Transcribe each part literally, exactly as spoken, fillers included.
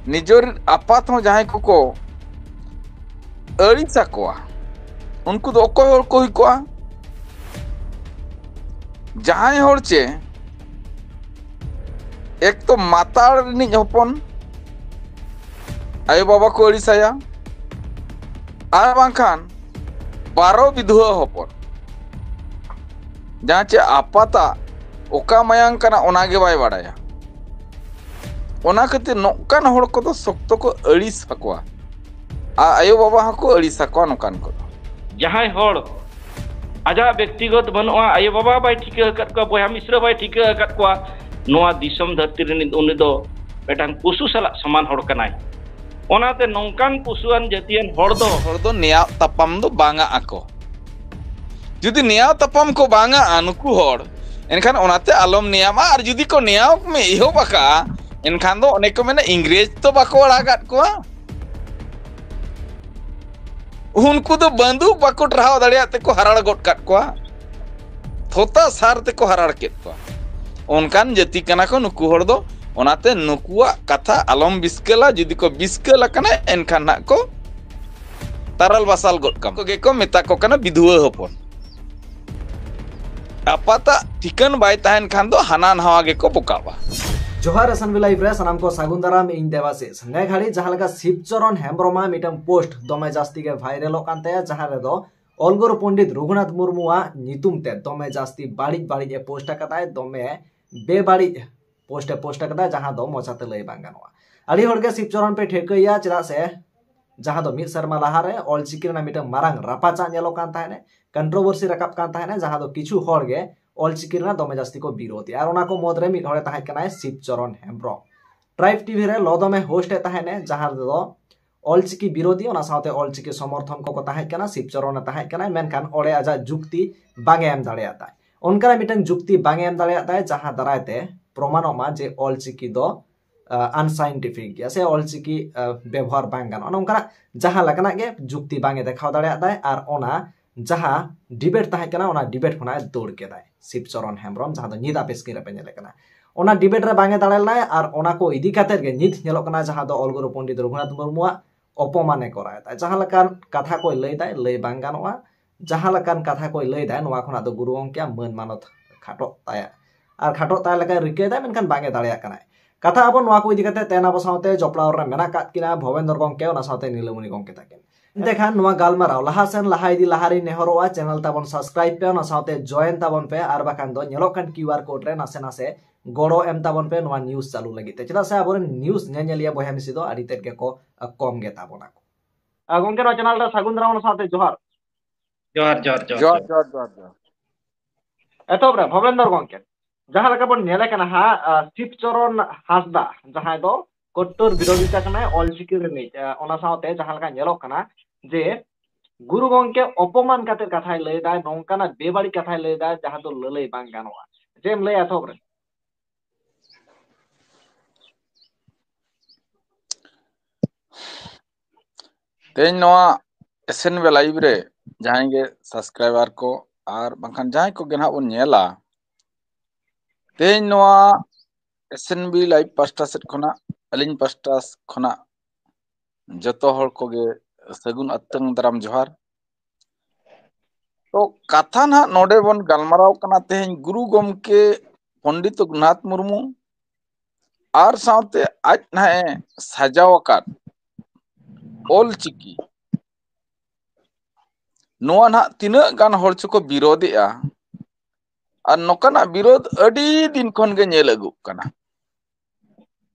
ᱱᱤᱡᱮᱨ ᱟᱯᱟᱛ ᱦᱚᱸ ᱡᱟᱦᱟᱸᱭ ᱠᱚᱠᱚ ᱟᱹᱲᱤᱥ ᱟᱠᱚᱣᱟ, ᱩᱱᱠᱩ ᱫᱚ ᱚᱠᱚᱭ ᱦᱚᱲ ᱠᱚ ᱦᱩᱭ ᱠᱚᱜᱼᱟ? ᱡᱟᱦᱟᱸᱭ ᱦᱚᱲ ᱪᱮ ᱮᱠ ᱛᱚ ᱢᱟᱛᱟᱞ ᱨᱤᱱᱤᱡ ᱦᱚᱯᱚᱱ, ᱟᱭᱳ ᱵᱟᱵᱟ ᱠᱚ ᱟᱹᱲᱤᱥ ᱟᱭᱟ, ᱟᱨ ᱵᱟᱝᱠᱷᱟᱱ ᱵᱟᱨᱚ ᱵᱤᱫᱷᱩᱣᱟᱹ ᱦᱚᱯᱚᱱ, ᱡᱟᱦᱟᱸ ᱪᱮ ᱟᱯᱟᱛᱟᱜ ᱚᱠᱟ ᱢᱟᱭᱟᱝ ᱠᱟᱱᱟ ᱚᱱᱟ ᱜᱮ ᱵᱟᱭ ᱵᱟᱲᱟᱭᱟ᱾ ᱚᱱᱟ ᱠᱷᱟᱹᱛᱤᱨ ᱱᱚᱝᱠᱟᱱ ᱦᱚᱲ ᱠᱚᱫᱚ ᱥᱚᱠᱛᱚ ᱠᱚ ᱟᱹᱲᱤᱥ ᱟᱠᱚᱣᱟ, ᱟᱨ ᱟᱭᱳ ᱵᱟᱵᱟ ᱦᱚᱸᱠᱚ ᱟᱹᱲᱤᱥ ᱟᱠᱚᱣᱟ ᱱᱚᱝᱠᱟᱱ ᱠᱚᱫᱚ᱾ ᱡᱟᱦᱟᱸᱭ ᱦᱚᱲ ᱟᱡᱟᱜ ᱵᱮᱠᱛᱤᱜᱚᱛ ᱵᱟᱹᱱᱩᱜᱼᱟ, ᱟᱭᱳ ᱵᱟᱵᱟ ᱵᱟᱭ ᱴᱷᱤᱠᱟᱹ ᱟᱠᱟᱫ ᱠᱚᱣᱟ, ᱵᱚᱭᱦᱟ ᱢᱤᱥᱨᱟ ᱵᱟᱭ ᱴᱷᱤᱠᱟᱹ ᱟᱠᱟᱫ ᱠᱚᱣᱟ, ᱱᱚᱣᱟ ᱫᱤᱥᱚᱢ ᱫᱷᱟᱹᱨᱛᱤ ᱨᱤᱱᱤᱡ ᱩᱱᱤ ᱫᱚ ᱢᱤᱫᱴᱟᱝ ᱯᱚᱥᱩ ᱥᱟᱞᱟᱜ ᱥᱚᱢᱟᱱ ᱦᱚᱲ ᱠᱟᱱᱟᱭ᱾ ᱚᱱᱟᱛᱮ ᱱᱚᱝᱠᱟᱱ ᱯᱚᱥᱩᱣᱟᱱ ᱡᱟᱹᱛᱤᱭᱟᱱ ᱦᱚᱲ ᱫᱚ ᱦᱚᱲ ᱫᱚ ᱱᱮᱭᱟᱣ ᱛᱟᱯᱟᱢ ᱫᱚ ᱵᱟᱝᱟᱜ ᱟᱠᱚ᱾ ᱡᱩᱫᱤ ᱱᱮᱭᱟᱣ ᱛᱟᱯᱟᱢ ᱠᱚ ᱵᱟᱝᱟᱜᱼᱟ ᱱᱩᱠᱩ ᱦᱚᱲ, ᱮᱱᱠᱷᱟᱱ ᱚᱱᱟᱛᱮ ᱟᱞᱚᱢ ᱱᱮᱭᱟᱢᱟ᱾ ᱟᱨ ᱡᱩᱫᱤ ᱠᱚ ᱱᱮᱭᱟᱣ ᱢᱮ ᱮᱦᱚᱵ ᱟᱠᱟᱜᱼᱟ, ᱮᱱᱠᱷᱟᱱ ᱫᱚ ᱚᱱᱮ ᱠᱚ ᱢᱮᱱᱟ, ᱤᱝᱨᱮᱡᱽ ᱛᱚ ᱵᱟᱠᱚ ᱟᱲᱟᱜᱟᱫ ᱠᱚᱣᱟ᱾ ᱩᱱᱠᱩ ᱫᱚ ᱵᱟᱹᱱᱫᱩᱠ ᱵᱟᱠᱚ ᱴᱟᱨᱦᱟᱣ ᱫᱟᱲᱮᱭᱟᱜ ᱛᱮᱠᱚ ᱦᱟᱨᱟᱲ ᱜᱚᱫ ᱠᱟᱫ ᱠᱚᱣᱟ, ᱛᱷᱚᱛᱟ ᱥᱟᱨ ᱛᱮᱠᱚ ᱦᱟᱨᱟᱲ ᱠᱮᱫ ᱠᱚᱣᱟ᱾ ᱚᱱᱠᱟᱱ ᱡᱟᱹᱛᱤ ᱠᱟᱱᱟ ᱠᱚ ᱱᱩᱠᱩ ᱦᱚᱲ ᱫᱚ᱾ ᱚᱱᱟᱛᱮ ᱱᱩᱠᱩᱣᱟᱜ ᱠᱟᱛᱷᱟ ᱟᱞᱚᱢ ᱵᱤᱥᱠᱟᱹᱞᱟ᱾ ᱡᱩᱫᱤ ᱠᱚ ᱵᱤᱥᱠᱟᱹᱞ ᱟᱠᱟᱱᱟ, ᱮᱱᱠᱷᱟᱱ ᱱᱟᱜ ᱠᱚ ᱛᱟᱨᱟᱞ ᱵᱟᱥᱟᱞ ᱜᱚᱫ ᱠᱟᱢᱟ᱾ ᱠᱚᱜᱮ ᱠᱚ ᱢᱮᱛᱟ ᱠᱚ ᱠᱟᱱᱟ ᱵᱤᱫᱷᱩᱣᱟᱹ ᱦᱚᱯᱚᱱ᱾ ᱟᱯᱟᱛᱟᱜ ᱴᱷᱤᱠᱟᱹᱱ ᱵᱟᱭ ᱛᱟᱦᱮᱱ ᱠᱷᱟᱱ ᱫᱚ ᱦᱟᱱᱟ ᱱᱟᱣᱟ ᱜᱮᱠᱚ ᱵᱚᱠᱟᱣᱟ᱾ ᱡᱚᱦᱟᱨ ᱮᱥ ᱮᱱ ᱵᱤ ᱞᱟᱭᱤᱵᱷ ᱨᱮ ᱥᱟᱱᱟᱢ ᱠᱚ ᱥᱟᱹᱜᱩᱱ ᱫᱟᱨᱟᱢ, ᱤᱧ ᱫᱮᱵᱟᱥᱤᱥ᱾ ᱱᱮ ᱜᱷᱟᱹᱲᱤ ᱡᱟᱦᱟᱸ ᱞᱮᱠᱟ ᱥᱤᱵᱪᱚᱨᱚᱱ ᱦᱮᱢᱵᱨᱚᱢᱟᱜ ᱢᱤᱫᱴᱟᱝ ᱯᱳᱥᱴ ᱫᱚᱢᱮ ᱡᱟᱹᱥᱛᱤ ᱜᱮ ᱵᱷᱟᱭᱨᱟᱞᱚᱜ ᱠᱟᱱ ᱛᱟᱭᱟ, ᱡᱟᱦᱟᱸ ᱨᱮᱫᱚ ᱚᱞ ᱜᱩᱨᱩ ᱯᱚᱱᱰᱤᱛ ᱨᱚᱜᱷᱩᱱᱟᱛᱷ ᱢᱩᱨᱢᱩᱣᱟᱜ ᱧᱩᱛᱩᱢ ᱛᱮ ᱫᱚᱢᱮ ᱡᱟᱹᱥᱛᱤ ᱵᱟᱹᱲᱤᱡ ᱵᱟᱹᱲᱤᱡ ᱮ ᱯᱳᱥᱴ ᱟᱠᱟᱫᱟᱭ, ᱫᱚᱢᱮ ᱵᱮᱵᱟᱹᱲᱤᱡ ᱯᱳᱥᱴ ᱮ ᱯᱳᱥᱴ ᱟᱠᱟᱫᱟ, ᱡᱟᱦᱟᱸ ᱫᱚ ᱢᱚᱪᱟᱛᱮ ᱞᱟᱹᱭ ᱵᱟᱝ ᱜᱟᱱᱚᱜᱼᱟ᱾ ᱟᱹᱰᱤ ᱦᱚᱲᱜᱮ ᱥᱤᱵᱪᱚᱨᱚᱱ ᱯᱮ ᱴᱷᱟᱹᱣᱠᱟᱹᱭᱟ, ᱪᱮᱫᱟᱜ ᱥᱮ ᱡᱟᱦᱟᱸ ᱫᱚ ᱢᱤᱫ ᱥᱮᱨᱢᱟ ᱞᱟᱦᱟᱨᱮ ᱚᱞᱪᱤᱠᱤ ᱨᱮᱱᱟᱜ ᱢᱤᱫᱴᱟᱝ ᱢᱟᱨᱟᱝ ᱨᱟᱯᱟᱪᱟᱜ ᱧᱮᱞᱚᱜ ᱠᱟᱱ ᱛᱟᱦᱮᱸᱱᱟ, ᱠᱚᱱᱴᱨᱳᱵᱷᱟᱨᱥᱤ ᱨᱟᱠᱟᱵ ᱠᱟᱱ ᱛᱟᱦᱮᱸᱱᱟ, ᱡᱟᱦᱟᱸ ᱫᱚ ᱠᱤᱪᱷᱩ ᱦᱚᱲ ᱜᱮ ᱚᱞᱪᱤᱠᱤ ᱨᱮᱱᱟᱜ ᱫᱚᱢᱮ ᱡᱟᱹᱥᱛᱤ ᱠᱚ ᱵᱤᱨᱳᱫᱷ ᱮᱫᱟ᱾ ᱟᱨ ᱚᱱᱟ ᱠᱚ ᱢᱩᱫᱽᱨᱮ ᱢᱤᱫ ᱦᱚᱲᱮ ᱛᱟᱦᱮᱸ ᱠᱟᱱᱟᱭ ᱥᱤᱵᱪᱚᱨᱚᱱ ᱦᱮᱢᱵᱨᱚᱢ᱾ ᱴᱨᱟᱭᱤᱵᱽ ᱴᱤᱵᱷᱤ ᱨᱮ ᱞᱚ ᱫᱚᱢᱮ ᱦᱳᱥᱴ ᱮᱫ ᱛᱟᱦᱮᱸᱱᱟ, ᱡᱟᱦᱟᱸ ᱨᱮᱫᱚ ᱚᱞᱪᱤᱠᱤ ᱵᱤᱨᱳᱫᱷᱤ, ᱚᱱᱟ ᱥᱟᱶᱛᱮ ᱚᱞᱪᱤᱠᱤ ᱥᱚᱢᱚᱨᱛᱷᱚᱱ ᱠᱚᱠᱚ ᱛᱟᱦᱮᱸ ᱠᱟᱱᱟ, ᱥᱤᱵᱪᱚᱨᱚᱱ ᱮ ᱛᱟᱦᱮᱸ ᱠᱟᱱᱟᱭ, ᱢᱮᱱᱠᱷᱟᱱ ᱚᱸᱰᱮ ᱟᱡᱟᱜ ᱡᱩᱠᱛᱤ ᱵᱟᱝ ᱮ ᱮᱢ ᱫᱟᱲᱮᱭᱟᱫᱟᱭ᱾ ᱚᱱᱠᱟᱱᱟᱜ ᱢᱤᱫᱴᱟᱝ ᱡᱩᱠᱛᱤ ᱵᱟᱝ ᱮ ᱮᱢ ᱫᱟᱲᱮᱭᱟᱫᱟᱭ, ᱡᱟᱦᱟᱸ ᱫᱟᱨᱟᱭ ᱛᱮ ᱯᱨᱚᱢᱟᱱᱚᱜ ᱢᱟ ᱡᱮ ᱚᱞᱪᱤᱠᱤ ᱫᱚ ᱟᱱᱥᱟᱭᱮᱱᱴᱤᱯᱷᱤᱠ ᱜᱮᱭᱟ ᱥᱮ ᱚᱞᱪᱤᱠᱤ ᱵᱮᱵᱚᱦᱟᱨ ᱵᱟᱝ ᱜᱟᱱᱚᱜᱼᱟ᱾ ᱱᱚᱝᱠᱟᱱᱟᱜ ᱡᱟᱦᱟᱸ ᱞᱮᱠᱟᱱᱟᱜ ᱜᱮ ᱡᱩᱠᱛᱤ ᱵᱟᱝ ᱮ ᱫᱮᱠᱷᱟᱣ ᱫᱟᱲᱮᱭᱟᱫᱟᱭ, ᱟᱨ ᱚᱱᱟ ᱡᱟᱦᱟᱸ ᱰᱤᱵᱮᱴ ᱛᱟᱦᱮᱸ ᱠᱟᱱᱟ, ᱚᱱᱟ ᱰᱤᱵᱮᱴ ᱠᱷᱚᱱᱟᱜ ᱮ ᱫᱟᱹᱲ ᱠᱮᱫᱟᱭ ᱥᱤᱵᱪᱚᱨᱚᱱ ᱦᱮᱢᱵᱨᱚᱢ, ᱡᱟᱦᱟᱸ ᱫᱚ ᱧᱤᱫᱟᱹ ᱯᱮ ᱥᱠᱨᱤᱱ ᱨᱮᱯᱮ ᱧᱮᱞᱮᱫ ᱠᱟᱱᱟ᱾ ᱚᱱᱟ ᱰᱤᱵᱮᱴ ᱨᱮ ᱵᱟᱝ ᱮ ᱫᱟᱲᱮ ᱞᱮᱱᱟᱭ᱾ ᱟᱨ ᱚᱱᱟ ᱠᱚ ᱤᱫᱤ ᱠᱟᱛᱮᱫ ᱜᱮ ᱱᱤᱛ ᱧᱮᱞᱚᱜ ᱠᱟᱱᱟ ᱡᱟᱦᱟᱸ ᱫᱚ ᱚᱞ ᱜᱩᱨᱩ ᱯᱚᱱᱰᱤᱛ ᱨᱚᱜᱷᱩᱱᱟᱛᱷ ᱢᱩᱨᱢᱩᱣᱟᱜ ᱚᱯᱚᱢᱟᱱ ᱮ ᱠᱚᱨᱟᱣ ᱮᱫᱟ᱾ ᱡᱟᱦᱟᱸ ᱞᱮᱠᱟᱱ ᱠᱟᱛᱷᱟ ᱠᱚᱭ ᱞᱟᱹᱭ ᱫᱟᱭ, ᱞᱟᱹᱭ ᱵᱟᱝ ᱜᱟᱱᱚᱜᱼᱟ᱾ ᱡᱟᱦᱟᱸ ᱞᱮᱠᱟᱱ ᱠᱟᱛᱷᱟ ᱠᱚᱭ ᱞᱟᱹᱭ ᱫᱟᱭ, ᱱᱚᱣᱟ ᱠᱷᱚᱱᱟᱜ ᱫᱚ ᱜᱩᱨᱩ ᱜᱚᱢᱠᱮᱭᱟᱜ ᱢᱟᱹᱱ ᱢᱟᱱᱚᱛ ᱠᱷᱟᱴᱚᱜ ᱛᱟᱭᱟ᱾ ᱟᱨ ᱠᱷᱟᱴᱚᱜ ᱛᱟᱭ ᱞᱮᱠᱟᱭ ᱨᱤᱠᱟᱹᱭ ᱫᱟ, ᱢᱮᱱᱠᱷᱟᱱ ᱵᱟᱝ ᱮ ᱫᱟᱲᱮᱭᱟᱜ ᱠᱟᱱᱟᱭ᱾ ᱠᱟᱛᱷᱟ ᱟᱵᱚ ᱱᱚᱣᱟ ᱠᱚ ᱤᱫᱤ ᱠᱟᱛᱮ ᱛᱮᱦᱮᱧ ᱟᱵᱚ ᱥᱟᱶᱛᱮ ᱡᱚᱯᱲᱟᱣ ᱨᱮ ᱢᱮᱱᱟᱜ ᱟᱠᱟᱫ ᱠᱤᱱᱟ ᱵᱷᱚᱵᱮᱱᱫᱚᱨ ᱜᱚᱢᱠᱮ, ᱚᱱᱟ ᱥᱟᱶᱛᱮ ᱱᱤᱞᱟᱹᱢᱚᱱᱤ ᱜᱚᱢᱠᱮ ᱛᱟᱹᱠᱤᱱ᱾ ᱮᱱᱛᱮ ᱠᱷᱟᱱ ᱱᱚᱣᱟ ᱜᱟᱞᱢᱟᱨᱟᱣ ᱞᱟᱦᱟ ᱥᱮᱱ ᱞᱟᱦᱟ ᱤᱫᱤ ᱞᱟᱦᱟ ᱨᱤᱧ ᱱᱮᱦᱚᱨᱚᱜᱼᱟ, ᱪᱮᱱᱮᱞ ᱛᱟᱵᱚᱱ ᱥᱟᱵᱥᱠᱨᱟᱭᱤᱵ ᱯᱮ, ᱚᱱᱟ ᱥᱟᱶᱛᱮ ᱡᱚᱭᱮᱱ ᱛᱟᱵᱚᱱ ᱯᱮ, ᱟᱨ ᱵᱟᱠᱷᱟᱱ ᱫᱚ ᱧᱮᱞᱚᱜ ᱠᱟᱱ ᱠᱤᱭᱩ ᱟᱨ ᱠᱳᱰ ᱨᱮ ᱱᱟᱥᱮ ᱱᱟᱥᱮ ᱜᱚᱲᱚ ᱮᱢ ᱛᱟᱵᱚᱱ ᱯᱮ ᱱᱚᱣᱟ ᱱᱤᱭᱩᱡᱽ ᱪᱟᱹᱞᱩ ᱞᱟᱹᱜᱤᱫ ᱛᱮ, ᱪᱮᱫᱟᱜ ᱥᱮ ᱟᱵᱚᱨᱮᱱ ᱱᱤᱭᱩᱡᱽ ᱧᱮᱧᱮᱞᱤᱭᱟᱹ ᱵᱚᱭᱦᱟ ᱢᱤᱥᱤ ᱫᱚ ᱟᱹᱰᱤ ᱛᱮᱫ ᱜᱮᱠᱚ ᱠᱚᱢ ᱜᱮ ᱛᱟᱵᱚᱱᱟ ᱠᱚ᱾ ᱟᱨ ᱜᱚᱢᱠᱮ, ᱱᱚᱣᱟ ᱪᱮᱱᱮᱞ ᱨᱮ ᱥᱟᱹᱜᱩᱱ ᱫᱟᱨᱟᱢ, ᱚᱱᱟ ᱥᱟᱶᱛᱮ ᱡᱚᱦᱟᱨ᱾ ᱡᱚᱦᱟᱨ, ᱡᱚᱦᱟᱨ, ᱡᱚᱦᱟᱨ, ᱡᱚᱦᱟᱨ, ᱡᱚᱦᱟᱨ᱾ ᱡᱚᱦᱟᱨ, ᱡᱚᱦᱟᱨ, ᱡᱚᱦᱟᱨ᱾ ᱮᱛᱚᱦᱚᱵ ᱨᱮ ᱵᱷᱚᱵᱮᱱᱫᱚᱨ ᱜᱚᱢᱠᱮ, ᱡᱟᱦᱟᱸ ᱞᱮᱠᱟ ᱵᱚᱱ ᱧᱮᱞᱮ ᱠᱟᱱᱟ ᱦᱟᱸᱜ, ᱟᱨ, ᱥᱤᱵᱪᱚᱨᱚᱱ ᱦᱟᱸᱥᱫᱟ, ᱡᱟᱦᱟᱸᱭ ᱫᱚ ᱠᱚᱴᱴᱚᱨ ᱵᱤᱨᱳᱫᱷᱤᱛᱟ ᱠᱟᱱᱟᱭ ᱚᱞᱪᱤᱠᱤ ᱨᱤᱱᱤᱡ, ᱟᱨ, ᱚᱱᱟ ᱥᱟᱶᱛᱮ ᱡᱟᱦᱟᱸ ᱞᱮᱠᱟ ᱧᱮᱞᱚᱜ ᱠᱟᱱᱟ ᱡᱮ ᱜᱩᱨᱩ ᱜᱚᱢᱠᱮ ᱚᱯᱚᱢᱟᱱ ᱠᱟᱛᱮ ᱠᱟᱛᱷᱟᱭ ᱞᱟᱹᱭ ᱫᱟᱭ, ᱱᱚᱝᱠᱟᱱᱟᱜ ᱵᱮᱵᱟᱹᱲᱤᱡ ᱠᱟᱛᱷᱟᱭ ᱞᱟᱹᱭ ᱫᱟᱭ ᱡᱟᱦᱟᱸ ᱫᱚ ᱞᱟᱹᱞᱟᱹᱭ ᱵᱟᱝ ᱜᱟᱱᱚᱜᱼᱟ᱾ ᱪᱮᱫ ᱮᱢ ᱞᱟᱹᱭᱟ ᱮᱛᱚᱦᱚᱵ ᱨᱮ? ᱛᱮᱦᱮᱧ ᱱᱚᱣᱟ ᱮᱥ ᱮᱱ ᱵᱤ ᱞᱟᱭᱤᱵᱷ ᱨᱮ ᱡᱟᱦᱟᱸᱭ ᱜᱮ ᱥᱟᱵᱥᱠᱨᱟᱭᱵᱟᱨ ᱠᱚ ᱟᱨ ᱵᱟᱝᱠᱷᱟᱱ ᱡᱟᱦᱟᱸᱭ ᱠᱚᱜᱮ ᱱᱟᱦᱟᱜ ᱵᱚᱱ ᱧᱮᱞᱟ, ᱛᱮᱦᱮᱧ ᱱᱚᱣᱟ ᱮᱥ ᱮᱱ ᱵᱤ ᱞᱟᱭᱤᱵᱷ ᱯᱟᱥᱴᱟ ᱥᱮᱫ ᱠᱷᱚᱱᱟᱜ, ᱟᱹᱞᱤᱧ ᱯᱟᱥᱴᱟ ᱠᱷᱚᱱᱟᱜ ᱡᱚᱛᱚ ᱦᱚᱲ ᱠᱚᱜᱮ ᱥᱟᱹᱜᱩᱱ ᱟᱛᱟᱝ ᱫᱟᱨᱟᱢ ᱡᱚᱦᱟᱨ᱾ ᱛᱚ ᱠᱟᱛᱷᱟ ᱱᱟᱦᱟᱜ ᱱᱚᱰᱮ ᱵᱚᱱ ᱜᱟᱞᱢᱟᱨᱟᱣ ᱠᱟᱱᱟ ᱛᱮᱦᱮᱧ ᱜᱩᱨᱩ ᱜᱚᱢᱠᱮ ᱯᱚᱱᱰᱤᱛ ᱨᱚᱜᱷᱩᱱᱟᱛᱷ ᱢᱩᱨᱢᱩ ᱟᱨ ᱥᱟᱶᱛᱮ ᱟᱡ ᱱᱟᱦᱟᱜ ᱮ ᱥᱟᱡᱟᱣ ᱟᱠᱟᱫ ᱚᱞ ᱪᱤᱠᱤ, ᱱᱚᱣᱟ ᱱᱟᱦᱟᱜ ᱛᱤᱱᱟᱹᱜ ᱜᱟᱱ ᱦᱚᱲ ᱪᱚᱠᱚ ᱵᱤᱨᱳᱫᱮᱜᱼᱟ᱾ ᱟᱨ ᱱᱚᱝᱠᱟᱱᱟᱜ ᱵᱤᱨᱳᱫ ᱟᱹᱰᱤ ᱫᱤᱱ ᱠᱷᱚᱱ ᱜᱮ ᱧᱮᱞ ᱟᱹᱜᱩᱜ ᱠᱟᱱᱟ᱾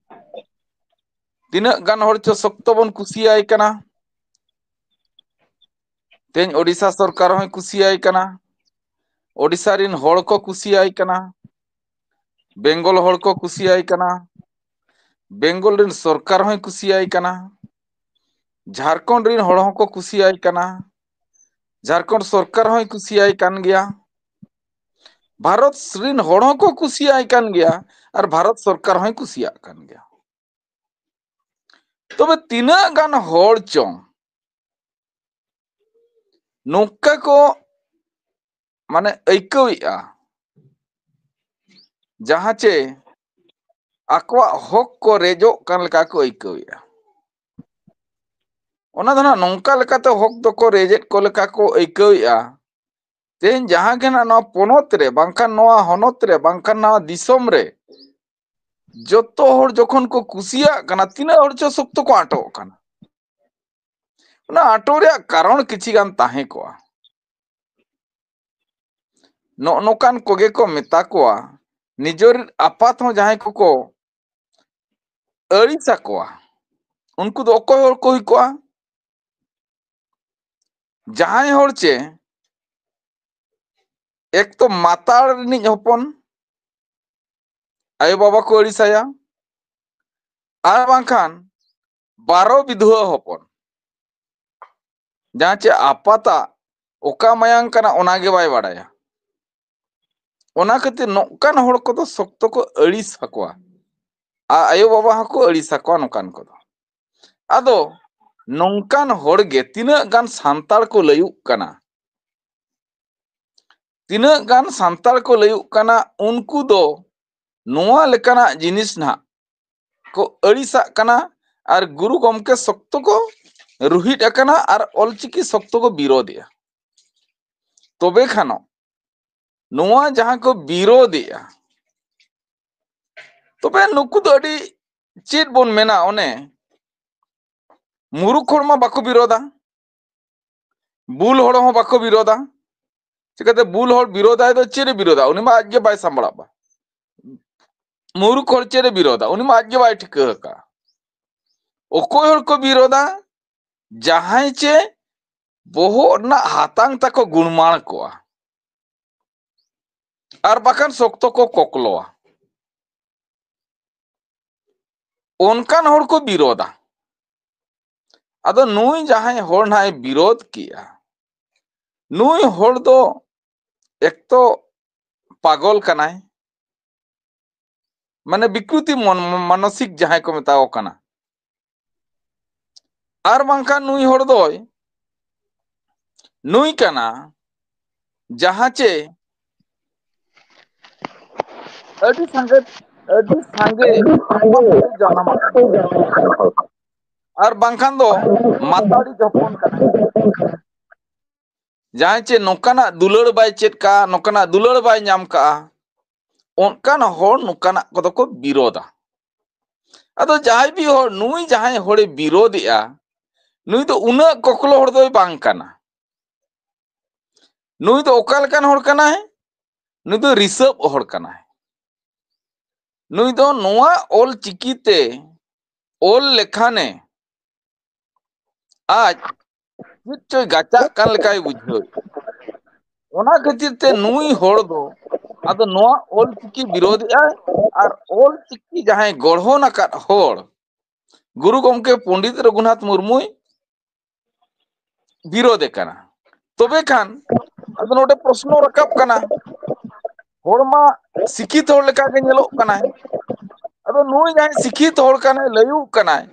ᱛᱤᱱᱟᱹᱜ ᱜᱟᱱ ᱦᱚᱲ ᱪᱚ ᱥᱚᱠᱛᱚ ᱵᱚᱱ ᱠᱩᱥᱤᱭᱟᱭ ᱠᱟᱱᱟ᱾ ᱛᱮᱦᱮᱧ ᱳᱰᱤᱥᱟ ᱥᱚᱨᱠᱟᱨ ᱦᱚᱸᱭ ᱠᱩᱥᱤᱭᱟᱭ ᱠᱟᱱᱟ, ᱳᱰᱤᱥᱟ ᱨᱤᱱ ᱦᱚᱲ ᱠᱚ ᱠᱩᱥᱤᱭᱟᱭ ᱠᱟᱱᱟ, ᱵᱮᱝᱜᱚᱞ ᱦᱚᱲ ᱠᱚ ᱠᱩᱥᱤᱭᱟᱭ ᱠᱟᱱᱟ, ᱵᱮᱝᱜᱚᱞ ᱨᱤᱱ ᱥᱚᱨᱠᱟᱨ ᱦᱚᱸᱭ ᱠᱩᱥᱤᱭᱟᱭ ᱠᱟᱱᱟ, ᱡᱷᱟᱲᱠᱷᱚᱸᱰ ᱨᱤᱱ ᱦᱚᱲ ᱦᱚᱸᱠᱚ ᱠᱩᱥᱤᱭᱟᱭ ᱠᱟᱱᱟ, ᱡᱷᱟᱲᱠᱷᱚᱸᱰ ᱥᱚᱨᱠᱟᱨ ᱦᱚᱸᱭ ᱠᱩᱥᱤᱭᱟᱭ ᱠᱟᱱ ᱜᱮᱭᱟ, ᱵᱷᱟᱨᱚᱛ ᱨᱤᱱ ᱦᱚᱲ ᱦᱚᱸᱠᱚ ᱠᱩᱥᱤᱭᱟᱭ ᱠᱟᱱ ᱜᱮᱭᱟ, ᱟᱨ ᱵᱷᱟᱨᱚᱛ ᱥᱚᱨᱠᱟᱨ ᱦᱚᱸᱭ ᱠᱩᱥᱤᱭᱟᱜ ᱠᱟᱱ ᱜᱮᱭᱟ᱾ ᱛᱚᱵᱮ ᱛᱤᱱᱟᱹᱜ ᱜᱟᱱ ᱦᱚᱲ ᱪᱚᱝ ᱱᱚᱝᱠᱟ ᱠᱚ ᱢᱟᱱᱮ ᱟᱹᱭᱠᱟᱹᱣᱮᱫᱼᱟ, ᱡᱟᱦᱟᱸ ᱪᱮ ᱟᱠᱚᱣᱟᱜ ᱦᱚᱠ ᱠᱚ ᱨᱮᱡᱚᱜ ᱠᱟᱱ ᱞᱮᱠᱟ ᱠᱚ ᱟᱹᱭᱠᱟᱹᱣᱮᱫᱼᱟ᱾ ᱚᱱᱟ ᱫᱚ ᱱᱟᱜ ᱱᱚᱝᱠᱟ ᱞᱮᱠᱟᱛᱮ ᱦᱚᱠ ᱫᱚᱠᱚ ᱨᱮᱡᱮᱫ ᱠᱚ ᱞᱮᱠᱟ ᱠᱚ ᱟᱹᱭᱠᱟᱹᱣᱮᱫᱼᱟ, ᱛᱮᱦᱮᱧ ᱡᱟᱦᱟᱸ ᱜᱮ ᱱᱟᱜ ᱱᱚᱣᱟ ᱯᱚᱱᱚᱛ ᱨᱮ, ᱵᱟᱝᱠᱷᱟᱱ ᱱᱚᱣᱟ ᱦᱚᱱᱚᱛ ᱨᱮ, ᱵᱟᱝᱠᱷᱟᱱ ᱱᱚᱣᱟ ᱫᱤᱥᱚᱢ ᱨᱮ ᱡᱚᱛᱚ ᱦᱚᱲ ᱡᱚᱠᱷᱚᱱ ᱠᱚ ᱠᱩᱥᱤᱭᱟᱜ ᱠᱟᱱᱟ, ᱛᱤᱱᱟᱹᱜ ᱦᱚᱲ ᱪᱚ ᱥᱚᱠᱛᱚ ᱠᱚ ᱟᱴᱚᱜ ᱠᱟᱱᱟ᱾ ᱚᱱᱟ ᱟᱴᱚᱜ ᱨᱮᱭᱟᱜ ᱠᱟᱨᱚᱱ ᱠᱤᱪᱷᱤ ᱜᱟᱱ ᱛᱟᱦᱮᱸ ᱠᱚᱜᱼᱟ᱾ ᱱᱚᱜᱼᱚ ᱱᱚᱝᱠᱟᱱ ᱠᱚᱜᱮ ᱠᱚ ᱢᱮᱛᱟ ᱠᱚᱣᱟ, ᱱᱤᱡᱮᱨ ᱟᱯᱟᱛ ᱦᱚᱸ ᱡᱟᱦᱟᱸᱭ ᱠᱚᱠᱚ ᱟᱹᱲᱤᱥ ᱟᱠᱚᱣᱟ, ᱩᱱᱠᱩ ᱫᱚ ᱚᱠᱚᱭ ᱦᱚᱲ ᱠᱚ ᱦᱩᱭ ᱠᱚᱜᱼᱟ? ᱡᱟᱦᱟᱸᱭ ᱦᱚᱲ ᱪᱮ ᱮᱠ ᱛᱚ ᱢᱟᱛᱟᱲ ᱨᱤᱱᱤᱡ ᱦᱚᱯᱚᱱ, ᱟᱭᱳ ᱵᱟᱵᱟ ᱠᱚ ᱟᱹᱲᱤᱥ ᱟᱭᱟ, ᱟᱨ ᱵᱟᱝᱠᱷᱟᱱ ᱵᱟᱨᱚ ᱵᱤᱫᱷᱩᱣᱟᱹ ᱦᱚᱯᱚᱱ, ᱡᱟᱦᱟᱸ ᱪᱮ ᱟᱯᱟᱛᱟᱜ ᱚᱠᱟ ᱢᱟᱭᱟᱝ ᱠᱟᱱᱟ ᱚᱱᱟ ᱜᱮ ᱵᱟᱭ ᱵᱟᱲᱟᱭᱟ᱾ ᱚᱱᱟ ᱠᱷᱟᱹᱛᱤᱨ ᱱᱚᱝᱠᱟᱱ ᱦᱚᱲ ᱠᱚᱫᱚ ᱥᱚᱠᱛᱚ ᱠᱚ ᱟᱹᱲᱤᱥ ᱟᱠᱚᱣᱟ, ᱟᱨ ᱟᱭᱳ ᱵᱟᱵᱟ ᱦᱚᱸᱠᱚ ᱟᱹᱲᱤᱥ ᱟᱠᱚᱣᱟ ᱱᱚᱝᱠᱟᱱ ᱠᱚᱫᱚ᱾ ᱟᱫᱚ ᱱᱚᱝᱠᱟᱱ ᱦᱚᱲ ᱜᱮ ᱛᱤᱱᱟᱹᱜ ᱜᱟᱱ ᱥᱟᱱᱛᱟᱲ ᱠᱚ ᱞᱟᱹᱭᱩᱜ ᱠᱟᱱᱟ, ᱛᱤᱱᱟᱹᱜ ᱜᱟᱱ ᱥᱟᱱᱛᱟᱲ ᱠᱚ ᱞᱟᱹᱭᱩᱜ ᱠᱟᱱᱟ, ᱩᱱᱠᱩ ᱫᱚ ᱱᱚᱣᱟ ᱞᱮᱠᱟᱱᱟᱜ ᱡᱤᱱᱤᱥ ᱱᱟᱦᱟᱜ ᱠᱚ ᱟᱹᱲᱤᱥᱟᱜ ᱠᱟᱱᱟ ᱟᱨ ᱜᱩᱨᱩ ᱜᱚᱢᱠᱮ ᱥᱚᱠᱛᱚ ᱠᱚ ᱨᱩᱦᱤᱫ ᱟᱠᱟᱱᱟ ᱟᱨ ᱚᱞᱪᱤᱠᱤ ᱥᱚᱠᱛᱚ ᱠᱚ ᱵᱤᱨᱳᱫᱮᱜᱼᱟ᱾ ᱛᱚᱵᱮ ᱠᱷᱟᱱᱚ ᱱᱚᱣᱟ ᱡᱟᱦᱟᱸ ᱠᱚ ᱵᱤᱨᱳᱫᱮᱜᱼᱟ, ᱛᱚᱵᱮ ᱱᱩᱠᱩ ᱫᱚ ᱟᱹᱰᱤ, ᱪᱮᱫ ᱵᱚᱱ ᱢᱮᱱᱟ, ᱚᱱᱮ ᱢᱩᱨᱩᱠᱷ ᱦᱚᱲ ᱢᱟ ᱵᱟᱠᱚ ᱵᱤᱨᱳᱫᱟ, ᱵᱩᱞ ᱦᱚᱲ ᱦᱚᱸ ᱵᱟᱠᱚ ᱵᱤᱨᱳᱫᱟ᱾ ᱪᱤᱠᱟᱹᱛᱮ ᱵᱩᱞ ᱦᱚᱲ ᱵᱤᱨᱳᱫᱟᱭ ᱫᱚ ᱪᱮᱫ ᱮ ᱵᱤᱨᱳᱫᱟ? ᱩᱱᱤ ᱢᱟ ᱟᱡ ᱜᱮ ᱵᱟᱭ ᱥᱟᱢᱵᱲᱟᱜᱼᱟ᱾ ᱢᱩᱨᱩᱠᱷ ᱦᱚᱲ ᱪᱮᱫ ᱮ ᱵᱤᱨᱳᱫᱟ? ᱩᱱᱤ ᱢᱟ ᱟᱡ ᱜᱮ ᱵᱟᱭ ᱴᱷᱤᱠᱟᱹ ᱟᱠᱟᱫᱼᱟ᱾ ᱚᱠᱚᱭ ᱦᱚᱲ ᱠᱚ ᱵᱤᱨᱳᱫᱟ? ᱡᱟᱦᱟᱸᱭ ᱪᱮ ᱵᱚᱦᱚᱜ ᱨᱮᱱᱟᱜ ᱦᱟᱛᱟᱝ ᱛᱟᱠᱚ ᱜᱩᱲᱢᱟᱲ ᱠᱚᱜᱼᱟ, ᱟᱨ ᱵᱟᱠᱷᱟᱱ ᱥᱚᱠᱛᱚ ᱠᱚ ᱠᱚᱠᱞᱚᱣᱟ, ᱚᱱᱠᱟᱱ ᱦᱚᱲ ᱠᱚ ᱵᱤᱨᱳᱫᱟ᱾ ᱟᱫᱚ ᱱᱩᱭ ᱡᱟᱦᱟᱸᱭ ᱦᱚᱲ ᱱᱟᱦᱟᱜ ᱮ ᱵᱤᱨᱳᱫ ᱠᱮᱜᱼᱟ, ᱱᱩᱭ ᱦᱚᱲ ᱫᱚ ᱮᱠᱛᱚ ᱯᱟᱜᱚᱞ ᱠᱟᱱᱟᱭ, ᱢᱟᱱᱮ ᱵᱤᱠᱨᱩᱛᱤ ᱢᱚᱱ-, ᱢᱟᱱᱚᱥᱤᱠ ᱡᱟᱦᱟᱸᱭ ᱠᱚ ᱢᱮᱛᱟᱣ ᱠᱟᱱᱟ᱾ ᱟᱨ ᱵᱟᱝᱠᱷᱟᱱ ᱱᱩᱭ ᱦᱚᱲ ᱫᱚᱭ ᱱᱩᱭ ᱠᱟᱱᱟ, ᱡᱟᱦᱟᱸ ᱪᱮ ᱟᱹᱰᱤ ᱥᱟᱸᱜᱮ ᱟᱹᱰᱤ ᱥᱟᱸᱜᱮ ᱡᱟᱱᱟᱢ ᱟᱠᱟᱱᱟ᱾ ᱟᱨ ᱵᱟᱝᱠᱷᱟᱱ ᱫᱚ ᱢᱟᱛᱟᱲᱤ ᱦᱚᱯᱚᱱ ᱠᱟᱱᱟᱭ᱾ ᱡᱟᱦᱟᱸᱭ ᱪᱮ ᱱᱚᱝᱠᱟᱱᱟᱜ ᱫᱩᱞᱟᱹᱲ ᱵᱟᱭ ᱪᱮᱫ ᱠᱟᱜᱼᱟ, ᱱᱚᱝᱠᱟᱱᱟᱜ ᱫᱩᱞᱟᱹᱲ ᱵᱟᱭ ᱧᱟᱢ ᱠᱟᱜᱼᱟ, ᱚᱱᱠᱟᱱ ᱦᱚᱲ ᱱᱚᱝᱠᱟᱱᱟᱜ ᱠᱚᱫᱚ ᱠᱚ ᱵᱤᱨᱳᱫᱟ᱾ ᱟᱫᱚ ᱡᱟᱦᱟᱸᱭ ᱵᱤ ᱦᱚᱲ, ᱱᱩᱭ ᱡᱟᱦᱟᱸᱭ ᱦᱚᱲᱮ ᱵᱤᱨᱳᱫᱮᱜᱼᱟ, ᱱᱩᱭ ᱫᱚ ᱩᱱᱟᱹᱜ ᱠᱚᱠᱞᱚ ᱦᱚᱲ ᱫᱚᱭ ᱵᱟᱝ ᱠᱟᱱᱟ᱾ ᱱᱩᱭ ᱫᱚ ᱚᱠᱟ ᱞᱮᱠᱟᱱ ᱦᱚᱲ ᱠᱟᱱᱟᱭ? ᱱᱩᱭ ᱫᱚ ᱨᱤᱥᱟᱹᱵ ᱦᱚᱲ ᱠᱟᱱᱟᱭ᱾ ᱱᱩᱭ ᱫᱚ ᱱᱚᱣᱟ ᱚᱞ ᱪᱤᱠᱤ ᱛᱮ ᱚᱞ ᱞᱮᱠᱷᱟᱱᱮ ᱟᱡ ᱪᱮᱫ ᱪᱚᱭ ᱜᱟᱪᱟᱜ ᱠᱟᱱ ᱞᱮᱠᱟᱭ ᱵᱩᱡᱷᱟᱹᱣ᱾ ᱚᱱᱟ ᱠᱷᱟᱹᱛᱤᱨ ᱛᱮ ᱱᱩᱭ ᱦᱚᱲ ᱫᱚ ᱟᱫᱚ ᱱᱚᱣᱟ ᱚᱞ ᱪᱤᱠᱤ ᱵᱤᱨᱳᱫᱮᱜᱼᱟᱭ᱾ ᱟᱨ ᱚᱞ ᱪᱤᱠᱤ ᱡᱟᱦᱟᱸᱭ ᱜᱚᱲᱦᱚᱱ ᱟᱠᱟᱫ ᱦᱚᱲ, ᱜᱩᱨᱩ ᱜᱚᱢᱠᱮ ᱯᱚᱱᱰᱤᱛ ᱨᱚᱜᱷᱩᱱᱟᱛᱷ ᱢᱩᱨᱢᱩᱭ ᱵᱤᱨᱳᱫᱮ ᱠᱟᱱᱟ᱾ ᱛᱚᱵᱮ ᱠᱷᱟᱱ ᱟᱫᱚ ᱱᱚᱰᱮ ᱯᱨᱚᱥᱱᱚ ᱨᱟᱠᱟᱵ ᱠᱟᱱᱟ, ᱦᱚᱲ ᱢᱟ ᱥᱤᱠᱠᱷᱤᱛ ᱦᱚᱲ ᱞᱮᱠᱟᱜᱮ ᱧᱮᱞᱚᱜ ᱠᱟᱱᱟᱭ, ᱟᱫᱚ ᱱᱩᱭ ᱡᱟᱦᱟᱸᱭ ᱥᱤᱠᱠᱷᱤᱛ ᱦᱚᱲ ᱠᱟᱱᱟᱭ, ᱞᱟᱹᱭᱩᱜ ᱠᱟᱱᱟᱭ,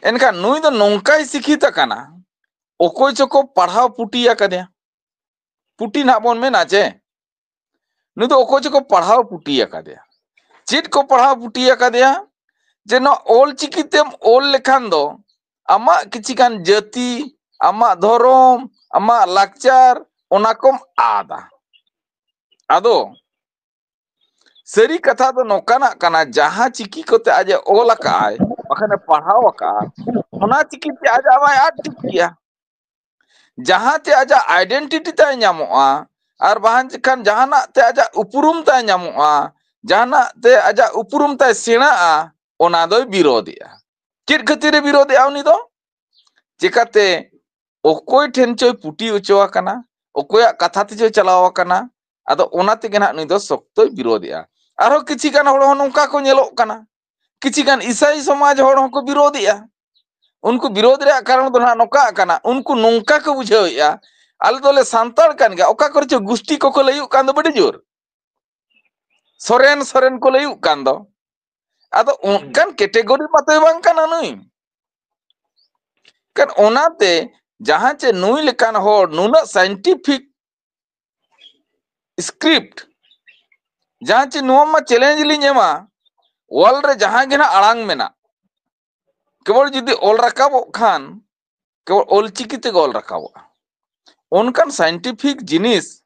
ᱮᱱᱠᱷᱟᱱ ᱱᱩᱭ ᱫᱚ ᱱᱚᱝᱠᱟᱭ ᱥᱤᱠᱠᱷᱤᱛ ᱟᱠᱟᱱᱟ, ᱚᱠᱚᱭ ᱪᱚᱠᱚ ᱯᱟᱲᱦᱟᱣ ᱯᱩᱴᱤ ᱟᱠᱟᱫᱮᱭᱟ, ᱯᱩᱴᱤ ᱱᱟᱦᱟᱜ ᱵᱚᱱ ᱢᱮᱱᱟ ᱪᱮ, ᱱᱩᱭ ᱫᱚ ᱚᱠᱚᱭ ᱪᱚᱠᱚ ᱯᱟᱲᱦᱟᱣ ᱯᱩᱴᱤ ᱟᱠᱟᱫᱮᱭᱟ᱾ ᱪᱮᱫ ᱠᱚ ᱯᱟᱲᱦᱟᱣ ᱯᱩᱴᱤ ᱟᱠᱟᱫᱮᱭᱟ? ᱡᱮ ᱱᱚᱣᱟ ᱚᱞ ᱪᱤᱠᱤ ᱛᱮᱢ ᱚᱞ ᱞᱮᱠᱷᱟᱱ ᱫᱚ ᱟᱢᱟᱜ ᱠᱤᱪᱷᱤ ᱜᱟᱱ ᱡᱟᱹᱛᱤ, ᱟᱢᱟᱜ ᱫᱷᱚᱨᱚᱢ, ᱟᱢᱟᱜ ᱞᱟᱠᱪᱟᱨ, ᱚᱱᱟ ᱠᱚᱢ ᱟᱫᱟ᱾ ᱟᱫᱚ ᱥᱟᱹᱨᱤ ᱠᱟᱛᱷᱟ ᱫᱚ ᱱᱚᱝᱠᱟᱱᱟᱜ ᱠᱟᱱᱟ, ᱡᱟᱦᱟᱸ ᱪᱤᱠᱤ ᱠᱚᱛᱮ ᱟᱡ ᱮ ᱚᱞ ᱟᱠᱟᱫ ᱟᱭ, ᱵᱟᱠᱷᱟᱱ ᱮ ᱯᱟᱲᱦᱟᱣ ᱟᱠᱟᱫᱼᱟ, ᱚᱱᱟ ᱪᱤᱠᱤ ᱛᱮ ᱟᱡ ᱟᱢᱟᱭ ᱟᱫ ᱴᱷᱤᱠ ᱜᱮᱭᱟ᱾ ᱡᱟᱦᱟᱸ ᱛᱮ ᱟᱡᱟᱜ identity ᱛᱟᱭ ᱧᱟᱢᱚᱜᱼᱟ, ᱟᱨ ᱵᱟᱝᱠᱷᱟᱱ ᱡᱟᱦᱟᱱᱟᱜ ᱛᱮ ᱟᱡᱟᱜ ᱩᱯᱨᱩᱢ ᱛᱟᱭ ᱧᱟᱢᱚᱜᱼᱟ, ᱡᱟᱦᱟᱱᱟᱜ ᱛᱮ ᱟᱡᱟᱜ ᱩᱯᱨᱩᱢ ᱛᱟᱭ ᱥᱮᱬᱟᱜᱼᱟ, ᱚᱱᱟ ᱫᱚᱭ ᱵᱤᱨᱳᱫᱮᱜᱼᱟ᱾ ᱪᱮᱫ ᱠᱷᱟᱹᱛᱤᱨ ᱮ ᱵᱤᱨᱳᱫᱮᱜᱼᱟ ᱩᱱᱤ ᱫᱚ? ᱪᱮᱠᱟᱛᱮ? ᱚᱠᱚᱭ ᱴᱷᱮᱱ ᱪᱚᱭ ᱯᱩᱴᱤ ᱦᱚᱪᱚ ᱟᱠᱟᱱᱟ, ᱚᱠᱚᱭᱟᱜ ᱠᱟᱛᱷᱟ ᱛᱮᱪᱚᱭ ᱪᱟᱞᱟᱣ ᱟᱠᱟᱱᱟ, ᱟᱫᱚ ᱚᱱᱟ ᱛᱮᱜᱮ ᱱᱟᱦᱟᱜ ᱱᱩᱭ ᱫᱚ ᱥᱚᱠᱛᱚᱭ ᱵᱤᱨᱳᱫᱮᱜᱼᱟ᱾ ᱟᱨᱦᱚᱸ ᱠᱤᱪᱷᱤ ᱜᱟᱱ ᱦᱚᱲ ᱦᱚᱸ ᱱᱚᱝᱠᱟ ᱠᱚ ᱧᱮᱞᱚᱜ ᱠᱟᱱᱟ, ᱠᱤᱪᱷᱤ ᱜᱟᱱ ᱤᱥᱟᱹᱭ ᱥᱚᱢᱟᱡᱽ ᱦᱚᱲ ᱦᱚᱸᱠᱚ ᱵᱤᱨᱳᱫᱮᱜᱼᱟ᱾ ᱩᱱᱠᱩ ᱵᱤᱨᱳᱫ ᱨᱮᱭᱟᱜ ᱠᱟᱨᱚᱱ ᱫᱚ ᱱᱟᱦᱟᱜ ᱱᱚᱝᱠᱟ ᱠᱟᱱᱟ, ᱩᱱᱠᱩ ᱱᱚᱝᱠᱟ ᱠᱚ ᱵᱩᱡᱷᱟᱹᱣᱮᱫᱼᱟ, ᱟᱞᱮ ᱫᱚᱞᱮ ᱥᱟᱱᱛᱟᱲ ᱠᱟᱱ ᱜᱮᱭᱟ, ᱚᱠᱟ ᱠᱚᱨᱮ ᱪᱚ ᱜᱩᱥᱴᱤ ᱠᱚᱠᱚ ᱞᱟᱹᱭᱩᱜ ᱠᱟᱱ ᱫᱚ ᱟᱹᱰᱤ ᱡᱳᱨ, ᱥᱚᱨᱮᱱ ᱥᱚᱨᱮᱱ ᱠᱚ ᱞᱟᱹᱭᱩᱜ ᱠᱟᱱ ᱫᱚ᱾ ᱟᱫᱚ ᱚᱱᱠᱟᱱ category ᱢᱟᱛᱚᱭ ᱵᱟᱝ ᱠᱟᱱᱟ ᱱᱩᱭ᱾ ᱠᱟᱨᱚᱱ ᱚᱱᱟᱛᱮ ᱡᱟᱦᱟᱸ ᱪᱮ ᱱᱩᱭ ᱞᱮᱠᱟᱱ ᱦᱚᱲ ᱱᱩᱱᱟᱹᱜ scientific script, ᱡᱟᱦᱟᱸ ᱪᱮ ᱱᱚᱣᱟ ᱢᱟ challenge ᱞᱤᱧ ᱮᱢᱟ, ᱚᱞ ᱨᱮ ᱡᱟᱦᱟᱸ ᱜᱮ ᱱᱟᱜ ᱟᱲᱟᱝ ᱢᱮᱱᱟᱜ, ᱠᱮᱵᱚᱞ ᱡᱩᱫᱤ ᱚᱞ ᱨᱟᱠᱟᱵᱚᱜ ᱠᱷᱟᱱ ᱠᱮᱵᱚᱞ ᱚᱞᱪᱤᱠᱤ ᱛᱮᱜᱮ ᱚᱞ ᱨᱟᱠᱟᱵᱚᱜᱼᱟ᱾ ᱚᱱᱠᱟᱱ ᱥᱟᱭᱮᱱᱴᱤᱯᱷᱤᱠ ᱡᱤᱱᱤᱥ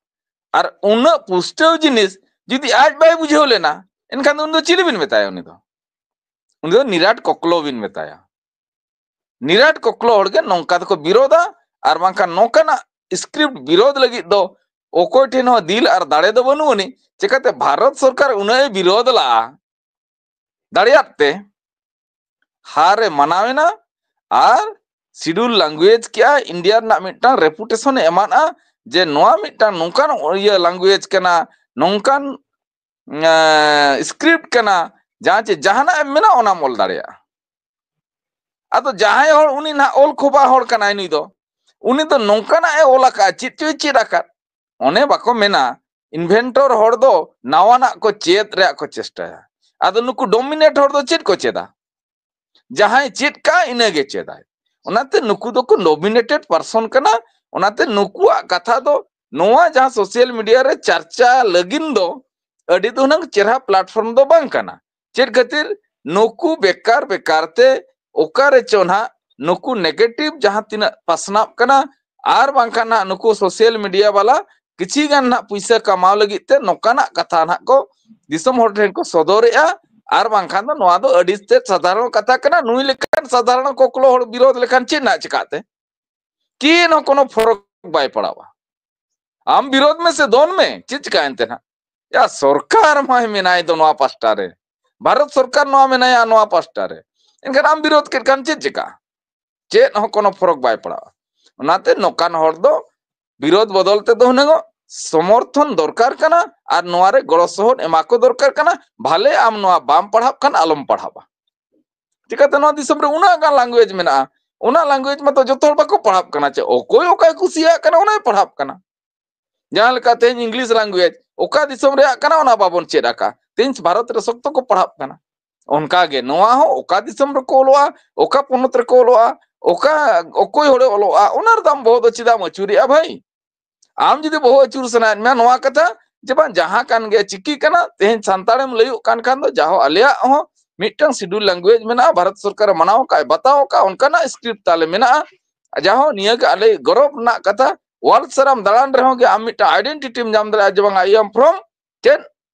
ᱟᱨ ᱩᱱᱟᱹᱜ ᱯᱩᱥᱴᱟᱹᱣ ᱡᱤᱱᱤᱥ ᱡᱩᱫᱤ ᱟᱡ ᱵᱟᱭ ᱵᱩᱡᱷᱟᱹᱣ ᱞᱮᱱᱟ, ᱮᱱᱠᱷᱟᱱ ᱫᱚ ᱩᱱᱤ ᱫᱚ ᱪᱤᱞᱤ ᱵᱤᱱ ᱢᱮᱛᱟᱭᱟ? ᱩᱱᱤ ᱫᱚ, ᱩᱱᱤ ᱫᱚ ᱱᱤᱨᱟᱴ ᱠᱚᱠᱞᱚ ᱵᱤᱱ ᱢᱮᱛᱟᱭᱟ᱾ ᱱᱤᱨᱟᱴ ᱠᱚᱠᱞᱚ ᱦᱚᱲ ᱜᱮ ᱱᱚᱝᱠᱟ ᱫᱚᱠᱚ ᱵᱤᱨᱳᱫᱟ, ᱟᱨ ᱵᱟᱝᱠᱷᱟᱱ ᱱᱚᱝᱠᱟᱱᱟᱜ ᱥᱠᱨᱤᱯᱴ ᱵᱤᱨᱳᱫ ᱞᱟᱹᱜᱤᱫ ᱫᱚ ᱚᱠᱚᱭ ᱴᱷᱮᱱ ᱦᱚᱸ ᱫᱤᱞ ᱟᱨ ᱫᱟᱲᱮ ᱫᱚ ᱵᱟᱹᱱᱩᱜ ᱟᱹᱱᱤᱡ᱾ ᱪᱤᱠᱟᱹᱛᱮ ᱵᱷᱟᱨᱚᱛ ᱥᱚᱨᱠᱟᱨ ᱩᱱᱟᱹᱜ ᱮ ᱵᱤᱨᱳᱫ ᱞᱟᱜᱼᱟ, ᱫᱟᱲᱮᱭᱟᱜ ᱛᱮ ᱦᱟᱨ ᱮ ᱢᱟᱱᱟᱣ ᱮᱱᱟ ᱟᱨ ᱥᱤᱰᱩᱞ ᱞᱟᱝᱜᱩᱭᱮᱡᱽ ᱠᱮᱜᱼᱟ, ᱤᱱᱰᱤᱭᱟ ᱨᱮᱱᱟᱜ ᱢᱤᱫᱴᱟᱝ ᱨᱮᱯᱩᱴᱮᱥᱚᱱ ᱮ ᱮᱢᱟᱫᱼᱟ ᱡᱮ ᱱᱚᱣᱟ ᱢᱤᱫᱴᱟᱝ ᱱᱚᱝᱠᱟᱱ ᱤᱭᱟᱹ ᱞᱟᱝᱜᱩᱭᱮᱡᱽ ᱠᱟᱱᱟ, ᱱᱚᱝᱠᱟᱱ ᱥᱠᱨᱤᱯᱴ ᱠᱟᱱᱟ, ᱡᱟᱦᱟᱸ ᱪᱮ ᱡᱟᱦᱟᱱᱟᱜ ᱮᱢ ᱢᱮᱱᱟ ᱚᱱᱟᱢ ᱚᱞ ᱫᱟᱲᱮᱭᱟᱜᱼᱟ᱾ ᱟᱫᱚ ᱡᱟᱦᱟᱸᱭ ᱦᱚᱲ ᱩᱱᱤ ᱱᱟᱦᱟᱜ ᱚᱞ ᱠᱷᱚᱵᱟ ᱦᱚᱲ ᱠᱟᱱᱟᱭ ᱱᱩᱭ ᱫᱚ, ᱩᱱᱤ ᱫᱚ ᱱᱚᱝᱠᱟᱱᱟᱜ ᱮ ᱚᱞ ᱟᱠᱟᱫᱼᱟ, ᱪᱮᱫ ᱪᱚᱭ ᱪᱮᱫ ᱟᱠᱟᱫ᱾ ᱚᱱᱮ ᱵᱟᱠᱚ ᱢᱮᱱᱟ, ᱤᱱᱵᱷᱮᱱᱴᱚᱨ ᱦᱚᱲ ᱫᱚ ᱱᱟᱣᱟᱱᱟᱜ ᱠᱚ ᱪᱮᱫ ᱨᱮᱭᱟᱜ ᱠᱚ ᱪᱮᱥᱴᱟᱭᱟ᱾ ᱟᱫᱚ ᱱᱩᱠᱩ ᱰᱚᱢᱤᱱᱮᱴ ᱦᱚᱲ ᱫᱚ ᱪᱮᱫ ᱠᱚ ᱪᱮᱫᱟ? ᱡᱟᱦᱟᱸᱭ ᱪᱮᱫ ᱠᱟᱜ ᱤᱱᱟᱹᱜᱮ ᱪᱮᱫᱟᱭ᱾ ᱚᱱᱟᱛᱮ ᱱᱩᱠᱩ ᱫᱚᱠᱚ ᱱᱚᱢᱤᱱᱮᱴᱮᱰ ᱯᱟᱨᱥᱚᱱ ᱠᱟᱱᱟ᱾ ᱚᱱᱟᱛᱮ ᱱᱩᱠᱩᱣᱟᱜ ᱠᱟᱛᱷᱟ ᱫᱚ ᱱᱚᱣᱟ ᱡᱟᱦᱟᱸ ᱥᱳᱥᱟᱞ ᱢᱤᱰᱤᱭᱟ ᱨᱮ ᱪᱟᱨᱪᱟ ᱞᱟᱹᱜᱤᱫ ᱫᱚ ᱟᱹᱰᱤ ᱫᱚ ᱦᱩᱱᱟᱹᱝ ᱪᱮᱦᱨᱟ ᱯᱞᱟᱴᱯᱷᱚᱨᱢ ᱫᱚ ᱵᱟᱝ ᱠᱟᱱᱟ᱾ ᱪᱮᱫ ᱠᱷᱟᱹᱛᱤᱨ? ᱱᱩᱠᱩ ᱵᱮᱠᱟᱨ ᱵᱮᱠᱟᱨ ᱛᱮ ᱚᱠᱟ ᱨᱮᱪᱚ ᱱᱟᱦᱟᱜ ᱱᱩᱠᱩ ᱱᱮᱜᱮᱴᱤᱵᱷ ᱡᱟᱦᱟᱸ ᱛᱤᱱᱟᱹᱜ ᱯᱟᱥᱱᱟᱜ ᱠᱟᱱᱟ, ᱟᱨ ᱵᱟᱝᱠᱷᱟᱱ ᱱᱟᱦᱟᱜ ᱱᱩᱠᱩ ᱥᱳᱥᱟᱞ ᱢᱤᱰᱤᱭᱟ ᱵᱟᱞᱟ ᱠᱤᱪᱷᱤ ᱜᱟᱱ ᱱᱟᱦᱟᱜ ᱯᱩᱭᱥᱟᱹ ᱠᱟᱢᱟᱣ ᱞᱟᱹᱜᱤᱫ ᱛᱮ ᱱᱚᱝᱠᱟᱱᱟᱜ ᱠᱟᱛᱷᱟ ᱱᱟᱦᱟᱜ ᱠᱚ ᱫᱤᱥᱚᱢ ᱦᱚᱲ ᱴᱷᱮᱱ ᱠᱚ ᱥᱚᱫᱚᱨᱮᱜᱼᱟ, ᱟᱨ ᱵᱟᱝᱠᱷᱟᱱ ᱫᱚ ᱱᱚᱣᱟ ᱫᱚ ᱟᱹᱰᱤ ᱛᱮᱫ ᱥᱟᱫᱷᱟᱨᱚᱱ ᱠᱟᱛᱷᱟ ᱠᱟᱱᱟ᱾ ᱱᱩᱭ ᱞᱮᱠᱟᱱ ᱥᱟᱫᱷᱟᱨᱚᱱ ᱠᱚᱠᱞᱚ ᱦᱚᱲ ᱵᱤᱨᱳᱫ ᱞᱮᱠᱷᱟᱱ ᱪᱮᱫ ᱱᱟᱦᱟᱜ ᱪᱤᱠᱟᱹᱜ ᱛᱮ? ᱪᱮᱫ ᱦᱚᱸ ᱠᱳᱱᱳ ᱯᱷᱚᱨᱚᱠ ᱵᱟᱭ ᱯᱟᱲᱟᱣᱟ᱾ ᱟᱢ ᱵᱤᱨᱳᱫ ᱢᱮ ᱥᱮ ᱫᱚᱱ ᱢᱮ, ᱪᱮᱫ ᱪᱤᱠᱟᱹᱭᱮᱱ ᱛᱮ ᱱᱟᱦᱟᱜ? ᱭᱟ, ᱥᱚᱨᱠᱟᱨ ᱢᱟᱭ ᱢᱮᱱᱟᱭ ᱫᱚ ᱱᱚᱣᱟ ᱯᱟᱥᱴᱟ ᱨᱮ, ᱵᱷᱟᱨᱚᱛ ᱥᱚᱨᱠᱟᱨ ᱱᱚᱣᱟ ᱢᱮᱱᱟᱭᱟ ᱱᱚᱣᱟ ᱯᱟᱥᱴᱟ ᱨᱮ, ᱮᱱᱠᱷᱟᱱ ᱟᱢ ᱵᱤᱨᱳᱫ ᱠᱮᱫ ᱠᱷᱟᱱ ᱪᱮᱫ ᱪᱤᱠᱟᱹᱜᱼᱟ? ᱪᱮᱫ ᱦᱚᱸ ᱠᱳᱱᱳ ᱯᱷᱚᱨᱚᱠ ᱵᱟᱭ ᱯᱟᱲᱟᱜᱼᱟ᱾ ᱚᱱᱟᱛᱮ ᱱᱚᱝᱠᱟᱱ ᱦᱚᱲ ᱫᱚ ᱵᱤᱨᱳᱫ ᱵᱚᱫᱚᱞ ᱛᱮᱫᱚ ᱦᱩᱱᱟᱹᱝ ᱥᱚᱢᱚᱨᱛᱷᱚᱱ ᱫᱚᱨᱠᱟᱨ ᱠᱟᱱᱟ ᱟᱨ ᱱᱚᱣᱟ ᱨᱮ ᱜᱚᱲᱚ ᱥᱚᱦᱚᱫ ᱮᱢᱟ ᱠᱚ ᱫᱚᱨᱠᱟᱨ ᱠᱟᱱᱟ᱾ ᱵᱷᱟᱞᱮ ᱟᱢ ᱱᱚᱣᱟ ᱵᱟᱢ ᱯᱟᱲᱦᱟᱜ ᱠᱷᱟᱱ ᱟᱞᱚᱢ ᱯᱟᱲᱦᱟᱜᱼᱟ᱾ ᱪᱤᱠᱟᱹᱛᱮ ᱱᱚᱣᱟ ᱫᱤᱥᱚᱢ ᱨᱮ ᱩᱱᱟᱹᱜ ᱜᱟᱱ ᱞᱟᱝᱜᱩᱭᱮᱡᱽ ᱢᱮᱱᱟᱜᱼᱟ, ᱚᱱᱟ ᱞᱟᱝᱜᱩᱭᱮᱡᱽ ᱢᱟᱛᱚ ᱡᱚᱛᱚ ᱦᱚᱲ ᱵᱟᱠᱚ ᱯᱟᱲᱦᱟᱜ ᱠᱟᱱᱟ᱾ ᱪᱮ ᱚᱠᱚᱭ ᱚᱠᱟᱭ ᱠᱩᱥᱤᱭᱟᱜ ᱠᱟᱱᱟ ᱚᱱᱟᱭ ᱯᱟᱲᱦᱟᱜ ᱠᱟᱱᱟ᱾ ᱡᱟᱦᱟᱸ ᱞᱮᱠᱟ ᱛᱮᱦᱮᱧ ᱤᱝᱞᱤᱥ ᱞᱟᱝᱜᱩᱭᱮᱡᱽ ᱚᱠᱟ ᱫᱤᱥᱚᱢ ᱨᱮᱭᱟᱜ ᱠᱟᱱᱟ ᱚᱱᱟ ᱵᱟᱵᱚᱱ ᱪᱮᱫ ᱟᱠᱟᱫ, ᱛᱮᱦᱮᱧ ᱵᱷᱟᱨᱚᱛ ᱨᱮ ᱥᱚᱠᱛᱚ ᱠᱚ ᱯᱟᱲᱦᱟᱜ ᱠᱟᱱᱟ᱾ ᱚᱱᱠᱟ ᱜᱮ ᱱᱚᱣᱟ ᱦᱚᱸ ᱚᱠᱟ ᱫᱤᱥᱚᱢ ᱨᱮᱠᱚ ᱚᱞᱚᱜᱼᱟ, ᱚᱠᱟ ᱯᱚᱱᱚᱛ ᱨᱮᱠᱚ ᱚᱞᱚᱜᱼᱟ, ᱚᱠᱟ ᱚᱠᱚᱭ ᱦᱚᱲᱮ ᱚᱞᱚᱜᱼᱟ, ᱚᱱᱟ ᱨᱮᱫᱚ ᱟᱢ ᱵᱚᱦᱚᱜ ᱫᱚ ᱪᱮᱫᱟᱜ ᱮᱢ ᱟᱹᱪᱩᱨᱮᱜᱼᱟ ᱵᱷᱟᱹᱭ? ᱟᱢ ᱡᱩᱫᱤ ᱵᱚᱦᱚᱜ ᱟᱹᱪᱩᱨ ᱥᱟᱱᱟᱭᱮᱫ ᱢᱮᱭᱟ ᱱᱚᱣᱟ ᱠᱟᱛᱷᱟ, ᱡᱮ ᱵᱟᱝ ᱡᱟᱦᱟᱸ ᱠᱟᱱ ᱜᱮ ᱪᱤᱠᱤ ᱠᱟᱱᱟ, ᱛᱮᱦᱮᱧ ᱥᱟᱱᱛᱟᱲᱮᱢ ᱞᱟᱹᱭᱚᱜ ᱠᱟᱱ ᱠᱷᱟᱱ ᱫᱚ ᱡᱟᱦᱳ ᱟᱞᱮᱭᱟᱜ ᱦᱚᱸ ᱢᱤᱫᱴᱟᱝ schedule language ᱢᱮᱱᱟᱜᱼᱟ, ᱵᱷᱟᱨᱚᱛ ᱥᱚᱨᱠᱟᱨᱮ ᱢᱟᱱᱟᱣ ᱟᱠᱟᱫ, ᱵᱟᱛᱟᱣ ᱟᱠᱟᱫ, ᱚᱱᱠᱟᱱᱟᱜ script ᱛᱟᱞᱮ ᱢᱮᱱᱟᱜᱼᱟ᱾ ᱡᱟᱦᱳ ᱱᱤᱭᱟᱹ ᱜᱮ ᱟᱞᱮ ᱜᱚᱨᱚᱵᱽ ᱨᱮᱱᱟᱜ ᱠᱟᱛᱷᱟ, world ᱥᱟᱨᱟᱢ ᱫᱟᱬᱟᱱ ᱨᱮᱦᱚᱸ ᱜᱮ ᱟᱢ ᱢᱤᱫᱴᱟᱝ identity ᱮᱢ ᱧᱟᱢ ᱫᱟᱲᱮᱭᱟᱜᱼᱟ ᱡᱮ ᱵᱟᱝ I am from ᱪᱮᱫ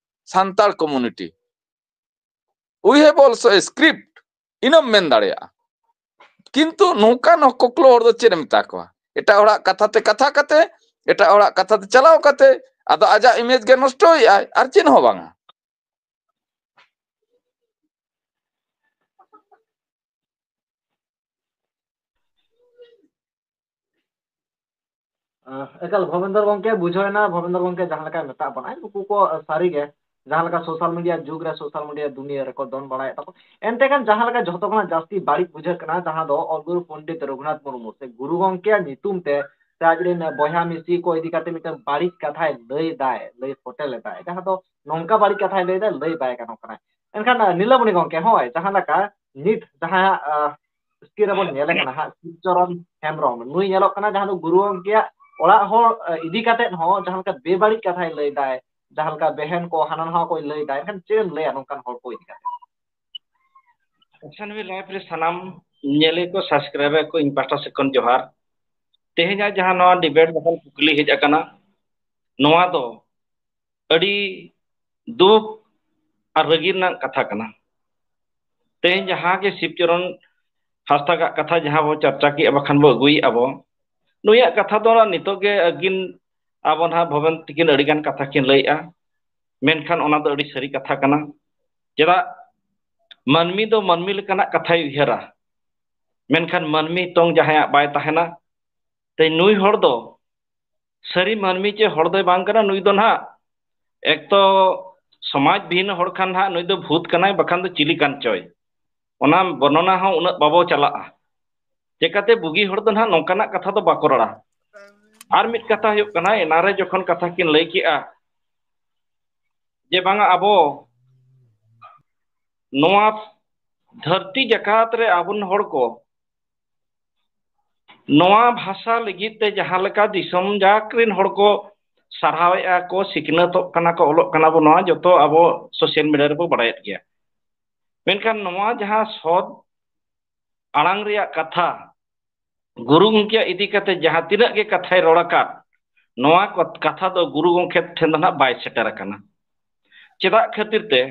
Santal community, we have also a script, ᱤᱱᱟᱹᱢ ᱢᱮᱱ ᱫᱟᱲᱮᱭᱟᱜᱼᱟ᱾ ᱠᱤᱱᱛᱩ ᱱᱚᱝᱠᱟᱱ ᱠᱚᱠᱞᱚ ᱦᱚᱲ ᱫᱚ ᱪᱮᱫ ᱮᱢ ᱢᱮᱛᱟ ᱠᱚᱣᱟ? ᱮᱴᱟᱜ ᱦᱚᱲᱟᱜ ᱠᱟᱛᱷᱟ ᱛᱮ ᱠᱟᱛᱷᱟ ᱠᱟᱛᱮ, ᱮᱴᱟᱜ ᱦᱚᱲᱟᱜ ᱠᱟᱛᱷᱟ ᱛᱮ ᱪᱟᱞᱟᱣ ᱠᱟᱛᱮ, ᱟᱫᱚ ᱟᱡᱟᱜ image ᱜᱮ ᱱᱚᱥᱴᱚᱭᱮᱫᱟᱭ, ᱟᱨ ᱪᱮᱫ ᱦᱚᱸ ᱵᱟᱝᱟ᱾ ᱮᱠᱟᱞ ᱵᱷᱚᱵᱮᱱᱫᱚᱨ ᱜᱚᱝᱠᱮ ᱵᱩᱡᱷᱟᱹᱣ ᱮᱱᱟ, ᱵᱷᱚᱵᱮᱱᱫᱚᱨ ᱜᱚᱝᱠᱮ ᱡᱟᱦᱟᱸ ᱞᱮᱠᱟᱭ ᱢᱮᱛᱟᱜ ᱵᱚᱱᱟᱭ, ᱱᱩᱠᱩ ᱠᱚ ᱥᱟᱹᱨᱤ ᱜᱮ ᱡᱟᱦᱟᱸ ᱞᱮᱠᱟ social media ᱡᱩᱜᱽ ᱨᱮ social media ᱫᱩᱱᱤᱭᱟᱹ ᱨᱮᱠᱚ ᱫᱚᱱ ᱵᱟᱲᱟᱭᱮᱫ ᱛᱟᱠᱚ᱾ ᱮᱱᱛᱮ ᱠᱷᱟᱱ ᱡᱟᱦᱟᱸ ᱞᱮᱠᱟ ᱡᱷᱚᱛᱚ ᱠᱷᱚᱱᱟᱜ ᱡᱟᱹᱥᱛᱤ ᱵᱟᱹᱲᱤᱡ ᱵᱩᱡᱷᱟᱹᱜ ᱠᱟᱱᱟ, ᱡᱟᱦᱟᱸ ᱫᱚ ᱚᱞ ᱜᱩᱨᱩ ᱯᱚᱱᱰᱤᱛ ᱨᱚᱜᱷᱩᱱᱟᱛᱷ ᱢᱩᱨᱢᱩ ᱥᱮ ᱜᱩᱨᱩ ᱜᱚᱝᱠᱮᱭᱟᱜ ᱧᱩᱛᱩᱢ ᱛᱮ ᱥᱮ ᱟᱡᱨᱮᱱ ᱵᱚᱭᱦᱟ ᱢᱤᱥᱤ ᱠᱚ ᱤᱫᱤ ᱠᱟᱛᱮ ᱢᱤᱫᱴᱟᱝ ᱵᱟᱹᱲᱤᱡ ᱠᱟᱛᱷᱟᱭ ᱞᱟᱹᱭ ᱫᱟᱭ, ᱞᱟᱹᱭ ᱯᱷᱚᱴᱮᱞ ᱮᱫᱟᱭ, ᱡᱟᱦᱟᱸ ᱫᱚ ᱱᱚᱝᱠᱟ ᱵᱟᱹᱲᱤᱡ ᱠᱟᱛᱷᱟᱭ ᱞᱟᱹᱭ ᱫᱟᱭ, ᱞᱟᱹᱭ ᱵᱟᱭ ᱜᱟᱱᱚᱜ ᱠᱟᱱᱟ᱾ ᱮᱱᱠᱷᱟᱱ ᱱᱤᱞᱟᱢᱚᱱᱤ ᱜᱚᱝᱠᱮ, ᱦᱳᱭ, ᱡᱟᱦᱟᱸ ᱞᱮᱠᱟ ᱱᱤᱛ ᱡᱟᱦᱟᱸᱭᱟᱜ screen ᱨᱮᱵᱚᱱ ᱧᱮᱞᱮ ᱠᱟᱱᱟ ᱦᱟᱸᱜ, ᱥᱤᱵᱪᱚᱨᱚᱱ ᱦᱮᱢᱵᱨᱚᱢ, ᱱᱩᱭ ᱧᱮᱞᱚᱜ ᱠᱟᱱᱟ ᱡᱟᱦᱟᱸ ᱫᱚ ᱜᱩᱨᱩ ᱜᱚᱝᱠᱮᱭᱟᱜ ᱚᱲᱟᱜ ᱦᱚᱲ ᱤᱫᱤ ᱠᱟᱛᱮᱫ ᱦᱚᱸ ᱡᱟᱦᱟᱸ ᱞᱮᱠᱟ ᱵᱮᱵᱟᱹᱲᱤᱡ ᱠᱟᱛᱷᱟᱭ ᱞᱟᱹᱭ ᱫᱟᱭ, ᱡᱟᱦᱟᱸ ᱞᱮᱠᱟ ᱵᱮᱦᱮᱱ ᱠᱚ ᱦᱟᱱᱟ ᱱᱟᱣᱟ ᱠᱚᱭ ᱞᱟᱹᱭ ᱫᱟᱭ᱾ ᱮᱱᱠᱷᱟᱱ ᱪᱮᱫ ᱮᱢ ᱞᱟᱹᱭᱟ ᱱᱚᱝᱠᱟᱱ ᱦᱚᱲ ᱠᱚ ᱤᱫᱤ ᱠᱟᱛᱮ? ᱮᱥ ᱮᱱ ᱵᱤ live ᱨᱮ ᱥᱟᱱᱟᱢ ᱧᱮᱞᱮ ᱠᱚ, subscriber ᱠᱚ, ᱤᱧ ᱯᱟᱦᱴᱟ ᱥᱮᱫ ᱠᱷᱚᱱ ᱡᱚᱦᱟᱨ᱾ ᱛᱮᱦᱮᱧᱟᱜ ᱡᱟᱦᱟᱸ ᱱᱚᱣᱟ debate ᱵᱟᱠᱷᱟᱱ ᱠᱩᱠᱞᱤ ᱦᱮᱡ ᱟᱠᱟᱱᱟ, ᱱᱚᱣᱟ ᱫᱚ ᱟᱹᱰᱤ ᱫᱩᱠ ᱟᱨ ᱨᱟᱹᱜᱤ ᱨᱮᱱᱟᱜ ᱠᱟᱛᱷᱟ ᱠᱟᱱᱟ᱾ ᱛᱮᱦᱮᱧ ᱡᱟᱦᱟᱸ ᱜᱮ ᱥᱤᱵᱪᱚᱨᱚᱱ ᱦᱟᱸᱥᱫᱟᱜᱟᱜ ᱠᱟᱛᱷᱟ ᱡᱟᱦᱟᱸ ᱵᱚ ᱪᱟᱨᱪᱟ ᱠᱮᱜᱼᱟ, ᱵᱟᱠᱷᱟᱱ ᱵᱚ ᱟᱹᱜᱩᱭᱮᱫᱼᱟ ᱵᱚ, ᱱᱩᱭᱟᱜ ᱠᱟᱛᱷᱟ ᱫᱚ ᱱᱤᱛᱚᱜ ᱜᱮ ᱟᱹᱠᱤᱱ ᱟᱵᱚ ᱱᱟᱦᱟᱜ ᱵᱷᱚᱵᱮᱱ ᱛᱤᱠᱤᱱ ᱟᱹᱰᱤᱜᱟᱱ ᱠᱟᱛᱷᱟ ᱠᱤᱱ ᱞᱟᱹᱭᱮᱫᱼᱟ, ᱢᱮᱱᱠᱷᱟᱱ ᱚᱱᱟ ᱫᱚ ᱟᱹᱰᱤ ᱥᱟᱹᱨᱤ ᱠᱟᱛᱷᱟ ᱠᱟᱱᱟ᱾ ᱪᱮᱫᱟᱜ? ᱢᱟᱹᱱᱢᱤ ᱫᱚ ᱢᱟᱹᱱᱢᱤ ᱞᱮᱠᱟᱱᱟᱜ ᱠᱟᱛᱷᱟᱭ ᱩᱭᱦᱟᱹᱨᱟ, ᱢᱮᱱᱠᱷᱟᱱ ᱢᱟᱹᱱᱢᱤ ᱛᱚᱝ ᱡᱟᱦᱟᱸᱭᱟᱜ ᱵᱟᱭ ᱛᱟᱦᱮᱱᱟ᱾ ᱛᱮ ᱱᱩᱭ ᱦᱚᱲ ᱫᱚ ᱥᱟᱹᱨᱤ ᱢᱟᱹᱱᱢᱤ ᱪᱮ ᱦᱚᱲ ᱫᱚᱭ ᱵᱟᱝ ᱠᱟᱱᱟ, ᱱᱩᱭ ᱫᱚ ᱱᱟᱦᱟᱜ ᱮᱠ ᱛᱚ ᱥᱚᱢᱟᱡᱽ ᱵᱤᱦᱤᱱ ᱦᱚᱲ ᱠᱷᱟᱱ ᱱᱟᱦᱟᱜ ᱱᱩᱭ ᱫᱚ ᱵᱷᱩᱛ ᱠᱟᱱᱟᱭ, ᱵᱟᱠᱷᱟᱱ ᱫᱚ ᱪᱤᱞᱤ ᱠᱟᱱ ᱪᱚᱭ᱾ ᱚᱱᱟ ᱵᱚᱨᱱᱚᱱᱟ ᱦᱚᱸ ᱩᱱᱟᱹᱜ ᱵᱟᱵᱚ ᱪᱟᱞᱟᱜᱼᱟ᱾ ᱪᱮᱠᱟᱛᱮ ᱵᱩᱜᱤ ᱦᱚᱲ ᱫᱚ ᱱᱟᱦᱟᱜ ᱱᱚᱝᱠᱟᱱᱟᱜ ᱠᱟᱛᱷᱟ ᱫᱚ ᱵᱟᱠᱚ ᱨᱚᱲᱟ᱾ ᱟᱨ ᱢᱤᱫ ᱠᱟᱛᱷᱟ ᱦᱩᱭᱩᱜ ᱠᱟᱱᱟ, ᱮᱱᱟᱨᱮ ᱡᱚᱠᱷᱚᱱ ᱠᱟᱛᱷᱟ ᱠᱤᱱ ᱞᱟᱹᱭ ᱠᱮᱜᱼᱟ ᱡᱮ ᱵᱟᱝᱟ ᱟᱵᱚ ᱱᱚᱣᱟ ᱫᱷᱟᱹᱨᱛᱤ ᱡᱟᱠᱟᱛ ᱨᱮ ᱟᱵᱚ ᱦᱚᱲ ᱠᱚ ᱱᱚᱣᱟ ᱵᱷᱟᱥᱟ ᱞᱟᱹᱜᱤᱫ ᱛᱮ ᱡᱟᱦᱟᱸ ᱞᱮᱠᱟ ᱫᱤᱥᱚᱢ ᱡᱟᱠ ᱨᱮᱱ ᱦᱚᱲ ᱠᱚ ᱥᱟᱨᱦᱟᱣᱮᱫᱼᱟ ᱠᱚ, ᱥᱤᱠᱷᱱᱟᱹᱛᱚᱜ ᱠᱟᱱᱟ ᱠᱚ, ᱚᱞᱚᱜ ᱠᱟᱱᱟ ᱵᱚ, ᱱᱚᱣᱟ ᱡᱚᱛᱚ ᱟᱵᱚ ᱥᱳᱥᱟᱞ ᱢᱤᱰᱤᱭᱟ ᱨᱮᱵᱚ ᱵᱟᱲᱟᱭᱮᱫ ᱜᱮᱭᱟ᱾ ᱢᱮᱱᱠᱷᱟᱱ ᱱᱚᱣᱟ ᱡᱟᱦᱟᱸ ᱥᱚᱛ ᱟᱲᱟᱝ ᱨᱮᱭᱟᱜ ᱠᱟᱛᱷᱟ, ᱜᱩᱨᱩ ᱜᱚᱢᱠᱮᱭᱟᱜ ᱤᱫᱤ ᱠᱟᱛᱮ ᱡᱟᱦᱟᱸ ᱛᱤᱱᱟᱹᱜ ᱜᱮ ᱠᱟᱛᱷᱟᱭ ᱨᱚᱲ ᱟᱠᱟᱫ, ᱱᱚᱣᱟ ᱠᱚ-, ᱠᱟᱛᱷᱟ ᱫᱚ ᱜᱩᱨᱩ ᱜᱚᱢᱠᱮ ᱴᱷᱮᱱ ᱫᱚ ᱱᱟᱦᱟᱜ ᱵᱟᱭ ᱥᱮᱴᱮᱨ ᱟᱠᱟᱱᱟ᱾ ᱪᱮᱫᱟᱜ ᱠᱷᱟᱹᱛᱤᱨ ᱛᱮ?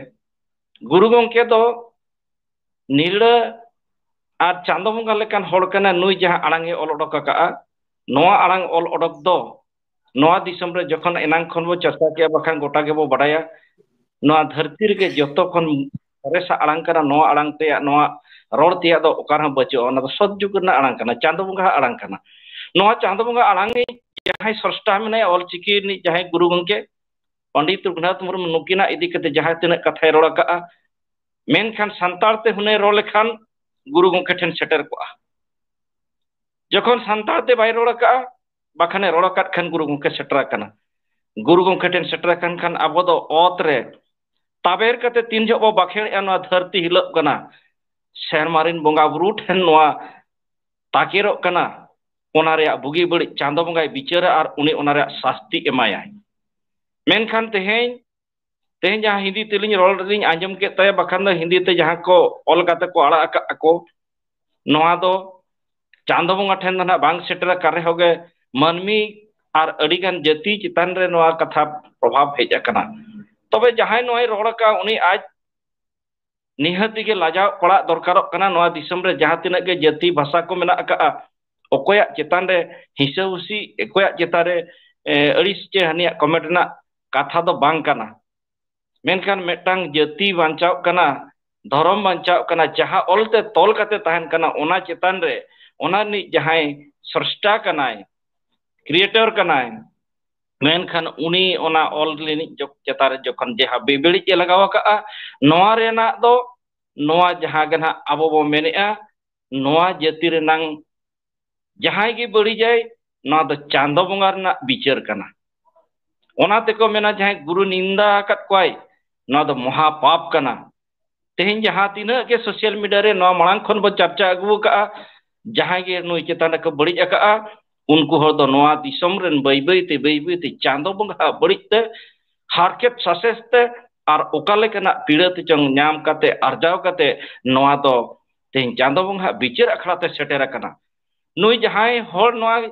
ᱜᱩᱨᱩ ᱜᱚᱢᱠᱮ ᱫᱚ ᱱᱤᱨᱲᱟᱹ ᱟᱨ ᱪᱟᱸᱫᱚ ᱵᱚᱸᱜᱟ ᱞᱮᱠᱟᱱ ᱦᱚᱲ ᱠᱟᱱᱟ᱾ ᱱᱩᱭ ᱡᱟᱦᱟᱸ ᱟᱲᱟᱝ ᱮ ᱚᱞ ᱚᱰᱚᱠ ᱟᱠᱟᱫᱼᱟ, ᱱᱚᱣᱟ ᱟᱲᱟᱝ ᱚᱞ ᱚᱰᱚᱠ ᱫᱚ ᱱᱚᱣᱟ ᱫᱤᱥᱚᱢ ᱨᱮ, ᱡᱚᱠᱷᱚᱱ ᱮᱱᱟᱝ ᱠᱷᱚᱱ ᱵᱚ ᱪᱟᱨᱪᱟ ᱠᱮᱜᱼᱟ, ᱵᱟᱠᱷᱟᱱ ᱜᱚᱴᱟ ᱜᱮᱵᱚ ᱵᱟᱰᱟᱭᱟ, ᱱᱚᱣᱟ ᱫᱷᱟᱹᱨᱛᱤ ᱨᱮᱜᱮ ᱡᱚᱛᱚ ᱠᱷᱚᱱ ᱥᱚᱨᱮᱥᱟᱜ ᱟᱲᱟᱝ ᱠᱟᱱᱟ᱾ ᱱᱚᱣᱟ ᱟᱲᱟᱝ ᱛᱮᱭᱟᱜ, ᱱᱚᱣᱟ ᱨᱚᱲ ᱛᱮᱭᱟᱜ ᱫᱚ ᱚᱠᱟ ᱨᱮᱦᱚᱸ ᱵᱟᱹᱪᱩᱜᱼᱟ᱾ ᱚᱱᱟ ᱫᱚ ᱥᱚᱛ ᱡᱩᱜᱽ ᱨᱮᱱᱟᱜ ᱟᱲᱟᱝ ᱠᱟᱱᱟ, ᱪᱟᱸᱫᱚ ᱵᱚᱸᱜᱟ ᱟᱲᱟᱝ ᱠᱟᱱᱟ᱾ ᱱᱚᱣᱟ ᱪᱟᱸᱫᱚ ᱵᱚᱸᱜᱟ ᱟᱲᱟᱝ ᱨᱤᱱᱤᱡ ᱡᱟᱦᱟᱸᱭ ᱥᱨᱚᱥᱴᱟ ᱢᱮᱱᱟᱭᱟ, ᱚᱞᱪᱤᱠᱤ ᱨᱤᱱᱤᱡ ᱡᱟᱦᱟᱸᱭ ᱜᱩᱨᱩ ᱜᱚᱢᱠᱮ ᱯᱚᱱᱰᱤᱛ ᱨᱚᱜᱷᱩᱱᱟᱛᱷ ᱢᱩᱨᱢᱩ, ᱱᱩᱠᱤᱱᱟᱜ ᱤᱫᱤ ᱠᱟᱛᱮ ᱡᱟᱦᱟᱸ ᱛᱤᱱᱟᱹᱜ ᱠᱟᱛᱷᱟᱭ ᱨᱚᱲ ᱟᱠᱟᱫᱼᱟ, ᱢᱮᱱᱠᱷᱟᱱ ᱥᱟᱱᱛᱟᱲ ᱛᱮ ᱦᱩᱱᱟᱹᱭ ᱨᱚᱲ ᱞᱮᱠᱷᱟᱱ ᱜᱩᱨᱩ ᱜᱚᱢᱠᱮ ᱴᱷᱮᱱ ᱥᱮᱴᱮᱨ ᱠᱚᱜᱼᱟ᱾ ᱡᱚᱠᱷᱚᱱ ᱥᱟᱱᱛᱟᱲ ᱛᱮ ᱵᱟᱭ ᱨᱚᱲ ᱟᱠᱟᱫᱼᱟ, ᱵᱟᱠᱷᱟᱱᱮ ᱨᱚᱲ ᱟᱠᱟᱫ ᱠᱷᱟᱱ ᱜᱩᱨᱩ ᱜᱚᱢᱠᱮ ᱥᱮᱴᱮᱨ ᱟᱠᱟᱱᱟ᱾ ᱜᱩᱨᱩ ᱜᱚᱢᱠᱮ ᱴᱷᱮᱱ ᱥᱮᱴᱮᱨ ᱟᱠᱟᱱ ᱠᱷᱟᱱ ᱟᱵᱚ ᱫᱚ ᱚᱛ ᱨᱮ ᱛᱟᱵᱮᱨ ᱠᱟᱛᱮ ᱛᱤᱱ ᱡᱚᱦᱚᱜ ᱵᱚ ᱵᱟᱠᱷᱮᱲᱮᱜᱼᱟ, ᱱᱚᱣᱟ ᱫᱷᱟᱹᱨᱛᱤ ᱦᱤᱞᱟᱹᱜ ᱠᱟᱱᱟ᱾ ᱥᱮᱨᱢᱟ ᱨᱤᱱ ᱵᱚᱸᱜᱟ ᱵᱩᱨᱩ ᱴᱷᱮᱱ ᱱᱚᱣᱟ ᱛᱟᱠᱮᱨᱚᱜ ᱠᱟᱱᱟ᱾ ᱚᱱᱟ ᱨᱮᱭᱟᱜ ᱵᱩᱜᱤ ᱵᱟᱹᱲᱤᱡ ᱪᱟᱸᱫᱚ ᱵᱚᱸᱜᱟᱭ ᱵᱤᱪᱟᱹᱨᱟ ᱟᱨ ᱩᱱᱤ ᱚᱱᱟ ᱨᱮᱭᱟᱜ ᱥᱟᱥᱛᱤ ᱮᱢᱟᱭᱟᱭ᱾ ᱢᱮᱱᱠᱷᱟᱱ ᱛᱮᱦᱮᱧ, ᱛᱮᱦᱮᱧ ᱡᱟᱦᱟᱸ ᱦᱤᱱᱫᱤ ᱛᱮᱞᱤᱧ ᱨᱚᱲ ᱨᱮᱞᱤᱧ ᱟᱸᱡᱚᱢ ᱠᱮᱫ ᱛᱟᱭᱟ, ᱵᱟᱠᱷᱟᱱ ᱫᱚ ᱦᱤᱱᱫᱤ ᱛᱮ ᱡᱟᱦᱟᱸ ᱠᱚ ᱚᱞ ᱠᱟᱛᱮ ᱠᱚ ᱟᱲᱟᱜ ᱟᱠᱟᱫ ᱟᱠᱚ, ᱱᱚᱣᱟ ᱫᱚ ᱪᱟᱸᱫᱚ ᱵᱚᱸᱜᱟ ᱴᱷᱮᱱ ᱫᱚ ᱱᱟᱦᱟᱜ ᱵᱟᱝ ᱥᱮᱴᱮᱨ ᱟᱠᱟᱱ ᱨᱮᱦᱚᱸ ᱜᱮ, ᱢᱟᱹᱱᱢᱤ ᱟᱨ ᱟᱹᱰᱤᱜᱟᱱ ᱡᱟᱹᱛᱤ ᱪᱮᱛᱟᱱ ᱨᱮ ᱱᱚᱣᱟ ᱠᱟᱛᱷᱟ ᱯᱨᱚᱵᱷᱟᱵᱽ ᱦᱮᱡ ᱟᱠᱟᱱᱟ᱾ ᱛᱚᱵᱮ ᱡᱟᱦᱟᱸᱭ ᱱᱚᱣᱟᱭ ᱨᱚᱲ ᱟᱠᱟᱫ, ᱩᱱᱤ ᱟᱡ ᱱᱤᱦᱟᱹᱛ ᱜᱮ ᱞᱟᱡᱟᱣ ᱯᱟᱲᱟᱜ ᱫᱚᱨᱠᱟᱨᱚᱜ ᱠᱟᱱᱟ᱾ ᱱᱚᱣᱟ ᱫᱤᱥᱚᱢ ᱨᱮ ᱡᱟᱦᱟᱸ ᱛᱤᱱᱟᱹᱜ ᱜᱮ ᱡᱟᱹᱛᱤ ᱵᱷᱟᱥᱟ ᱠᱚ ᱢᱮᱱᱟᱜ ᱟᱠᱟᱫᱼᱟ, ᱚᱠᱚᱭᱟᱜ ᱪᱮᱛᱟᱱ ᱨᱮ ᱦᱤᱥᱟᱹ ᱦᱩᱥᱤ, ᱚᱠᱚᱭᱟᱜ ᱪᱮᱛᱟᱱ ᱨᱮ, ᱮ, ᱟᱹᱲᱤᱥ ᱪᱮ ᱦᱟᱹᱱᱤᱭᱟᱜ ᱠᱚᱢᱮᱱᱴ ᱨᱮᱱᱟᱜ ᱠᱟᱛᱷᱟ ᱫᱚ ᱵᱟᱝ ᱠᱟᱱᱟ᱾ ᱢᱮᱱᱠᱷᱟᱱ ᱢᱤᱫᱴᱟᱝ ᱡᱟᱹᱛᱤ ᱵᱟᱧᱪᱟᱣ ᱠᱟᱱᱟ, ᱫᱷᱚᱨᱚᱢ ᱵᱟᱧᱪᱟᱣ ᱠᱟᱱᱟ, ᱡᱟᱦᱟᱸ ᱚᱞ ᱛᱮ ᱛᱚᱞ ᱠᱟᱛᱮ ᱛᱟᱦᱮᱱ ᱠᱟᱱᱟ, ᱚᱱᱟ ᱪᱮᱛᱟᱱ ᱨᱮ, ᱚᱱᱟ ᱨᱤᱱᱤᱡ ᱡᱟᱦᱟᱸᱭ ᱥᱨᱚᱥᱴᱟ ᱠᱟᱱᱟᱭ, ᱠᱨᱤᱭᱮᱴᱚᱨ ᱠᱟᱱᱟᱭ, ᱢᱮᱱᱠᱷᱟᱱ ᱩᱱᱤ ᱚᱱᱟ ᱚᱞ ᱨᱤᱱᱤᱡ ᱡᱚᱠ-, ᱪᱮᱛᱟᱱ ᱨᱮ ᱡᱚᱠᱷᱚᱱ ᱡᱟᱦᱟᱸ ᱵᱮᱵᱟᱹᱲᱤᱡ ᱮ ᱞᱟᱜᱟᱣ ᱟᱠᱟᱫᱼᱟ, ᱱᱚᱣᱟ ᱨᱮᱱᱟᱜ ᱫᱚ, ᱱᱚᱣᱟ ᱡᱟᱦᱟᱸ ᱜᱮ ᱱᱟᱦᱟᱜ ᱟᱵᱚ ᱵᱚ ᱢᱮᱱᱮᱫᱼᱟ, ᱱᱚᱣᱟ ᱡᱟᱹᱛᱤ ᱨᱮᱱᱟᱝ ᱡᱟᱦᱟᱸᱭ ᱜᱮ ᱵᱟᱹᱲᱤᱡᱟᱭ, ᱱᱚᱣᱟ ᱫᱚ ᱪᱟᱸᱫᱚ ᱵᱚᱸᱜᱟ ᱨᱮᱱᱟᱜ ᱵᱤᱪᱟᱹᱨ ᱠᱟᱱᱟ᱾ ᱚᱱᱟ ᱛᱮᱠᱚ ᱢᱮᱱᱟ, ᱡᱟᱦᱟᱸᱭ ᱜᱩᱨᱩ ᱱᱤᱱᱫᱟ ᱟᱠᱟᱫ ᱠᱚᱣᱟᱭ, ᱱᱚᱣᱟ ᱫᱚ ᱢᱚᱦᱟ ᱯᱟᱯ ᱠᱟᱱᱟ᱾ ᱛᱮᱦᱮᱧ ᱡᱟᱦᱟᱸ ᱛᱤᱱᱟᱹᱜ ᱜᱮ ᱥᱳᱥᱟᱞ ᱢᱤᱰᱤᱭᱟ ᱨᱮ ᱱᱚᱣᱟ ᱢᱟᱲᱟᱝ ᱠᱷᱚᱱ ᱵᱚ ᱪᱟᱨᱪᱟ ᱟᱹᱜᱩ ᱟᱠᱟᱫᱼᱟ, ᱡᱟᱦᱟᱸᱭ ᱜᱮ ᱱᱩᱭ ᱪᱮᱛᱟᱱ ᱨᱮᱠᱚ ᱵᱟᱹᱲᱤᱡ ᱟᱠᱟᱫᱼᱟ, ᱩᱱᱠᱩ ᱦᱚᱲ ᱫᱚ ᱱᱚᱣᱟ ᱫᱤᱥᱚᱢ ᱨᱮᱱ ᱵᱟᱹᱭ ᱵᱟᱹᱭ ᱛᱮ, ᱵᱟᱹᱭ ᱵᱟᱹᱭ ᱛᱮ ᱪᱟᱸᱫᱚ ᱵᱚᱸᱜᱟ ᱟᱜ ᱵᱟᱹᱲᱤᱡ ᱛᱮ, ᱦᱟᱨᱠᱮᱛ ᱥᱟᱥᱮᱛ ᱛᱮ, ᱟᱨ ᱚᱠᱟ ᱞᱮᱠᱟᱱᱟᱜ ᱯᱤᱲᱟᱹ ᱛᱮᱪᱚᱝ ᱧᱟᱢ ᱠᱟᱛᱮ, ᱟᱨᱡᱟᱣ ᱠᱟᱛᱮ, ᱱᱚᱣᱟ ᱫᱚ ᱛᱮᱦᱮᱧ ᱪᱟᱸᱫᱚ ᱵᱚᱸᱜᱟ ᱟᱜ ᱵᱤᱪᱟᱹᱨ ᱟᱠᱷᱲᱟ ᱛᱮ ᱥᱮᱴᱮᱨ ᱟᱠᱟᱱᱟ᱾ ᱱᱩᱭ ᱡᱟᱦᱟᱸᱭ ᱦᱚᱲ ᱱᱚᱣᱟ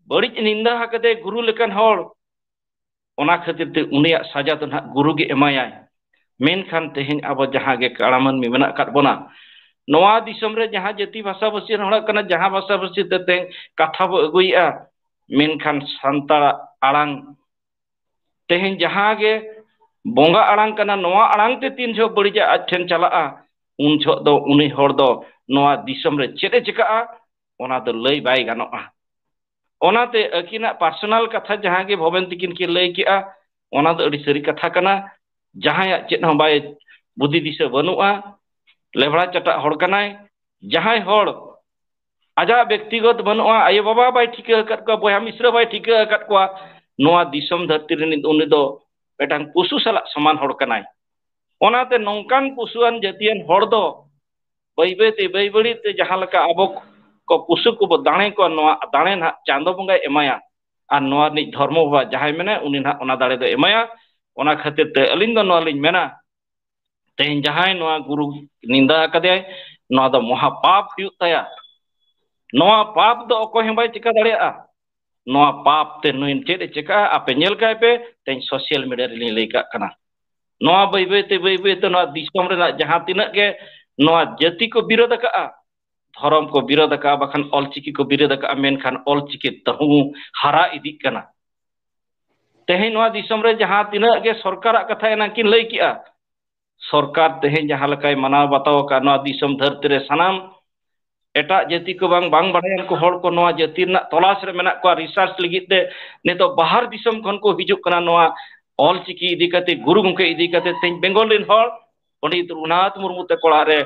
ᱵᱟᱹᱲᱤᱡ ᱱᱤᱱᱫᱟ ᱟᱠᱟᱫᱮ ᱜᱩᱨᱩ ᱞᱮᱠᱟᱱ ᱦᱚᱲ, ᱚᱱᱟ ᱠᱷᱟᱹᱛᱤᱨ ᱛᱮ ᱩᱱᱤᱭᱟᱜ ᱥᱟᱡᱟ ᱫᱚ ᱱᱟᱦᱟᱜ ᱜᱩᱨᱩ ᱜᱮ ᱮᱢᱟᱭᱟᱭ᱾ ᱢᱮᱱᱠᱷᱟᱱ ᱛᱮᱦᱮᱧ ᱟᱵᱚ ᱡᱟᱦᱟᱸ ᱜᱮ ᱠᱟᱲᱟ ᱢᱟᱹᱱᱢᱤ ᱢᱮᱱᱟᱜ ᱟᱠᱟᱫ ᱵᱚᱱᱟ, ᱱᱚᱣᱟ ᱫᱤᱥᱚᱢ ᱨᱮ ᱡᱟᱦᱟᱸ ᱡᱟᱹᱛᱤ ᱵᱷᱟᱥᱟ ᱵᱷᱟᱹᱥᱤ ᱨᱚᱲᱟᱜ ᱠᱟᱱᱟ, ᱡᱟᱦᱟᱸ ᱵᱷᱟᱥᱟ ᱵᱷᱟᱹᱥᱤ ᱛᱮ ᱛᱮᱦᱮᱧ ᱠᱟᱛᱷᱟ ᱵᱚ ᱟᱹᱜᱩᱭᱮᱫᱼᱟ, ᱢᱮᱱᱠᱷᱟᱱ ᱥᱟᱱᱛᱟᱲᱟᱜ ᱟᱲᱟᱝ ᱛᱮᱦᱮᱧ ᱡᱟᱦᱟᱸ ᱜᱮ ᱵᱚᱸᱜᱟ ᱟᱲᱟᱝ ᱠᱟᱱᱟ, ᱱᱚᱣᱟ ᱟᱲᱟᱝ ᱛᱮ ᱛᱤᱱ ᱡᱚᱦᱚᱜ ᱵᱟᱹᱲᱤᱡᱟᱜ ᱟᱡ ᱴᱷᱮᱱ ᱪᱟᱞᱟᱜᱼᱟ, ᱩᱱ ᱡᱚᱦᱚᱜ ᱫᱚ ᱩᱱᱤ ᱦᱚᱲ ᱫᱚ ᱱᱚᱣᱟ ᱫᱤᱥᱚᱢ ᱨᱮ ᱪᱮᱫ ᱮ ᱪᱤᱠᱟᱹᱜᱼᱟ, ᱚᱱᱟ ᱫᱚ ᱞᱟᱹᱭ ᱵᱟᱭ ᱜᱟᱱᱚᱜᱼᱟ᱾ ᱚᱱᱟᱛᱮ ᱟᱹᱠᱤᱱᱟᱜ ᱯᱟᱨᱥᱚᱱᱟᱞ ᱠᱟᱛᱷᱟ ᱡᱟᱦᱟᱸ ᱜᱮ ᱵᱷᱚᱵᱮᱱ ᱛᱤᱠᱤᱱ ᱠᱤᱱ ᱞᱟᱹᱭ ᱠᱮᱜᱼᱟ, ᱚᱱᱟ ᱫᱚ ᱟᱹᱰᱤ ᱥᱟᱹᱨᱤ ᱠᱟᱛᱷᱟ ᱠᱟᱱᱟ᱾ ᱡᱟᱦᱟᱸᱭᱟᱜ ᱪᱮᱫ ᱦᱚᱸ ᱵᱟᱭ ᱵᱩᱫᱷᱤ ᱫᱤᱥᱟᱹ ᱵᱟᱹᱱᱩᱜᱼᱟ, ᱞᱮᱵᱲᱟ ᱪᱟᱴᱟᱜ ᱦᱚᱲ ᱠᱟᱱᱟᱭ᱾ ᱡᱟᱦᱟᱸᱭ ᱦᱚᱲ ᱟᱡᱟᱜ ᱵᱮᱠᱛᱤᱜᱚᱛ ᱵᱟᱹᱱᱩᱜᱼᱟ, ᱟᱭᱳ ᱵᱟᱵᱟ ᱵᱟᱭ ᱴᱷᱤᱠᱟᱹ ᱟᱠᱟᱫ ᱠᱚᱣᱟ, ᱵᱚᱭᱦᱟ ᱢᱤᱥᱨᱟ ᱵᱟᱭ ᱴᱷᱤᱠᱟᱹ ᱟᱠᱟᱫ ᱠᱚᱣᱟ, ᱱᱚᱣᱟ ᱫᱤᱥᱚᱢ ᱫᱷᱟᱹᱨᱛᱤ ᱨᱤᱱᱤᱡ ᱩᱱᱤ ᱫᱚ ᱢᱤᱫᱴᱟᱝ ᱯᱚᱥᱩ ᱥᱟᱞᱟᱜ ᱥᱚᱢᱟᱱ ᱦᱚᱲ ᱠᱟᱱᱟᱭ᱾ ᱚᱱᱟᱛᱮ ᱱᱚᱝᱠᱟᱱ ᱯᱚᱥᱩᱣᱟᱱ ᱡᱟᱹᱛᱤᱭᱟᱱ ᱦᱚᱲ ᱫᱚ ᱵᱟᱹᱭ ᱵᱟᱹᱭ ᱛᱮ, ᱵᱟᱹᱭ ᱵᱟᱹᱲᱤᱡ ᱛᱮ ᱡᱟᱦᱟᱸ ᱞᱮᱠᱟ ᱟᱵᱚ ᱠᱚ ᱯᱚᱥᱩ ᱠᱚᱵᱚ ᱫᱟᱲᱮ ᱠᱚᱣᱟ, ᱱᱚᱣᱟ ᱫᱟᱲᱮ ᱱᱟᱦᱟᱜ ᱪᱟᱸᱫᱚ ᱵᱚᱸᱜᱟᱭ ᱮᱢᱟᱭᱟ᱾ ᱟᱨ ᱱᱚᱣᱟ ᱨᱤᱱᱤᱡ ᱫᱷᱚᱨᱢᱚ ᱵᱟᱵᱟ ᱡᱟᱦᱟᱸᱭ ᱢᱮᱱᱟᱭ, ᱩᱱᱤ ᱱᱟᱦᱟᱜ ᱚᱱᱟ ᱫᱟᱲᱮ ᱫᱚ ᱮᱢᱟᱭᱟ᱾ ᱚᱱᱟ ᱠᱷᱟᱹᱛᱤᱨ ᱛᱮ ᱟᱹᱞᱤᱧ ᱫᱚ ᱱᱚᱣᱟ ᱞᱤᱧ ᱢᱮᱱᱟ, ᱛᱮᱦᱮᱧ ᱡᱟᱦᱟᱸᱭ ᱱᱚᱣᱟ ᱜᱩᱨᱩ ᱱᱤᱱᱫᱟ ᱟᱠᱟᱫᱮᱭᱟᱭ, ᱱᱚᱣᱟ ᱫᱚ ᱢᱚᱦᱟ ᱯᱟᱯ ᱦᱩᱭᱩᱜ ᱛᱟᱭᱟ᱾ ᱱᱚᱣᱟ ᱯᱟᱯ ᱫᱚ ᱚᱠᱚᱭ ᱦᱚᱸ ᱵᱟᱭ ᱪᱤᱠᱟ ᱫᱟᱲᱮᱭᱟᱜᱼᱟ᱾ ᱱᱚᱣᱟ ᱯᱟᱯ ᱛᱮ ᱱᱩᱭ ᱪᱮᱫ ᱮ ᱪᱤᱠᱟᱹᱜᱼᱟ, ᱟᱯᱮ ᱧᱮᱞ ᱠᱟᱭ ᱯᱮ᱾ ᱛᱮᱦᱮᱧ ᱥᱳᱥᱟᱞ ᱢᱤᱰᱤᱭᱟ ᱨᱮᱞᱤᱧ ᱞᱟᱹᱭ ᱠᱟᱜ ᱠᱟᱱᱟ, ᱱᱚᱣᱟ ᱵᱟᱹᱭ ᱵᱟᱹᱭ ᱛᱮ, ᱵᱟᱹᱭ ᱵᱟᱹᱭ ᱛᱮ ᱱᱚᱣᱟ ᱫᱤᱥᱚᱢ ᱨᱮᱱᱟᱜ ᱡᱟᱦᱟᱸ ᱛᱤᱱᱟᱹᱜ ᱜᱮ ᱱᱚᱣᱟ ᱡᱟᱹᱛᱤ ᱠᱚ ᱵᱤᱨᱳᱫ ᱟᱠᱟᱜᱼᱟ, ᱫᱷᱚᱨᱚᱢ ᱠᱚ ᱵᱤᱨᱳᱫ ᱟᱠᱟᱜᱼᱟ, ᱵᱟᱠᱷᱟᱱ ᱚᱞᱪᱤᱠᱤ ᱠᱚ ᱵᱤᱨᱳᱫ ᱟᱠᱟᱜᱼᱟ, ᱢᱮᱱᱠᱷᱟᱱ ᱚᱞᱪᱤᱠᱤ ᱛᱟᱹᱦᱩ ᱦᱟᱨᱟ ᱤᱫᱤᱜ ᱠᱟᱱᱟ᱾ ᱛᱮᱦᱮᱧ ᱱᱚᱣᱟ ᱫᱤᱥᱚᱢ ᱨᱮ ᱡᱟᱦᱟᱸ ᱛᱤᱱᱟᱹᱜ ᱜᱮ ᱥᱚᱨᱠᱟᱨᱟᱜ ᱠᱟᱛᱷᱟ ᱮᱱᱟᱝ ᱠᱤᱱ ᱞᱟᱹᱭ ᱠᱮᱜᱼᱟ, ᱥᱚᱨᱠᱟᱨ ᱛᱮᱦᱮᱧ ᱡᱟᱦᱟᱸ ᱞᱮᱠᱟᱭ ᱢᱟᱱᱟᱣ ᱵᱟᱛᱟᱣ ᱟᱠᱟᱫ ᱱᱚᱣᱟ ᱫᱤᱥᱚᱢ ᱫᱷᱟᱹᱨᱛᱤ ᱨᱮ ᱥᱟᱱᱟᱢ ᱮᱴᱟᱜ ᱡᱟᱹᱛᱤ ᱠᱚ ᱵᱟᱝ, ᱵᱟᱝ ᱵᱟᱲᱟᱭᱟᱱ ᱠᱚ ᱦᱚᱲ ᱠᱚ ᱱᱚᱣᱟ ᱡᱟᱹᱛᱤ ᱨᱮᱱᱟᱜ ᱛᱚᱞᱟᱥ ᱨᱮ ᱢᱮᱱᱟᱜ ᱠᱚᱣᱟ, ᱨᱤᱥᱟᱨᱪ ᱞᱟᱹᱜᱤᱫ ᱛᱮ ᱱᱤᱛᱚᱜ ᱵᱟᱦᱟᱨ ᱫᱤᱥᱚᱢ ᱠᱷᱚᱱ ᱠᱚ ᱦᱤᱡᱩᱜ ᱠᱟᱱᱟ᱾ ᱱᱚᱣᱟ ᱚᱞᱪᱤᱠᱤ ᱤᱫᱤ ᱠᱟᱛᱮ, ᱜᱩᱨᱩ ᱜᱚᱢᱠᱮ ᱤᱫᱤ ᱠᱟᱛᱮ ᱛᱮᱦᱮᱧ ᱵᱮᱝᱜᱚᱞ ᱨᱮᱱ ᱦᱚᱲ ᱯᱚᱱᱰᱤᱛ ᱨᱚᱜᱷᱩᱱᱟᱛᱷ ᱢᱩᱨᱢᱩ ᱛᱟᱠᱚ ᱚᱲᱟᱜ ᱨᱮ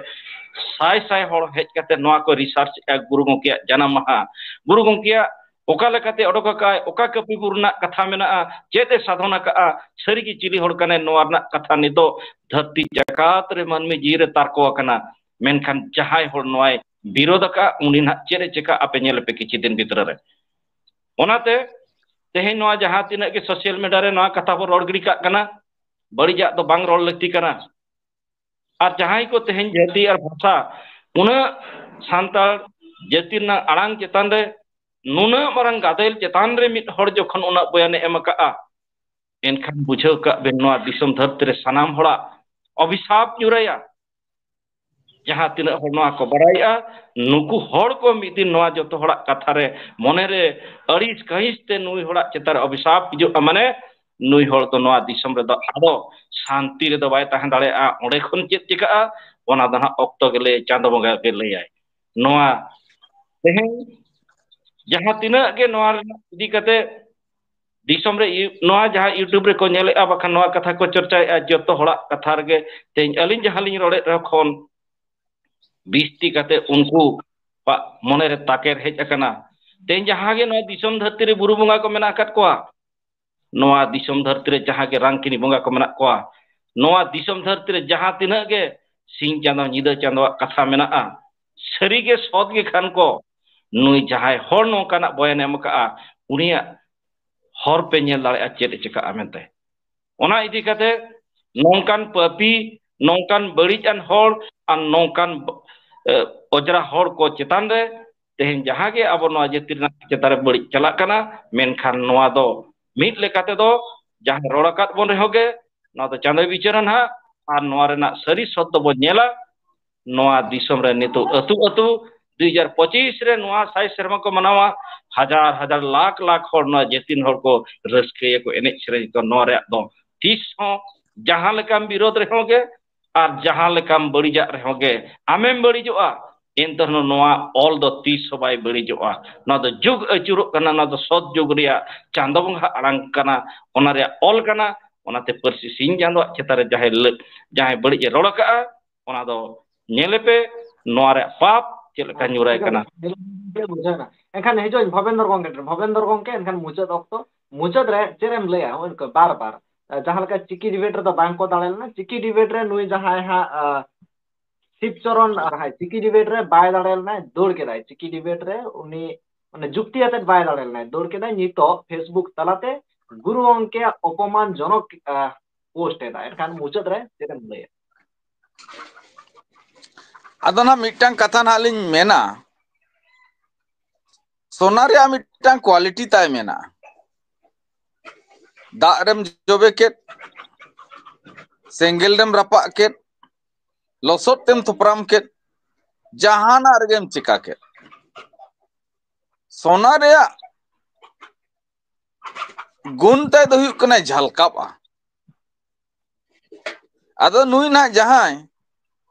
ᱥᱟᱭ ᱥᱟᱭ ᱦᱚᱲ ᱦᱮᱡ ᱠᱟᱛᱮ ᱱᱚᱣᱟ ᱠᱚ ᱨᱤᱥᱟᱨᱪ ᱮᱫᱼᱟ, ᱜᱩᱨᱩ ᱜᱚᱢᱠᱮᱭᱟᱜ ᱡᱟᱱᱟᱢ ᱢᱟᱦᱟ, ᱜᱩᱨᱩ ᱜᱚᱢᱠᱮᱭᱟᱜ ᱚᱠᱟ ᱞᱮᱠᱟᱛᱮ ᱚᱰᱚᱠ ᱟᱠᱟᱫᱼᱟᱭ, ᱚᱠᱟ ᱠᱟᱹᱯᱤ ᱵᱩᱨᱩ ᱨᱮᱱᱟᱜ ᱠᱟᱛᱷᱟ ᱢᱮᱱᱟᱜᱼᱟ, ᱪᱮᱫ ᱮ ᱥᱟᱫᱷᱚᱱ ᱟᱠᱟᱫᱼᱟ, ᱥᱟᱹᱨᱤᱜᱮ ᱪᱤᱞᱤ ᱦᱚᱲ ᱠᱟᱱᱟᱭ, ᱱᱚᱣᱟ ᱨᱮᱱᱟᱜ ᱠᱟᱛᱷᱟ ᱱᱤᱛᱚᱜ ᱫᱷᱟᱹᱨᱛᱤ ᱡᱟᱠᱟᱛ ᱨᱮ ᱢᱟᱹᱱᱢᱤ ᱡᱤᱣᱤ ᱨᱮ ᱛᱟᱨᱠᱚ ᱟᱠᱟᱱᱟ᱾ ᱢᱮᱱᱠᱷᱟᱱ ᱡᱟᱦᱟᱸᱭ ᱦᱚᱲ ᱱᱚᱣᱟᱭ ᱵᱤᱨᱳᱫᱷ ᱟᱠᱟᱫ, ᱩᱱᱤ ᱱᱟᱦᱟᱜ ᱪᱮᱫ ᱮ ᱪᱮᱠᱟᱜ, ᱟᱯᱮ ᱧᱮᱞ ᱯᱮ ᱠᱤᱪᱷᱩ ᱫᱤᱱ ᱵᱷᱤᱛᱨᱤ ᱨᱮ᱾ ᱚᱱᱟᱛᱮ ᱛᱮᱦᱮᱧ ᱱᱚᱣᱟ ᱡᱟᱦᱟᱸ ᱛᱤᱱᱟᱹᱜ ᱜᱮ ᱥᱳᱥᱟᱞ ᱢᱤᱰᱤᱭᱟ ᱨᱮ ᱱᱚᱣᱟ ᱠᱟᱛᱷᱟ ᱵᱚ ᱨᱚᱲ ᱜᱤᱰᱤ ᱠᱟᱜ ᱠᱟᱱᱟ, ᱵᱟᱹᱲᱤᱡᱟᱜ ᱫᱚ ᱵᱟᱝ ᱨᱚᱲ ᱞᱟᱹᱠᱛᱤ ᱠᱟᱱᱟ᱾ ᱟᱨ ᱡᱟᱦᱟᱸᱭ ᱠᱚ ᱛᱮᱦᱮᱧ ᱡᱟᱹᱛᱤ ᱟᱨ ᱵᱷᱟᱥᱟ, ᱩᱱᱟᱹᱜ ᱥᱟᱱᱛᱟᱲ ᱡᱟᱹᱛᱤ ᱨᱮᱱᱟᱜ ᱟᱲᱟᱝ ᱪᱮᱛᱟᱱ ᱨᱮ, ᱱᱩᱱᱟᱹᱜ ᱢᱟᱨᱟᱝ ᱜᱟᱫᱮᱞ ᱪᱮᱛᱟᱱ ᱨᱮ ᱢᱤᱫ ᱦᱚᱲ ᱡᱚᱠᱷᱚᱱ ᱩᱱᱟᱹᱜ ᱵᱚᱭᱟᱱᱮ ᱮᱢ ᱟᱠᱟᱜᱼᱟ, ᱮᱱᱠᱷᱟᱱ ᱵᱩᱡᱷᱟᱹᱣ ᱠᱟᱜ ᱵᱮᱱ, ᱱᱚᱣᱟ ᱫᱤᱥᱚᱢ ᱫᱷᱟᱹᱨᱛᱤ ᱨᱮ ᱥᱟᱱᱟᱢ ᱦᱚᱲᱟᱜ ᱚᱵᱷᱤᱥᱟᱯ ᱧᱩᱨᱟᱹᱭᱟ᱾ ᱡᱟᱦᱟᱸ ᱛᱤᱱᱟᱹᱜ ᱦᱚᱲ ᱱᱚᱣᱟ ᱠᱚ ᱵᱟᱲᱟᱭᱮᱜᱼᱟ, ᱱᱩᱠᱩ ᱦᱚᱲ ᱠᱚ ᱢᱤᱫ ᱫᱤᱱ ᱱᱚᱣᱟ ᱡᱚᱛᱚ ᱦᱚᱲᱟᱜ ᱠᱟᱛᱷᱟ ᱨᱮ ᱢᱚᱱᱮ ᱨᱮ ᱟᱹᱲᱤᱥ ᱠᱟᱹᱦᱤᱥ ᱛᱮ ᱱᱩᱭ ᱦᱚᱲᱟᱜ ᱪᱮᱛᱟᱱ ᱨᱮ ᱚᱵᱷᱤᱥᱟᱯ ᱦᱤᱡᱩᱜᱼᱟ, ᱢᱟᱱᱮ ᱱᱩᱭ ᱦᱚᱲ ᱫᱚ ᱱᱚᱣᱟ ᱫᱤᱥᱚᱢ ᱨᱮᱫᱚ ᱟᱫᱚ ᱥᱟᱱᱛᱤ ᱨᱮᱫᱚ ᱵᱟᱭ ᱛᱟᱦᱮᱸ ᱫᱟᱲᱮᱭᱟᱜᱼᱟ᱾ ᱚᱸᱰᱮ ᱠᱷᱚᱱ ᱪᱮᱫ ᱪᱤᱠᱟᱹᱜᱼᱟ, ᱚᱱᱟ ᱫᱚ ᱦᱟᱸᱜ ᱚᱠᱛᱚ ᱜᱮ ᱞᱟᱹᱭᱟᱭ, ᱪᱟᱸᱫᱚ ᱵᱚᱸᱜᱟ ᱜᱮ ᱞᱟᱹᱭᱟᱭ᱾ ᱱᱚᱣᱟ ᱛᱮᱦᱮᱧ ᱡᱟᱦᱟᱸ ᱛᱤᱱᱟᱹᱜ ᱜᱮ ᱱᱚᱣᱟ ᱨᱮᱱᱟᱜ ᱤᱫᱤ ᱠᱟᱛᱮ ᱫᱤᱥᱚᱢ ᱨᱮ ᱤᱭᱩ-, ᱱᱚᱣᱟ ᱡᱟᱦᱟᱸ YouTube ᱨᱮᱠᱚ ᱧᱮᱞᱮᱫᱼᱟ, ᱵᱟᱠᱷᱟᱱ ᱱᱚᱣᱟ ᱠᱟᱛᱷᱟ ᱠᱚ ᱪᱚᱨᱪᱟᱭᱮᱫᱼᱟ, ᱡᱚᱛᱚ ᱦᱚᱲᱟᱜ ᱠᱟᱛᱷᱟ ᱨᱮᱜᱮ ᱛᱮᱦᱮᱧ ᱟᱹᱞᱤᱧ ᱡᱟᱦᱟᱸ ᱞᱤᱧ ᱨᱚᱲᱮᱫ ᱨᱮᱦᱚᱸ ᱠᱷᱚᱱ ᱵᱤᱥᱛᱤ ᱠᱟᱛᱮ ᱩᱱᱠᱩ ᱠᱚᱣᱟᱜ ᱢᱚᱱᱮᱨᱮ ᱛᱟᱠᱮᱨ ᱦᱮᱡ ᱟᱠᱟᱱᱟ᱾ ᱛᱮᱦᱮᱧ ᱡᱟᱦᱟᱸ ᱜᱮ ᱱᱚᱣᱟ ᱫᱤᱥᱚᱢ ᱫᱷᱟᱹᱨᱛᱤ ᱨᱮ ᱵᱩᱨᱩ ᱵᱚᱸᱜᱟ ᱠᱚ ᱢᱮᱱᱟᱜ ᱟᱠᱟᱫ ᱠᱚᱣᱟ, ᱱᱚᱣᱟ ᱫᱤᱥᱚᱢ ᱫᱷᱟᱹᱨᱛᱤ ᱨᱮ ᱡᱟᱦᱟᱸ ᱜᱮ ᱨᱟᱝᱠᱤᱱᱤ ᱵᱚᱸᱜᱟ ᱠᱚ ᱢᱮᱱᱟᱜ ᱠᱚᱣᱟ, ᱱᱚᱣᱟ ᱫᱤᱥᱚᱢ ᱫᱷᱟᱹᱨᱛᱤ ᱨᱮ ᱡᱟᱦᱟᱸ ᱛᱤᱱᱟᱹᱜ ᱜᱮ ᱥᱤᱧ ᱪᱟᱸᱫᱚ ᱧᱤᱫᱟᱹ ᱪᱟᱸᱫᱚᱣᱟᱜ ᱠᱟᱛᱷᱟ ᱢᱮᱱᱟᱜᱼᱟ, ᱥᱟᱹᱨᱤ ᱜᱮ ᱥᱚᱛ ᱜᱮ ᱠᱷᱟᱱ ᱠᱚ, ᱱᱩᱭ ᱡᱟᱦᱟᱸᱭ ᱦᱚᱲ ᱱᱚᱝᱠᱟᱱᱟᱜ ᱵᱚᱭᱟᱱᱮ ᱮᱢ ᱟᱠᱟᱜᱼᱟ, ᱩᱱᱤᱭᱟᱜ ᱦᱚᱨ ᱯᱮ ᱧᱮᱞ ᱫᱟᱲᱮᱭᱟᱜᱼᱟ ᱪᱮᱫ ᱮ ᱪᱤᱠᱟᱹᱜᱼᱟ ᱢᱮᱱᱛᱮ᱾ ᱚᱱᱟ ᱤᱫᱤ ᱠᱟᱛᱮ ᱱᱚᱝᱠᱟᱱ ᱯᱟᱹᱯᱤ, ᱱᱚᱝᱠᱟᱱ ᱵᱟᱹᱲᱤᱡ ᱟᱱ ᱦᱚᱲ ᱟᱨ ᱱᱚᱝᱠᱟᱱ, ᱮ, ᱚᱡᱽᱨᱟ ᱦᱚᱲ ᱠᱚ ᱪᱮᱛᱟᱱ ᱨᱮ ᱛᱮᱦᱮᱧ ᱡᱟᱦᱟᱸ ᱜᱮ ᱟᱵᱚ ᱱᱚᱣᱟ ᱡᱟᱹᱛᱤ ᱨᱮᱱᱟᱜ ᱪᱮᱛᱟᱱ ᱨᱮ ᱵᱟᱹᱲᱤᱡ ᱪᱟᱞᱟᱜ ᱠᱟᱱᱟ, ᱢᱮᱱᱠᱷᱟᱱ ᱱᱚᱣᱟ ᱫᱚ ᱢᱤᱫ ᱞᱮᱠᱟ ᱛᱮᱫᱚ ᱡᱟᱦᱟᱸᱭ ᱨᱚᱲ ᱟᱠᱟᱫ ᱵᱚᱱ ᱨᱮᱦᱚᱸ ᱜᱮ, ᱱᱚᱣᱟ ᱫᱚ ᱪᱟᱸᱫᱚᱭ ᱵᱤᱪᱟᱹᱨᱟ ᱱᱟᱦᱟᱜ, ᱟᱨ ᱱᱚᱣᱟ ᱨᱮᱱᱟᱜ ᱥᱟᱹᱨᱤ ᱥᱚᱛ ᱫᱚᱵᱚᱱ ᱧᱮᱞᱟ᱾ ᱱᱚᱣᱟ ᱫᱤᱥᱚᱢ ᱨᱮ ᱱᱤᱛᱚᱜ ᱟᱹᱛᱩ ᱟᱹᱛᱩ ᱫᱩ ᱦᱟᱡᱟᱨ ᱯᱚᱸᱪᱤᱥ ᱨᱮ ᱱᱚᱣᱟ ᱥᱟᱭ ᱥᱮᱨᱢᱟ ᱠᱚ ᱢᱟᱱᱟᱣᱟ, ᱦᱟᱡᱟᱨ ᱦᱟᱡᱟᱨ ᱞᱟᱠᱷ ᱞᱟᱠᱷ ᱦᱚᱲ ᱱᱚᱣᱟ ᱡᱟᱹᱛᱤᱱ ᱦᱚᱲ ᱠᱚ ᱨᱟᱹᱥᱠᱟᱹᱭᱟᱠᱚ, ᱮᱱᱮᱡ ᱥᱮᱨᱮᱧ ᱠᱚ᱾ ᱱᱚᱣᱟ ᱨᱮᱭᱟᱜ ᱫᱚ ᱛᱤᱥ ᱦᱚᱸ ᱡᱟᱦᱟᱸ ᱞᱮᱠᱟᱢ ᱵᱤᱨᱳᱫ ᱨᱮᱦᱚᱸ ᱜᱮ ᱟᱨ ᱡᱟᱦᱟᱸ ᱞᱮᱠᱟᱢ ᱵᱟᱹᱲᱤᱡᱟᱜ ᱨᱮᱦᱚᱸ ᱜᱮ ᱟᱢᱮᱢ ᱵᱟᱹᱲᱤᱡᱚᱜᱼᱟ, ᱮᱱᱛᱮ ᱨᱮᱦᱚᱸ ᱱᱚᱣᱟ ᱚᱞ ᱫᱚ ᱛᱤᱥ ᱦᱚᱸ ᱵᱟᱭ ᱵᱟᱹᱲᱤᱡᱚᱜᱼᱟ᱾ ᱱᱚᱣᱟ ᱫᱚ ᱡᱩᱜᱽ ᱟᱹᱪᱩᱨᱚᱜ ᱠᱟᱱᱟ, ᱱᱚᱣᱟ ᱫᱚ ᱥᱚᱛ ᱡᱩᱜᱽ ᱨᱮᱭᱟᱜ ᱪᱟᱸᱫᱚ ᱵᱚᱸᱜᱟ ᱟᱲᱟᱝ ᱠᱟᱱᱟ, ᱚᱱᱟ ᱨᱮᱭᱟᱜ ᱚᱞ ᱠᱟᱱᱟ᱾ ᱚᱱᱟᱛᱮ ᱯᱟᱹᱨᱥᱤ ᱥᱤᱧ ᱪᱟᱸᱫᱚᱣᱟᱜ ᱪᱮᱛᱟᱱ ᱨᱮ ᱡᱟᱦᱟᱸᱭ ᱞᱟᱹ-, ᱡᱟᱦᱟᱸᱭ ᱵᱟᱹᱲᱤᱡ ᱮ ᱨᱚᱲ ᱟᱠᱟᱜᱼᱟ, ᱚᱱᱟ ᱫᱚ ᱧᱮᱞᱮ ᱯᱮ, ᱱᱚᱣᱟ ᱨᱮᱭᱟᱜ ᱯᱟᱯ ᱪᱮᱫ ᱞᱮᱠᱟ ᱧᱩᱨᱟᱭ ᱠᱟᱱᱟ᱾ ᱵᱩᱡᱷᱟᱹᱣ ᱮᱱᱟ᱾ ᱮᱱᱠᱷᱟᱱ ᱦᱤᱡᱩᱜ ᱟᱹᱧ ᱵᱷᱚᱵᱮᱱᱫᱚᱨ ᱜᱚᱝᱠᱮ ᱴᱷᱮᱱ, ᱵᱷᱚᱵᱮᱱᱫᱚᱨ ᱜᱚᱝᱠᱮ, ᱮᱱᱠᱷᱟᱱ ᱢᱩᱪᱟᱹᱫ ᱚᱠᱛᱚ, ᱢᱩᱪᱟᱹᱫ ᱨᱮ ᱪᱮᱫ ᱮᱢ ᱞᱟᱹᱭᱟ? ᱦᱚᱸᱜᱼᱚᱭ ᱱᱚᱝᱠᱟ ᱵᱟᱨ ᱵᱟᱨ, ᱟᱨ ᱡᱟᱦᱟᱸ ᱞᱮᱠᱟ ᱪᱤᱠᱤ ᱰᱤᱵᱮᱴ ᱨᱮᱫᱚ ᱵᱟᱝ ᱠᱚ ᱫᱟᱲᱮ ᱞᱮᱱᱟ, ᱪᱤᱠᱤ ᱰᱤᱵᱮᱴ ᱨᱮ ᱱᱩᱭ ᱡᱟᱦᱟᱸᱭ ᱦᱟᱸᱜ, ᱟᱸ, ᱥᱤᱵ ᱪᱚᱨᱚᱱ ᱡᱟᱦᱟᱸᱭ ᱪᱤᱠᱤ ᱰᱤᱵᱮᱴ ᱨᱮ ᱵᱟᱭ ᱫᱟᱲᱮ ᱞᱮᱱᱟᱭ, ᱫᱟᱹᱲ ᱠᱮᱫᱟᱭ᱾ ᱪᱤᱠᱤ ᱰᱤᱵᱮᱴ ᱨᱮ ᱩᱱᱤ ᱢᱟᱱᱮ ᱡᱩᱠᱛᱤ ᱟᱛᱮᱫ ᱵᱟᱭ ᱫᱟᱲᱮ ᱞᱮᱱᱟᱭ, ᱫᱟᱹᱲ ᱠᱮᱫᱟᱭ᱾ ᱱᱤᱛᱚᱜ ᱯᱷᱮᱥᱵᱩᱠ ᱛᱟᱞᱟᱛᱮ ᱜᱩᱨᱩ ᱜᱚᱢᱠᱮᱭᱟᱜ ᱚᱯᱚᱢᱟᱱ ᱡᱚᱱᱚᱠ ᱯᱳᱥᱴ ᱮᱫᱟ᱾ ᱮᱱᱠᱷᱟᱱ ᱢᱩᱪᱟᱹᱫ ᱨᱮ ᱪᱮᱫ ᱮᱢ ᱞᱟᱹᱭᱟ? ᱟᱫᱚ ᱱᱟᱦᱟᱜ ᱢᱤᱫᱴᱟᱝ ᱠᱟᱛᱷᱟ ᱱᱟᱦᱟᱜ ᱞᱤᱧ ᱢᱮᱱᱟ, ᱥᱚᱱᱟ ᱨᱮᱭᱟᱜ ᱢᱤᱫᱴᱟᱝ ᱠᱳᱣᱟᱞᱤᱴᱤ ᱛᱟᱭ ᱢᱮᱱᱟᱜᱼᱟ᱾ ᱫᱟᱜ ᱨᱮᱢ ᱡᱚᱵᱮ ᱠᱮᱫ, ᱥᱮᱸᱜᱮᱞ ᱨᱮᱢ ᱨᱟᱯᱟᱜ ᱠᱮᱫ, ᱞᱚᱥᱚᱫ ᱛᱮᱢ ᱛᱷᱚᱯᱨᱟᱢ ᱠᱮᱫ, ᱡᱟᱦᱟᱱᱟᱜ ᱨᱮᱜᱮᱢ ᱪᱮᱠᱟ ᱠᱮᱫ, ᱥᱚᱱᱟ ᱨᱮᱭᱟᱜ ᱜᱩᱱ ᱛᱟᱭ ᱫᱚ ᱦᱩᱭᱩᱜ ᱠᱟᱱᱟ ᱡᱷᱟᱞᱠᱟᱣᱜᱼᱟ᱾ ᱟᱫᱚ ᱱᱩᱭ ᱱᱟᱦᱟᱜ ᱡᱟᱦᱟᱸᱭ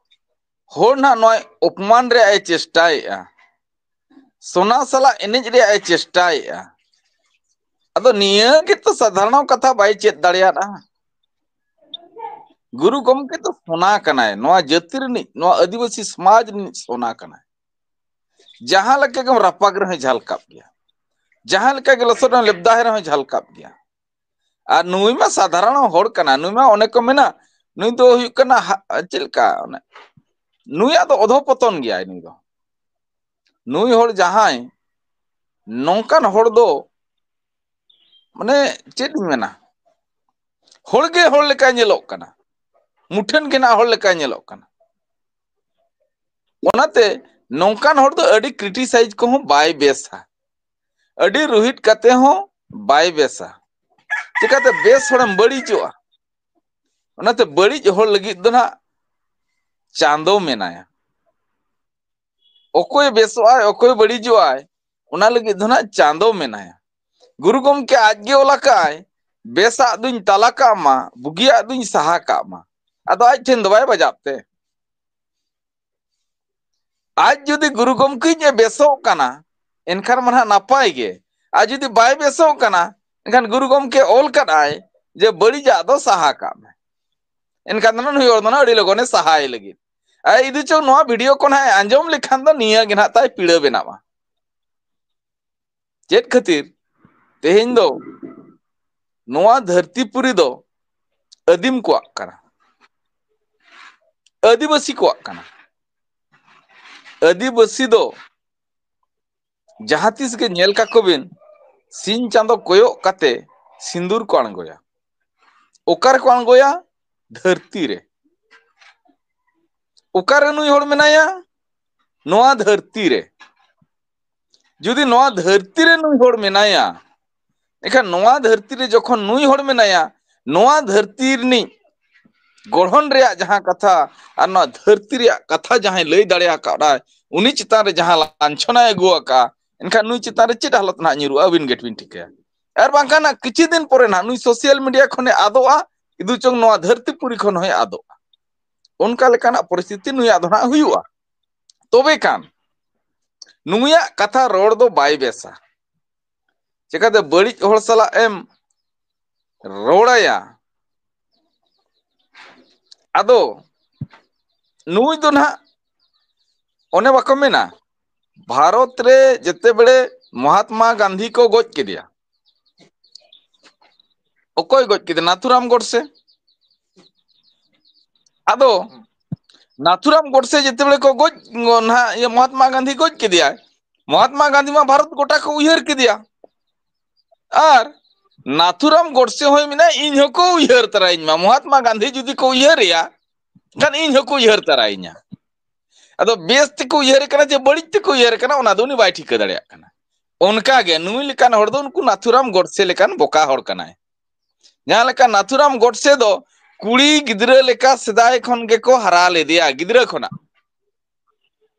ᱦᱚᱲ ᱱᱟᱦᱟᱜ ᱱᱚᱣᱟ ᱚᱯᱚᱢᱟᱱ ᱨᱮᱭᱟᱜ ᱮ ᱪᱮᱥᱴᱟᱭᱮᱫᱼᱟ, ᱥᱚᱱᱟ ᱥᱟᱞᱟᱜ ᱮᱱᱮᱡ ᱨᱮᱭᱟᱜ ᱮ ᱪᱮᱥᱴᱟᱭᱮᱫᱼᱟ, ᱟᱫᱚ ᱱᱤᱭᱟᱹ ᱜᱮᱛᱚ ᱥᱟᱫᱷᱟᱨᱚᱱ ᱠᱟᱛᱷᱟ ᱵᱟᱭ ᱪᱮᱫ ᱫᱟᱲᱮᱭᱟᱫᱼᱟ᱾ ᱜᱩᱨᱩ ᱜᱚᱢᱠᱮ ᱫᱚ ᱥᱚᱱᱟ ᱠᱟᱱᱟᱭ, ᱱᱚᱣᱟ ᱡᱟᱹᱛᱤ ᱨᱤᱱᱤᱡ, ᱱᱚᱣᱟ ᱟᱹᱫᱤᱵᱟᱹᱥᱤ ᱥᱚᱢᱟᱡᱽ ᱨᱤᱱᱤᱡ ᱥᱚᱱᱟ ᱠᱟᱱᱟᱭ᱾ ᱡᱟᱦᱟᱸ ᱞᱮᱠᱟ ᱜᱮᱢ ᱨᱟᱯᱟᱜ ᱨᱮᱦᱚᱸ ᱡᱷᱟᱞᱠᱟᱜ ᱜᱮᱭᱟ, ᱡᱟᱦᱟᱸ ᱞᱮᱠᱟ ᱜᱮ ᱞᱚᱥᱚᱫ ᱨᱮᱢ ᱞᱮᱵᱫᱟ ᱨᱮᱦᱚᱸ ᱡᱷᱟᱞᱠᱟᱜ ᱜᱮᱭᱟ᱾ ᱟᱨ ᱱᱩᱭ ᱢᱟ ᱥᱟᱫᱷᱟᱨᱚᱱ ᱦᱚᱲ ᱠᱟᱱᱟ, ᱱᱩᱭ ᱢᱟ ᱚᱱᱮ ᱠᱚ ᱢᱮᱱᱟ, ᱱᱩᱭ ᱫᱚ ᱦᱩᱭᱩᱜ ᱠᱟᱱᱟ ᱦᱟ-, ᱪᱮᱫ ᱞᱮᱠᱟ, ᱚᱱᱮ, ᱱᱩᱭᱟᱜ ᱫᱚ ᱚᱫᱷᱚᱯᱚᱛᱚᱱ ᱜᱮᱭᱟᱭ ᱱᱩᱭ ᱫᱚ᱾ ᱱᱩᱭ ᱦᱚᱲ ᱡᱟᱦᱟᱸᱭ ᱱᱚᱝᱠᱟᱱ ᱦᱚᱲ ᱫᱚ, ᱢᱟᱱᱮ, ᱪᱮᱫ ᱤᱧ ᱢᱮᱱᱟ, ᱦᱚᱲ ᱜᱮ ᱦᱚᱲ ᱞᱮᱠᱟᱭ ᱧᱮᱞᱚᱜ ᱠᱟᱱᱟ, ᱢᱩᱴᱷᱟᱹᱱ ᱜᱮ ᱱᱟᱜ ᱦᱚᱲ ᱞᱮᱠᱟᱭ ᱧᱮᱞᱚᱜ ᱠᱟᱱᱟ᱾ ᱚᱱᱟᱛᱮ ᱱᱚᱝᱠᱟᱱ ᱦᱚᱲ ᱫᱚ ᱟᱹᱰᱤ ᱠᱨᱤᱴᱤᱥᱟᱭᱤᱡᱽ ᱠᱚᱦᱚᱸ ᱵᱟᱭ ᱵᱮᱥᱟ, ᱟᱹᱰᱤ ᱨᱩᱦᱤᱫ ᱠᱟᱛᱮ ᱦᱚᱸ ᱵᱟᱭ ᱵᱮᱥᱟ᱾ ᱪᱤᱠᱟᱹᱛᱮ ᱵᱮᱥ ᱦᱚᱲᱮᱢ ᱵᱟᱹᱲᱤᱡᱚᱜᱼᱟ? ᱚᱱᱟᱛᱮ ᱵᱟᱹᱲᱤᱡ ᱦᱚᱲ ᱞᱟᱹᱜᱤᱫ ᱫᱚ ᱱᱟᱜ ᱪᱟᱸᱫᱚ ᱢᱮᱱᱟᱭᱟ᱾ ᱚᱠᱚᱭ ᱵᱮᱥᱚᱜ ᱟᱭ, ᱚᱠᱚᱭ ᱵᱟᱹᱲᱤᱡᱚᱜ ᱟᱭ, ᱚᱱᱟ ᱞᱟᱹᱜᱤᱫ ᱫᱚ ᱱᱟᱜ ᱪᱟᱸᱫᱚ ᱢᱮᱱᱟᱭᱟ᱾ ᱜᱩᱨᱩ ᱜᱚᱢᱠᱮ ᱟᱡ ᱜᱮ ᱚᱞ ᱟᱠᱟᱫ ᱟᱭ, "ᱵᱮᱥᱟᱜ ᱫᱩᱧ ᱛᱟᱞᱟ ᱠᱟᱜ ᱢᱟ, ᱵᱩᱜᱤᱭᱟᱜ ᱫᱩᱧ ᱥᱟᱦᱟ ᱠᱟᱜ ᱢᱟ᱾" ᱟᱫᱚ ᱟᱡ ᱴᱷᱮᱱ ᱫᱚ ᱵᱟᱭ ᱵᱟᱡᱟᱜ ᱛᱮ? ᱟᱡ ᱡᱩᱫᱤ ᱜᱩᱨᱩ ᱜᱚᱢᱠᱮ ᱤᱧ ᱮ ᱵᱮᱥᱚᱜ ᱠᱟᱱᱟ, ᱮᱱᱠᱷᱟᱱ ᱢᱟ ᱱᱟᱦᱟᱜ ᱱᱟᱯᱟᱭ ᱜᱮ᱾ ᱟᱨ ᱡᱩᱫᱤ ᱵᱟᱭ ᱵᱮᱥᱚᱜ ᱠᱟᱱᱟ, ᱮᱱᱠᱷᱟᱱ ᱜᱩᱨᱩ ᱜᱚᱢᱠᱮ ᱚᱞ ᱠᱟᱫ ᱟᱭ ᱡᱮ, "ᱵᱟᱹᱲᱤᱡᱟᱜ ᱫᱚ ᱥᱟᱦᱟ ᱠᱟᱜ ᱢᱮ᱾" ᱮᱱᱠᱷᱟᱱ ᱫᱚ ᱱᱩᱭ ᱦᱚᱲ ᱫᱚ ᱱᱟᱦᱟᱜ ᱟᱹᱰᱤ ᱞᱚᱜᱚᱱᱮ ᱥᱟᱦᱟᱭ ᱞᱟᱹᱜᱤᱫ᱾ ᱟᱨ ᱤᱫᱩ ᱪᱚᱝ ᱱᱚᱣᱟ ᱵᱷᱤᱰᱤᱭᱳ ᱠᱚ ᱱᱟᱦᱟᱜ ᱮ ᱟᱸᱡᱚᱢ ᱞᱮᱠᱷᱟᱱ ᱫᱚ ᱱᱤᱭᱟᱹ ᱜᱮ ᱱᱟᱦᱟᱜ ᱛᱟᱭ ᱯᱤᱲᱟᱹ ᱵᱮᱱᱟᱣᱟ᱾ ᱪᱮᱫ ᱠᱷᱟᱹᱛᱤᱨ? ᱛᱮᱦᱮᱧ ᱫᱚ ᱱᱚᱣᱟ ᱫᱷᱟᱹᱨᱛᱤ ᱯᱩᱨᱤ ᱫᱚ ᱟᱹᱫᱤᱢ ᱠᱚᱣᱟᱜ ᱠᱟᱱᱟ, ᱟᱹᱫᱤᱵᱟᱹᱥᱤ ᱠᱚᱣᱟᱜ ᱠᱟᱱᱟ᱾ ᱟᱹᱫᱤᱵᱟᱹᱥᱤ ᱫᱚ ᱡᱟᱦᱟᱸ ᱛᱤᱥ ᱜᱮ ᱧᱮᱞ ᱠᱟᱠᱚ ᱵᱤᱱ, ᱥᱤᱧ ᱪᱟᱸᱫᱚ ᱠᱚᱭᱚᱜ ᱠᱟᱛᱮ ᱥᱤᱸᱫᱩᱨ ᱠᱚ ᱟᱬᱜᱚᱭᱟ᱾ ᱚᱠᱟ ᱨᱮᱠᱚ ᱟᱬᱜᱚᱭᱟ? ᱫᱷᱟᱹᱨᱛᱤ ᱨᱮ᱾ ᱚᱠᱟᱨᱮ ᱱᱩᱭ ᱦᱚᱲ ᱢᱮᱱᱟᱭᱟ? ᱱᱚᱣᱟ ᱫᱷᱟᱹᱨᱛᱤ ᱨᱮ᱾ ᱡᱩᱫᱤ ᱱᱚᱣᱟ ᱫᱷᱟᱹᱨᱛᱤ ᱨᱮ ᱱᱩᱭ ᱦᱚᱲ ᱢᱮᱱᱟᱭᱟ, ᱮᱱᱠᱷᱟᱱ ᱱᱚᱣᱟ ᱫᱷᱟᱹᱨᱛᱤ ᱨᱮ ᱡᱚᱠᱷᱚᱱ ᱱᱩᱭ ᱦᱚᱲ ᱢᱮᱱᱟᱭᱟ, ᱱᱚᱣᱟ ᱫᱷᱟᱹᱨᱛᱤ ᱨᱤᱱᱤᱡ ᱜᱚᱲᱦᱚᱱ ᱨᱮᱭᱟᱜ ᱡᱟᱦᱟᱸ ᱠᱟᱛᱷᱟ ᱟᱨ ᱱᱚᱣᱟ ᱫᱷᱟᱹᱨᱛᱤ ᱨᱮᱭᱟᱜ ᱠᱟᱛᱷᱟ ᱡᱟᱦᱟᱸᱭ ᱞᱟᱹᱭ ᱫᱟᱲᱮ ᱟᱠᱟᱫᱟᱭ, ᱩᱱᱤ ᱪᱮᱛᱟᱱ ᱨᱮ ᱡᱟᱦᱟᱸ ᱞᱟᱧᱪᱷᱚᱱᱟᱭ ᱟᱹᱜᱩ ᱟᱠᱟᱫᱼᱟ, ᱮᱱᱠᱷᱟᱱ ᱱᱩᱭ ᱪᱮᱛᱟᱱ ᱨᱮ ᱪᱮᱫ ᱦᱟᱞᱚᱛ ᱱᱟᱦᱟᱜ ᱧᱩᱨᱩᱜᱼᱟ, ᱟᱹᱵᱤᱱ ᱜᱮ ᱵᱤᱱ ᱴᱷᱤᱠᱟᱹᱭᱟ᱾ ᱟᱨ ᱵᱟᱝᱠᱷᱟᱱ ᱱᱟᱜ ᱠᱤᱪᱷᱩ ᱫᱤᱱ ᱯᱚᱨᱮ ᱱᱟᱦᱟᱜ ᱱᱩᱭ social media ᱠᱷᱚᱱᱮ ᱟᱫᱚᱜᱼᱟ, ᱤᱫᱩ ᱪᱚᱝ ᱱᱚᱣᱟ ᱫᱷᱟᱹᱨᱛᱤ ᱯᱩᱨᱤ ᱠᱷᱚᱱ ᱦᱚᱸᱭ ᱟᱫᱚᱜᱼᱟ᱾ ᱚᱱᱠᱟ ᱞᱮᱠᱟᱱᱟᱜ ᱯᱚᱨᱤᱥᱛᱷᱤᱛᱤ ᱱᱩᱭᱟᱜ ᱫᱚ ᱱᱟᱦᱟᱜ ᱦᱩᱭᱩᱜᱼᱟ᱾ ᱛᱚᱵᱮ ᱠᱷᱟᱱ ᱱᱩᱭᱟᱜ ᱠᱟᱛᱷᱟ ᱨᱚᱲ ᱫᱚ ᱵᱟᱭ ᱵᱮᱥᱟ᱾ ᱪᱮᱠᱟᱛᱮ ᱵᱟᱹᱲᱤᱡ ᱦᱚᱲ ᱥᱟᱞᱟᱜ ᱮᱢ ᱨᱚᱲᱟᱭᱟ? ᱟᱫᱚ ᱱᱩᱭ ᱫᱚ ᱱᱟᱦᱟᱜ ᱚᱱᱮ ᱵᱟᱠᱚ ᱢᱮᱱᱟ, ᱵᱷᱟᱨᱚᱛ ᱨᱮ ᱡᱮᱛᱮ ᱵᱮᱲᱮ ᱢᱚᱦᱟᱛᱢᱟ ᱜᱟᱱᱫᱷᱤ ᱠᱚ ᱜᱚᱡ ᱠᱮᱫᱮᱭᱟ, ᱚᱠᱚᱭ ᱜᱚᱡ ᱠᱮᱫᱮᱭᱟ? ᱱᱟᱛᱷᱩᱨᱟᱢ ᱜᱚᱰᱥᱮ᱾ ᱟᱫᱚ ᱱᱟᱛᱷᱩᱨᱟᱢ ᱜᱚᱰᱥᱮ ᱡᱮᱛᱮ ᱵᱮᱲᱮ ᱠᱚ ᱜᱚᱡ, ᱱᱟᱦᱟᱜ ᱤᱭᱟᱹ ᱢᱚᱦᱟᱛᱢᱟ ᱜᱟᱱᱫᱷᱤ ᱜᱚᱡ ᱠᱮᱫᱮᱭᱟᱭ, ᱢᱚᱦᱟᱛᱢᱟ ᱜᱟᱱᱫᱷᱤ ᱢᱟ ᱵᱷᱟᱨᱚᱛ ᱜᱚᱴᱟ ᱠᱚ ᱩᱭᱦᱟᱹᱨ ᱠᱮᱫᱮᱭᱟ᱾ ᱟᱨ ᱱᱟᱛᱷᱩᱨᱟᱢ ᱜᱚᱰᱥᱮ ᱦᱚᱸᱭ ᱢᱮᱱᱟ, ᱤᱧ ᱦᱚᱸᱠᱚ ᱩᱭᱦᱟᱹᱨ ᱛᱟᱨᱟᱭᱤᱧ ᱢᱟ᱾ ᱢᱚᱦᱟᱛᱢᱟ ᱜᱟᱱᱫᱷᱤ ᱡᱩᱫᱤ ᱠᱚ ᱩᱭᱦᱟᱹᱨᱮᱭᱟ, ᱮᱱᱠᱷᱟᱱ ᱤᱧ ᱦᱚᱸᱠᱚ ᱩᱭᱦᱟᱹᱨ ᱛᱟᱨᱟᱭᱤᱧᱟ᱾ ᱟᱫᱚ ᱵᱮᱥ ᱛᱮᱠᱚ ᱩᱭᱦᱟᱹᱨᱮ ᱠᱟᱱᱟ ᱪᱮ ᱵᱟᱹᱲᱤᱡ ᱛᱮᱠᱚ ᱩᱭᱦᱟᱹᱨᱮ ᱠᱟᱱᱟ, ᱚᱱᱟ ᱫᱚ ᱩᱱᱤ ᱵᱟᱭ ᱴᱷᱤᱠᱟᱹ ᱫᱟᱲᱮᱭᱟᱜ ᱠᱟᱱᱟ᱾ ᱚᱱᱠᱟᱜᱮ ᱱᱩᱭ ᱞᱮᱠᱟᱱ ᱦᱚᱲ ᱫᱚ ᱩᱱᱠᱩ ᱱᱟᱛᱷᱩᱨᱟᱢ ᱜᱚᱰᱥᱮ ᱞᱮᱠᱟᱱ ᱵᱚᱠᱟ ᱦᱚᱲ ᱠᱟᱱᱟᱭ᱾ ᱡᱟᱦᱟᱸ ᱞᱮᱠᱟ ᱱᱟᱛᱷᱩᱨᱟᱢ ᱜᱚᱰᱥᱮ ᱫᱚ ᱠᱩᱲᱤ ᱜᱤᱫᱽᱨᱟᱹ ᱞᱮᱠᱟ ᱥᱮᱫᱟᱭ ᱠᱷᱚᱱ ᱜᱮᱠᱚ ᱦᱟᱨᱟ ᱞᱮᱫᱮᱭᱟ, ᱜᱤᱫᱽᱨᱟᱹ ᱠᱷᱚᱱᱟᱜ᱾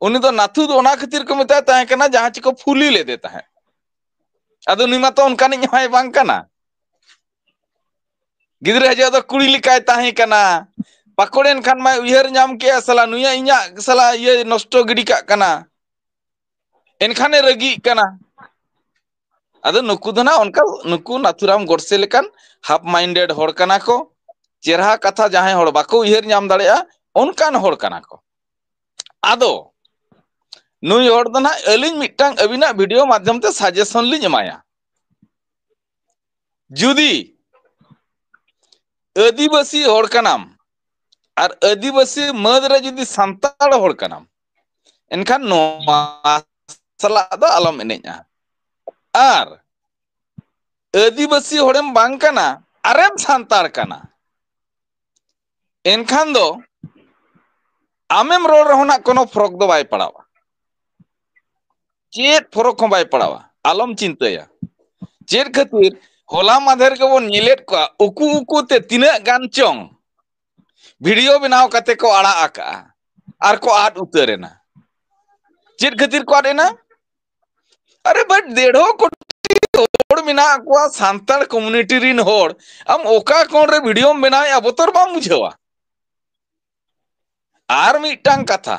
ᱩᱱᱤ ᱫᱚ ᱱᱟᱛᱷᱩ ᱫᱚ ᱚᱱᱟ ᱠᱷᱟᱹᱛᱤᱨ ᱠᱚ ᱢᱮᱛᱟᱭ ᱛᱟᱦᱮᱸ ᱠᱟᱱᱟ, ᱡᱟᱦᱟᱸ ᱪᱮ ᱠᱚ ᱯᱷᱩᱞᱤ ᱞᱮᱫᱮ ᱛᱟᱦᱮᱸᱫ᱾ ᱟᱫᱚ ᱱᱩᱭ ᱢᱟᱛᱚ ᱚᱱᱠᱟᱱᱤᱡ ᱦᱚᱸᱭ ᱵᱟᱝ ᱠᱟᱱᱟ᱾ ᱜᱤᱫᱽᱨᱟᱹ ᱦᱤᱡᱩᱜ ᱫᱚ ᱠᱩᱲᱤ ᱞᱮᱠᱟᱭ ᱛᱟᱦᱮᱸ ᱠᱟᱱᱟ᱾ ᱯᱟᱠᱚᱲᱮᱱ ᱠᱷᱟᱱ ᱢᱟᱭ ᱩᱭᱦᱟᱹᱨ ᱧᱟᱢ ᱠᱮᱜᱼᱟ, ᱥᱟᱞᱟ ᱱᱩᱭᱟᱜ, ᱤᱧᱟᱜ ᱥᱟᱞᱟ ᱤᱭᱟᱹ ᱱᱚᱥᱴᱚ ᱜᱤᱰᱤ ᱠᱟᱜ ᱠᱟᱱᱟ, ᱮᱱᱠᱷᱟᱱᱮ ᱨᱟᱹᱜᱤᱜ ᱠᱟᱱᱟ᱾ ᱟᱫᱚ ᱱᱩᱠᱩ ᱫᱚ ᱱᱟᱜ ᱚᱱᱠᱟ, ᱱᱩᱠᱩ ᱱᱟᱛᱷᱩᱨᱟᱢ ᱜᱚᱰᱥᱮ ᱞᱮᱠᱟᱱ half minded ᱦᱚᱲ ᱠᱟᱱᱟ ᱠᱚ᱾ ᱪᱮᱨᱦᱟ ᱠᱟᱛᱷᱟ ᱡᱟᱦᱟᱸᱭ ᱦᱚᱲ ᱵᱟᱠᱚ ᱩᱭᱦᱟᱹᱨ ᱧᱟᱢ ᱫᱟᱲᱮᱭᱟᱜᱼᱟ, ᱚᱱᱠᱟᱱ ᱦᱚᱲ ᱠᱟᱱᱟ ᱠᱚ᱾ ᱟᱫᱚ ᱱᱩᱭ ᱦᱚᱲ ᱫᱚ ᱱᱟᱜ ᱟᱹᱞᱤᱧ ᱢᱤᱫᱴᱟᱝ ᱟᱹᱵᱤᱱᱟᱜ video ᱢᱟᱫᱽᱫᱷᱚᱢ ᱛᱮ suggestion ᱞᱤᱧ ᱮᱢᱟᱭᱟ᱾ ᱡᱩᱫᱤ ᱟᱹᱫᱤᱵᱟᱹᱥᱤ ᱦᱚᱲ ᱠᱟᱱᱟᱢ ᱟᱨ ᱟᱹᱫᱤᱵᱟᱹᱥᱤ ᱢᱟᱹᱫᱽ ᱨᱮ ᱡᱩᱫᱤ ᱥᱟᱱᱛᱟᱲ ᱦᱚᱲ ᱠᱟᱱᱟᱢ, ᱮᱱᱠᱷᱟᱱ ᱱᱚᱣᱟ ᱥᱟᱞᱟᱜ ᱫᱚ ᱟᱞᱚᱢ ᱮᱱᱮᱡᱼᱟ᱾ ᱟᱨ ᱟᱹᱫᱤᱵᱟᱹᱥᱤ ᱦᱚᱲᱮᱢ ᱵᱟᱝ ᱠᱟᱱᱟ, ᱟᱨᱮᱢ ᱥᱟᱱᱛᱟᱲ ᱠᱟᱱᱟ, ᱮᱱᱠᱷᱟᱱ ᱫᱚ ᱟᱢᱮᱢ ᱨᱚᱲ ᱨᱮᱦᱚᱸ ᱱᱟᱜ ᱠᱳᱱᱳ ᱯᱷᱚᱨᱚᱠ ᱫᱚ ᱵᱟᱭ ᱯᱟᱲᱟᱣᱟ᱾ ᱪᱮᱫ ᱯᱷᱚᱨᱚᱠ ᱦᱚᱸ ᱵᱟᱭ ᱯᱟᱲᱟᱣᱟ, ᱟᱞᱚᱢ ᱪᱤᱱᱛᱟᱹᱭᱟ᱾ ᱪᱮᱫ ᱠᱷᱟᱹᱛᱤᱨ? ᱦᱚᱞᱟ ᱢᱟᱫᱷᱮᱨ ᱜᱮᱵᱚᱱ ᱧᱮᱞᱮᱫ ᱠᱚᱣᱟ, ᱩᱠᱩ ᱩᱠᱩ ᱛᱮ ᱛᱤᱱᱟᱹᱜ ᱜᱟᱱ ᱪᱚᱝ ᱵᱷᱤᱰᱤᱭᱳ ᱵᱮᱱᱟᱣ ᱠᱟᱛᱮ ᱠᱚ ᱟᱲᱟᱜ ᱟᱠᱟᱜᱼᱟ ᱟᱨ ᱠᱚ ᱟᱫ ᱩᱛᱟᱹᱨ ᱮᱱᱟ᱾ ᱪᱮᱫ ᱠᱷᱟᱹᱛᱤᱨ ᱠᱚ ᱟᱫ ᱮᱱᱟ? ᱟᱨᱮ ᱵᱷᱟᱭ, ᱰᱮᱲᱦᱚ ᱠᱳᱴᱤ ᱦᱚᱲ ᱢᱮᱱᱟᱜ ᱠᱚᱣᱟ ᱥᱟᱱᱛᱟᱲ ᱠᱚᱢᱩᱱᱤᱴᱤ ᱨᱤᱱ ᱦᱚᱲ, ᱟᱢ ᱚᱠᱟ ᱠᱚᱬ ᱨᱮ ᱵᱷᱤᱰᱤᱭᱳᱢ ᱵᱮᱱᱟᱣᱮᱫᱼᱟ, ᱵᱚᱛᱚᱨ ᱵᱟᱢ ᱵᱩᱡᱷᱟᱹᱣᱟ? ᱟᱨ ᱢᱤᱫᱴᱟᱝ ᱠᱟᱛᱷᱟ,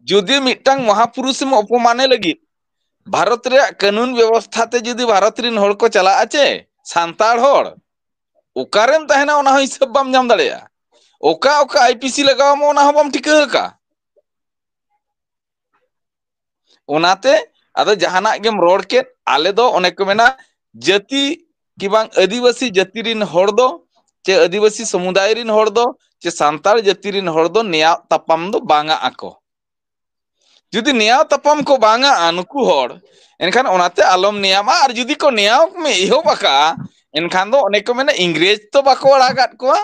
ᱡᱩᱫᱤ ᱢᱤᱫᱴᱟᱝ ᱢᱚᱦᱟᱯᱩᱨᱩᱥᱮᱢ ᱚᱯᱚᱢᱟᱱᱮ ᱞᱟᱹᱜᱤᱫ ᱵᱷᱟᱨᱚᱛ ᱨᱮᱭᱟᱜ ᱠᱟᱹᱱᱩᱱ ᱵᱮᱵᱚᱥᱛᱷᱟ ᱛᱮ ᱡᱩᱫᱤ ᱵᱷᱟᱨᱚᱛ ᱨᱤᱱ ᱦᱚᱲ ᱠᱚ ᱪᱟᱞᱟᱜᱼᱟ ᱪᱮ, ᱥᱟᱱᱛᱟᱲ ᱦᱚᱲ, ᱚᱠᱟᱨᱮᱢ ᱛᱟᱦᱮᱱᱟ ᱚᱱᱟ ᱦᱚᱸ ᱦᱤᱥᱟᱹᱵ ᱵᱟᱢ ᱧᱟᱢ ᱫᱟᱲᱮᱭᱟᱜᱼᱟ᱾ ᱚᱠᱟ ᱚᱠᱟ ᱟᱭ ᱯᱤ ᱥᱤ ᱞᱟᱜᱟᱣ ᱟᱢᱟ ᱚᱱᱟ ᱦᱚᱸ ᱵᱟᱢ ᱴᱷᱤᱠᱟᱹ ᱟᱠᱟᱫᱼᱟ᱾ ᱚᱱᱟᱛᱮ ᱟᱫᱚ ᱡᱟᱦᱟᱱᱟᱜ ᱜᱮᱢ ᱨᱚᱲ ᱠᱮᱫ, ᱟᱞᱮ ᱫᱚ ᱚᱱᱮ ᱠᱚ ᱢᱮᱱᱟ, ᱡᱟᱹᱛᱤ ᱠᱤ ᱵᱟᱝ ᱟᱹᱫᱤᱵᱟᱹᱥᱤ ᱡᱟᱹᱛᱤ ᱨᱤᱱ ᱦᱚᱲ ᱫᱚ ᱪᱮ ᱟᱹᱫᱤᱵᱟᱹᱥᱤ ᱥᱚᱢᱩᱫᱟᱭ ᱨᱤᱱ ᱦᱚᱲ ᱫᱚ ᱪᱮ ᱥᱟᱱᱛᱟᱲ ᱡᱟᱹᱛᱤ ᱨᱤᱱ ᱦᱚᱲ ᱫᱚ ᱱᱮᱭᱟᱣ ᱛᱟᱯᱟᱢ ᱫᱚ ᱵᱟᱝ ᱟᱜ ᱟᱠᱚ᱾ ᱡᱩᱫᱤ ᱱᱮᱭᱟᱣ ᱛᱟᱯᱟᱢ ᱠᱚ ᱵᱟᱝ ᱟᱜᱼᱟ ᱱᱩᱠᱩ ᱦᱚᱲ, ᱮᱱᱠᱷᱟᱱ ᱚᱱᱟᱛᱮ ᱟᱞᱚᱢ ᱱᱮᱭᱟᱢᱟ᱾ ᱟᱨ ᱡᱩᱫᱤ ᱠᱚ ᱱᱮᱭᱟᱣ ᱢᱮ ᱮᱦᱚᱵ ᱟᱠᱟᱜᱼᱟ, ᱮᱱᱠᱷᱟᱱ ᱫᱚ ᱚᱱᱮ ᱠᱚ ᱢᱮᱱᱟ, ᱤᱝᱨᱮᱡᱽ ᱛᱚ ᱵᱟᱠᱚ ᱟᱲᱟᱜᱟᱫ ᱠᱚᱣᱟ᱾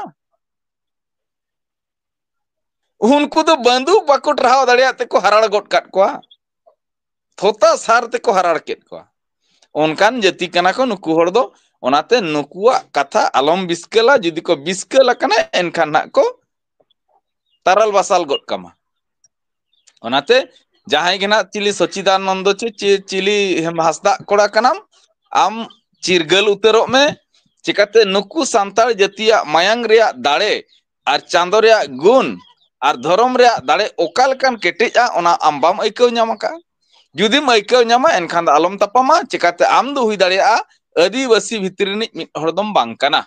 ᱩᱱᱠᱩ ᱫᱚ ᱵᱟᱹᱫᱩᱜ ᱵᱟᱠᱚ ᱴᱟᱨᱦᱟᱣ ᱫᱟᱲᱮᱭᱟᱜ ᱛᱮᱠᱚ ᱦᱟᱨᱟᱲ ᱜᱚᱫ ᱠᱟᱫ ᱠᱚᱣᱟ, ᱛᱷᱚᱛᱟ ᱥᱟᱨ ᱛᱮᱠᱚ ᱦᱟᱨᱟᱲ ᱠᱮᱫ ᱠᱚᱣᱟ᱾ ᱚᱱᱠᱟᱱ ᱡᱟᱹᱛᱤ ᱠᱟᱱᱟ ᱠᱚ ᱱᱩᱠᱩ ᱦᱚᱲ ᱫᱚ᱾ ᱚᱱᱟᱛᱮ ᱱᱩᱠᱩᱣᱟᱜ ᱠᱟᱛᱷᱟ ᱟᱞᱚᱢ ᱵᱤᱥᱠᱟᱹᱞᱟ᱾ ᱡᱩᱫᱤ ᱠᱚ ᱵᱤᱥᱠᱟᱹᱞ ᱟᱠᱟᱱᱟ, ᱮᱱᱠᱷᱟᱱ ᱱᱟᱜ ᱠᱚ ᱛᱟᱨᱟᱞ ᱵᱟᱥᱟᱞ ᱜᱚᱫ ᱠᱟᱢᱟ᱾ ᱚᱱᱟᱛᱮ ᱡᱟᱦᱟᱸᱭ ᱜᱮ ᱱᱟᱜ ᱪᱤᱞᱤ ᱥᱚᱪᱤᱫᱟᱱᱚᱱᱫᱚ ᱪᱮ ᱪᱮ-, ᱪᱤᱞᱤ ᱦᱟᱸᱥᱫᱟᱜ ᱠᱚᱲᱟ ᱠᱟᱱᱟᱢ, ᱟᱢ ᱪᱤᱨᱜᱟᱹᱞ ᱩᱛᱟᱹᱨᱚᱜ ᱢᱮ᱾ ᱪᱤᱠᱟᱛᱮ ᱱᱩᱠᱩ ᱥᱟᱱᱛᱟᱲ ᱡᱟᱹᱛᱤᱭᱟᱜ ᱢᱟᱭᱟᱝ ᱨᱮᱭᱟᱜ ᱫᱟᱲᱮ ᱟᱨ ᱪᱟᱸᱫᱚ ᱨᱮᱭᱟᱜ ᱜᱩᱱ ᱟᱨ ᱫᱷᱚᱨᱚᱢ ᱨᱮᱭᱟᱜ ᱫᱟᱲᱮ ᱚᱠᱟ ᱞᱮᱠᱟᱱ ᱠᱮᱴᱮᱡᱼᱟ, ᱚᱱᱟ ᱟᱢ ᱵᱟᱢ ᱟᱹᱭᱠᱟᱹᱣ ᱧᱟᱢ ᱟᱠᱟᱫᱼᱟ᱾ ᱡᱩᱫᱤᱢ ᱟᱹᱭᱠᱟᱹᱣ ᱧᱟᱢᱟ, ᱮᱱᱠᱷᱟᱱ ᱫᱚ ᱟᱞᱚᱢ ᱛᱟᱯᱟᱢᱟ᱾ ᱪᱤᱠᱟᱛᱮ ᱟᱢ ᱫᱚ ᱦᱩᱭ ᱫᱟᱲᱮᱭᱟᱜᱼᱟ ᱟᱹᱫᱤᱵᱟᱹᱥᱤ ᱵᱷᱤᱛᱨᱤ ᱨᱤᱱᱤᱡ ᱢᱤᱫ ᱦᱚᱲ ᱫᱚᱢ ᱵᱟᱝ ᱠᱟᱱᱟ᱾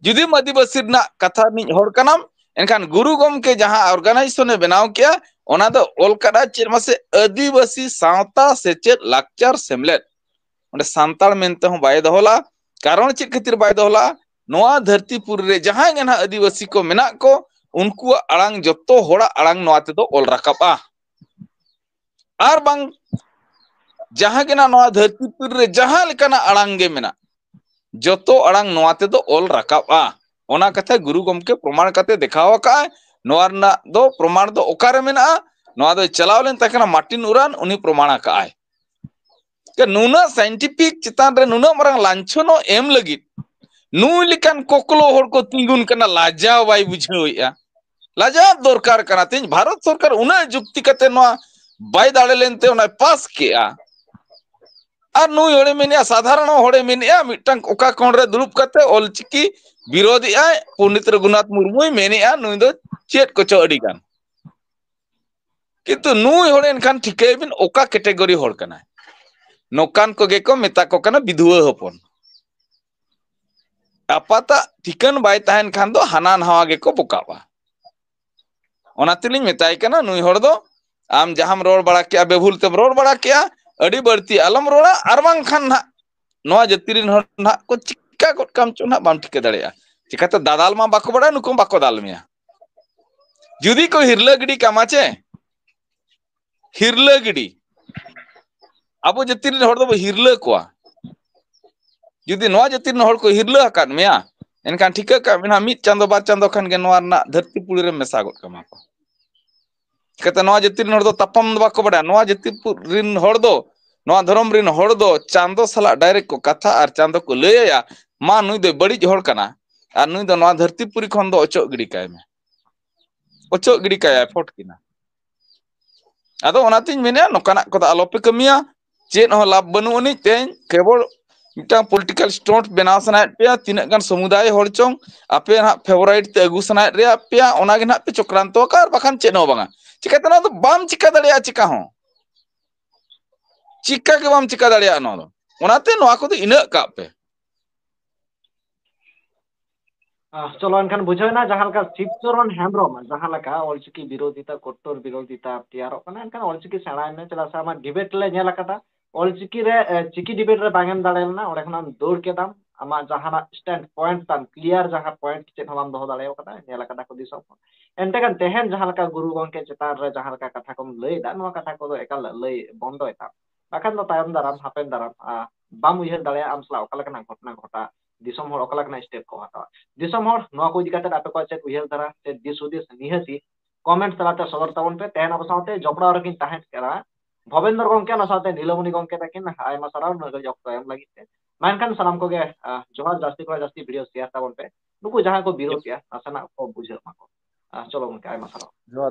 ᱡᱩᱫᱤᱢ ᱟᱹᱫᱤᱵᱟᱹᱥᱤ ᱨᱮᱱᱟᱜ ᱠᱟᱛᱷᱟ ᱨᱤᱱᱤᱡ ᱦᱚᱲ ᱠᱟᱱᱟᱢ, ᱮᱱᱠᱷᱟᱱ ᱜᱩᱨᱩ ᱜᱚᱢᱠᱮ ᱡᱟᱦᱟᱸ ᱚᱨᱜᱟᱱᱟᱭᱡᱮᱥᱚᱱ ᱮ ᱵᱮᱱᱟᱣ ᱠᱮᱜᱼᱟ, ᱚᱱᱟ ᱫᱚ ᱚᱞ ᱠᱟᱫᱼᱟ ᱪᱮᱫ ᱢᱟᱥᱮ? ᱟᱹᱫᱤᱵᱟᱹᱥᱤ ᱥᱟᱶᱛᱟ ᱥᱮᱪᱮᱫ ᱞᱟᱠᱪᱟᱨ ᱥᱮᱢᱞᱮᱫ᱾ ᱚᱸᱰᱮ ᱥᱟᱱᱛᱟᱲ ᱢᱮᱱᱛᱮ ᱦᱚᱸ ᱵᱟᱭ ᱫᱚᱦᱚ ᱞᱟᱜᱼᱟ᱾ ᱠᱟᱨᱚᱱ ᱪᱮᱫ ᱠᱷᱟᱹᱛᱤᱨ ᱵᱟᱭ ᱫᱚᱦᱚ ᱞᱟᱜᱼᱟ? ᱱᱚᱣᱟ ᱫᱷᱟᱹᱨᱛᱤ ᱯᱩᱨᱤ ᱨᱮ ᱡᱟᱦᱟᱸᱭ ᱜᱮ ᱱᱟᱦᱟᱜ ᱟᱹᱫᱤᱵᱟᱹᱥᱤ ᱠᱚ ᱢᱮᱱᱟᱜ ᱠᱚ, ᱩᱱᱠᱩᱣᱟᱜ ᱟᱲᱟᱝ, ᱡᱚᱛᱚ ᱦᱚᱲᱟᱜ ᱟᱲᱟᱝ ᱱᱚᱣᱟ ᱛᱮᱫᱚ ᱚᱞ ᱨᱟᱠᱟᱵᱼᱟ᱾ ᱟᱨ ᱵᱟᱝ ᱡᱟᱦᱟᱸ ᱜᱮ ᱱᱟᱜ ᱱᱚᱣᱟ ᱫᱷᱟᱹᱨᱛᱤ ᱯᱩᱨᱤ ᱨᱮ ᱡᱟᱦᱟᱸ ᱞᱮᱠᱟᱱᱟᱜ ᱟᱲᱟᱝ ᱜᱮ ᱢᱮᱱᱟᱜ, ᱡᱚᱛᱚ ᱟᱲᱟᱝ ᱱᱚᱣᱟ ᱛᱮᱫᱚ ᱚᱞ ᱨᱟᱠᱟᱵᱼᱟ᱾ ᱚᱱᱟ ᱠᱟᱛᱷᱟ ᱜᱩᱨᱩ ᱜᱚᱢᱠᱮ ᱯᱨᱚᱢᱟᱬ ᱠᱟᱛᱮ ᱫᱮᱠᱷᱟᱣ ᱟᱠᱟᱫᱼᱟᱭ᱾ ᱱᱚᱣᱟ ᱨᱮᱱᱟᱜ ᱫᱚ ᱯᱨᱚᱢᱟᱬ ᱫᱚ ᱚᱠᱟᱨᱮ ᱢᱮᱱᱟᱜᱼᱟ? ᱱᱚᱣᱟ ᱫᱚᱭ ᱪᱟᱞᱟᱣ ᱞᱮᱱ ᱛᱟᱦᱮᱸ ᱠᱟᱱᱟ ᱢᱟᱨᱴᱤᱱ ᱩᱨᱟᱱ, ᱩᱱᱤ ᱯᱨᱚᱢᱟᱬ ᱟᱠᱟᱫᱼᱟᱭ᱾ ᱡᱮ ᱱᱩᱱᱟᱹᱜ ᱥᱟᱭᱮᱱᱴᱤᱯᱷᱤᱠ ᱪᱮᱛᱟᱱ ᱨᱮ ᱱᱩᱱᱟᱹᱜ ᱢᱟᱨᱟᱝ ᱞᱟᱧᱪᱷᱚᱱᱚᱜ ᱮᱢ ᱞᱟᱹᱜᱤᱫ ᱱᱩᱭ ᱞᱮᱠᱟᱱ ᱠᱚᱠᱞᱚ ᱦᱚᱲ ᱠᱚ ᱛᱤᱸᱜᱩᱱ ᱠᱟᱱᱟ, ᱞᱟᱡᱟᱣ ᱵᱟᱭ ᱵᱩᱡᱷᱟᱹᱣᱮᱫᱼᱟ᱾ ᱞᱟᱡᱟᱣ ᱫᱚᱨᱠᱟᱨ ᱠᱟᱱᱟ᱾ ᱛᱮᱦᱮᱧ ᱵᱷᱟᱨᱚᱛ ᱥᱚᱨᱠᱟᱨ ᱩᱱᱟᱹᱜ ᱡᱩᱠᱛᱤ ᱠᱟᱛᱮ ᱱᱚᱣᱟ ᱵᱟᱭ ᱫᱟᱲᱮ ᱞᱮᱱᱛᱮ ᱚᱱᱟᱭ ᱯᱟᱥ ᱠᱮᱜᱼᱟ᱾ ᱟᱨ ᱱᱩᱭ ᱦᱚᱲᱮ ᱢᱮᱱᱮᱜᱼᱟ, ᱥᱟᱫᱷᱟᱨᱚᱱ ᱦᱚᱲᱮ ᱢᱮᱱᱮᱜᱼᱟ, ᱢᱤᱫᱴᱟᱝ ᱚᱠᱟ ᱠᱚᱬ ᱨᱮ ᱫᱩᱲᱩᱵ ᱠᱟᱛᱮ ᱚᱞᱪᱤᱠᱤ ᱵᱤᱨᱳᱫᱷᱮᱜᱼᱟᱭ, ᱯᱚᱱᱰᱤᱛ ᱨᱚᱜᱷᱩᱱᱟᱛᱷ ᱢᱩᱨᱢᱩᱭ ᱢᱮᱱᱮᱜᱼᱟ, ᱱᱩᱭ ᱫᱚ ᱪᱮᱫ ᱠᱚᱪᱚ ᱟᱹᱰᱤ ᱜᱟᱱ᱾ ᱠᱤᱱᱛᱩ ᱱᱩᱭ ᱦᱚᱲ ᱮᱱᱠᱷᱟᱱ ᱴᱷᱤᱠᱟᱹᱭ ᱵᱤᱱ ᱚᱠᱟ ᱠᱮᱴᱮᱜᱚᱨᱤ ᱦᱚᱲ ᱠᱟᱱᱟᱭ᱾ ᱱᱚᱝᱠᱟᱱ ᱠᱚᱜᱮ ᱠᱚ ᱢᱮᱛᱟ ᱠᱚ ᱠᱟᱱᱟ ᱵᱤᱫᱷᱩᱣᱟᱹ ᱦᱚᱯᱚᱱ᱾ ᱟᱯᱟᱛᱟᱜ ᱴᱷᱤᱠᱟᱹᱱ ᱵᱟᱭ ᱛᱟᱦᱮᱱ ᱠᱷᱟᱱ ᱫᱚ ᱦᱟᱱᱟ ᱱᱟᱣᱟ ᱜᱮᱠᱚ ᱵᱚᱠᱟᱜᱼᱟ᱾ ᱚᱱᱟ ᱛᱮᱞᱤᱧ ᱢᱮᱛᱟᱭ ᱠᱟᱱᱟ, ᱱᱩᱭ ᱦᱚᱲ ᱫᱚ ᱟᱢ ᱡᱟᱦᱟᱸᱢ ᱨᱚᱲ ᱵᱟᱲᱟ ᱠᱮᱜᱼᱟ, ᱵᱮᱵᱷᱩᱞ ᱛᱮᱢ ᱨᱚᱲ ᱵᱟᱲᱟ ᱠᱮᱜᱼᱟ, ᱟᱹᱰᱤ ᱵᱟᱹᱲᱛᱤ ᱟᱞᱚᱢ ᱨᱚᱲᱟ, ᱟᱨ ᱵᱟᱝᱠᱷᱟᱱ ᱱᱟᱦᱟᱜ ᱱᱚᱣᱟ ᱡᱟᱹᱛᱤ ᱨᱮᱱ ᱦᱚᱲ ᱱᱟᱦᱟᱜ ᱠᱚ ᱪᱤᱠᱟ ᱜᱚᱫ ᱠᱟᱢ ᱪᱚ ᱱᱟᱦᱟᱜ ᱵᱟᱢ ᱴᱷᱤᱠᱟᱹ ᱫᱟᱲᱮᱭᱟᱜᱼᱟ᱾ ᱪᱤᱠᱟᱹᱛᱮ ᱫᱟᱫᱟᱞ ᱢᱟ ᱵᱟᱠᱚ ᱵᱟᱲᱟᱭᱟ, ᱱᱩᱠᱩ ᱦᱚᱸ ᱵᱟᱠᱚ ᱫᱟᱞ ᱢᱮᱭᱟ᱾ ᱡᱩᱫᱤ ᱠᱚ ᱦᱤᱨᱞᱟᱹ ᱜᱤᱰᱤ ᱠᱟᱢᱟ ᱪᱮ, ᱦᱤᱨᱞᱟᱹ ᱜᱤᱰᱤ, ᱟᱵᱚ ᱡᱟᱹᱛᱤ ᱨᱮᱱ ᱦᱚᱲ ᱫᱚᱵᱚ ᱦᱤᱨᱞᱟᱹ ᱠᱚᱣᱟ᱾ ᱡᱩᱫᱤ ᱱᱚᱣᱟ ᱡᱟᱹᱛᱤ ᱨᱮᱱ ᱦᱚᱲ ᱠᱚ ᱦᱤᱨᱞᱟᱹ ᱟᱠᱟᱫ ᱢᱮᱭᱟ, ᱮᱱᱠᱷᱟᱱ ᱴᱷᱤᱠᱟᱹ ᱠᱟᱜ ᱢᱮ ᱱᱟᱦᱟᱜ, ᱢᱤᱫ ᱪᱟᱸᱫᱚ ᱵᱟᱨ ᱪᱟᱸᱫᱚ ᱠᱷᱟᱱ ᱜᱮ ᱱᱚᱣᱟ ᱨᱮᱱᱟᱜ ᱫᱷᱟᱹᱨᱛᱤ ᱯᱩᱨᱤ ᱨᱮᱢ ᱢᱮᱥᱟ ᱜᱚᱫ ᱠᱟᱢᱟ ᱠᱚ᱾ ᱪᱤᱠᱟᱹᱛᱮ ᱱᱚᱣᱟ ᱡᱟᱹᱛᱤ ᱨᱮᱱ ᱦᱚᱲ ᱫᱚ ᱛᱟᱯᱟᱢ ᱫᱚ ᱵᱟᱠᱚ ᱵᱟᱲᱟᱭᱟ᱾ ᱱᱚᱣᱟ ᱡᱟᱹᱛᱤ ᱯᱩ-, ᱨᱮᱱ ᱦᱚᱲ ᱫᱚ, ᱱᱚᱣᱟ ᱫᱷᱚᱨᱚᱢ ᱨᱮᱱ ᱦᱚᱲ ᱫᱚ ᱪᱟᱸᱫᱚ ᱥᱟᱞᱟᱜ direct ᱠᱚ ᱠᱟᱛᱷᱟ ᱟᱨ ᱪᱟᱸᱫᱚ ᱠᱚ ᱞᱟᱹᱭ ᱟᱭᱟ, "ᱢᱟ, ᱱᱩᱭ ᱫᱚᱭ ᱵᱟᱹᱲᱤᱡ ᱦᱚᱲ ᱠᱟᱱᱟ, ᱟᱨ ᱱᱩᱭ ᱫᱚ ᱱᱚᱣᱟ ᱫᱷᱟᱹᱨᱛᱤ ᱯᱩᱨᱤ ᱠᱷᱚᱱ ᱫᱚ ᱚᱪᱚᱜ ᱜᱤᱰᱤ ᱠᱟᱭ ᱢᱮ, ᱚᱪᱚᱜ ᱜᱤᱰᱤ ᱠᱟᱭᱟ, ᱯᱷᱚᱴ ᱠᱤᱱᱟ᱾" ᱟᱫᱚ ᱚᱱᱟᱛᱤᱧ ᱢᱮᱱᱮᱫᱼᱟ, ᱱᱚᱝᱠᱟᱱᱟᱜ ᱠᱚᱫᱚ ᱟᱞᱚᱯᱮ ᱠᱟᱹᱢᱤᱭᱟ, ᱪᱮᱫ ᱦᱚᱸ ᱞᱟᱵᱷ ᱵᱟᱹᱱᱩᱜ ᱟᱹᱱᱤᱡ᱾ ᱛᱮᱦᱮᱧ ᱠᱮᱵᱚᱞ ᱢᱤᱫᱴᱟᱝ political stunt ᱵᱮᱱᱟᱣ ᱥᱟᱱᱟᱭᱮᱫ ᱯᱮᱭᱟ, ᱛᱤᱱᱟᱹᱜ ᱜᱟᱱ ᱥᱚᱢᱩᱫᱟᱭ ᱦᱚᱲ ᱪᱚᱝ ᱟᱯᱮ ᱱᱟᱦᱟᱜ favourite ᱛᱮ ᱟᱹᱜᱩ ᱥᱟᱱᱟᱭᱮᱫ ᱨᱮᱭᱟᱜ ᱯᱮᱭᱟ, ᱚᱱᱟ ᱜᱮ ᱱᱟᱦᱟᱜ ᱯᱮ ᱪᱚᱠᱨᱟᱱᱛᱚ ᱟᱠᱟᱫᱼᱟ, ᱟᱨ ᱵᱟᱠᱷᱟᱱ ᱪᱮᱫ ᱦᱚᱸ ᱵᱟᱝᱟ᱾ ᱪᱤᱠᱟᱹᱛᱮ ᱱᱚᱣᱟ ᱫᱚ ᱵᱟᱢ ᱪᱤᱠᱟ ᱫᱟᱲᱮᱭᱟᱜᱼᱟ, ᱪᱤᱠᱟ ᱦᱚᱸ, ᱪᱤᱠᱟ ᱜᱮ ᱵᱟᱢ ᱪᱤᱠᱟ ᱫᱟᱲᱮᱭᱟᱜᱼᱟ ᱱᱚᱣᱟ ᱫᱚ᱾ ᱚᱱᱟᱛᱮ ᱱᱚᱣᱟ ᱠᱚᱫᱚ ᱤᱱᱟᱹᱜ ᱠᱟᱜ ᱯᱮ᱾ ᱟᱦ, ᱪᱚᱞᱚ ᱮᱱᱠᱷᱟᱱ ᱵᱩᱡᱷᱟᱹᱣ ᱮᱱᱟ, ᱡᱟᱦᱟᱸ ᱞᱮᱠᱟ ᱥᱤᱵ ᱪᱚᱨᱚᱱ ᱦᱮᱢᱵᱨᱚᱢ ᱡᱟᱦᱟᱸ ᱞᱮᱠᱟ ᱚᱞᱪᱤᱠᱤ ᱵᱤᱨᱳᱫᱷᱤᱛᱟ, ᱠᱚᱴᱴᱚᱨ ᱵᱤᱨᱳᱫᱷᱤᱛᱟ ᱛᱮᱭᱟᱨᱚᱜ ᱠᱟᱱᱟ, ᱮᱱᱠᱷᱟᱱ ᱚᱞᱪᱤᱠᱤ ᱥᱮᱬᱟᱭ ᱢᱮ, ᱪᱮᱫᱟᱜ ᱥᱮ ᱟᱢᱟᱜ debate ᱞᱮ ᱧᱮᱞ ᱟᱠᱟᱫᱟ, ᱚᱞᱪᱤᱠᱤ ᱨᱮ, ᱮ, ᱪᱤᱠᱤ debate ᱨᱮ ᱵᱟᱝ ᱮᱢ ᱫᱟᱲᱮ ᱞᱮᱱᱟ, ᱚᱸᱰᱮ ᱠᱷᱚᱱᱟᱜ ᱮᱢ ᱫᱟᱹᱲ ᱠᱮᱫᱟᱢ, ᱟᱢᱟᱜ ᱡᱟᱦᱟᱱᱟᱜ stand point ᱛᱟᱢ, clear ᱡᱟᱦᱟᱸ point ᱪᱮᱫ ᱦᱚᱸ ᱵᱟᱢ ᱫᱚᱦᱚ ᱫᱟᱲᱮ ᱟᱠᱟᱫᱟ, ᱧᱮᱞ ᱟᱠᱟᱫᱟ ᱠᱚ ᱫᱤᱥᱚᱢ ᱦᱚᱲ᱾ ᱮᱱᱛᱮ ᱜᱟᱱ ᱛᱮᱦᱮᱧ ᱡᱟᱦᱟᱸ ᱞᱮᱠᱟ ᱜᱩᱨᱩ ᱜᱚᱢᱠᱮ ᱪᱮᱛᱟᱱ ᱨᱮ ᱡᱟᱦᱟᱸ ᱞᱮᱠᱟ ᱠᱟᱛᱷᱟ ᱠᱚᱢ ᱞᱟᱹᱭ ᱮᱫᱟ, ᱱᱚᱣᱟ ᱠᱟᱛᱷᱟ ᱠᱚᱫᱚ ᱮᱠᱟᱞ ᱞᱟᱹᱭ ᱵᱚᱱᱫᱚᱭ ᱛᱟᱢ᱾ ᱵᱟᱠᱷᱟᱱ ᱫᱚ ᱛᱟᱭᱚᱢ ᱫᱟᱨᱟᱢ, ᱦᱟᱯᱮᱱ ᱫᱟᱨᱟᱢ, ᱟ, ᱵᱟᱢ ᱩᱭᱦᱟᱹᱨ ᱫᱟᱲᱮᱭᱟᱜᱼᱟ ᱟᱢ ᱥᱟᱞᱟᱜ ᱚᱠᱟ ᱞᱮᱠᱟᱱᱟᱜ ᱜᱷᱚᱴᱚᱱᱟ ᱜᱷᱚᱴᱟᱜ, ᱫᱤᱥᱚᱢ ᱦᱚᱲ ᱚᱠᱟ ᱞᱮᱠᱟᱱᱟᱜ step ᱠᱚ ᱦᱟᱛᱟᱣᱟ᱾ ᱫᱤᱥᱚᱢ ᱦᱚᱲ, ᱱᱚᱣᱟ ᱠᱚ ᱤᱫᱤ ᱠᱟᱛᱮ ᱟᱯᱮ ᱠᱚᱣᱟᱜ ᱪᱮᱫ ᱩᱭᱦᱟᱹᱨ ᱫᱷᱟᱨᱟ, ᱪᱮᱫ ᱫᱤᱥ ᱦᱩᱫᱤᱥ, ᱱᱤᱦᱟᱹᱛᱤ comment ᱛᱟᱞᱟᱛᱮ ᱥᱚᱫᱚᱨ ᱛᱟᱵᱚᱱ ᱯᱮ᱾ ᱛᱮᱦᱮᱧ ᱟᱵᱚ ᱥᱟᱶᱛᱮ ᱡᱚᱯᱲᱟᱣ ᱨᱮᱠᱤᱱ ᱛᱟᱦᱮᱸ ᱠᱟᱱᱟ ᱵᱷᱚᱵᱮᱱᱫᱨᱚ ᱜᱚᱢᱠᱮ, ᱚᱱᱟ ᱥᱟᱶᱛᱮ ᱱᱤᱞᱚᱢᱚᱱᱤ ᱜᱚᱢᱠᱮ ᱛᱟᱹᱠᱤᱱ᱾ ᱟᱭᱢᱟ ᱥᱟᱨᱦᱟᱣ ᱱᱩᱱᱟᱹᱜ ᱜᱷᱟᱹᱲᱤᱡ ᱚᱠᱛᱚ ᱮᱢ ᱞᱟᱹᱜᱤᱫ ᱛᱮ᱾ ᱢᱮᱱᱠᱷᱟᱱ ᱥᱟᱱᱟᱢ ᱠᱚᱜᱮ, ᱟ, ᱡᱚᱦᱟᱨ, ᱡᱟᱹᱥᱛᱤ ᱠᱷᱚᱱ ᱡᱟᱹᱥᱛᱤ video share ᱛᱟᱵᱚᱱ ᱯᱮ, ᱱᱩᱠᱩ ᱡᱟᱦᱟᱸᱭ ᱠᱚ ᱵᱤᱨᱳᱫᱷ ᱮᱜᱼᱟ ᱱᱟᱥᱮᱱᱟᱜ ᱠᱚ ᱵᱩᱡᱷᱟᱹᱜ ᱢᱟᱠᱚ᱾ ᱟ, ᱪᱚᱞᱚ ᱜᱚᱢᱠᱮ, ᱟᱭᱢᱟ ᱥᱟᱨᱦᱟᱣ᱾ ᱡᱚᱦᱟᱨ᱾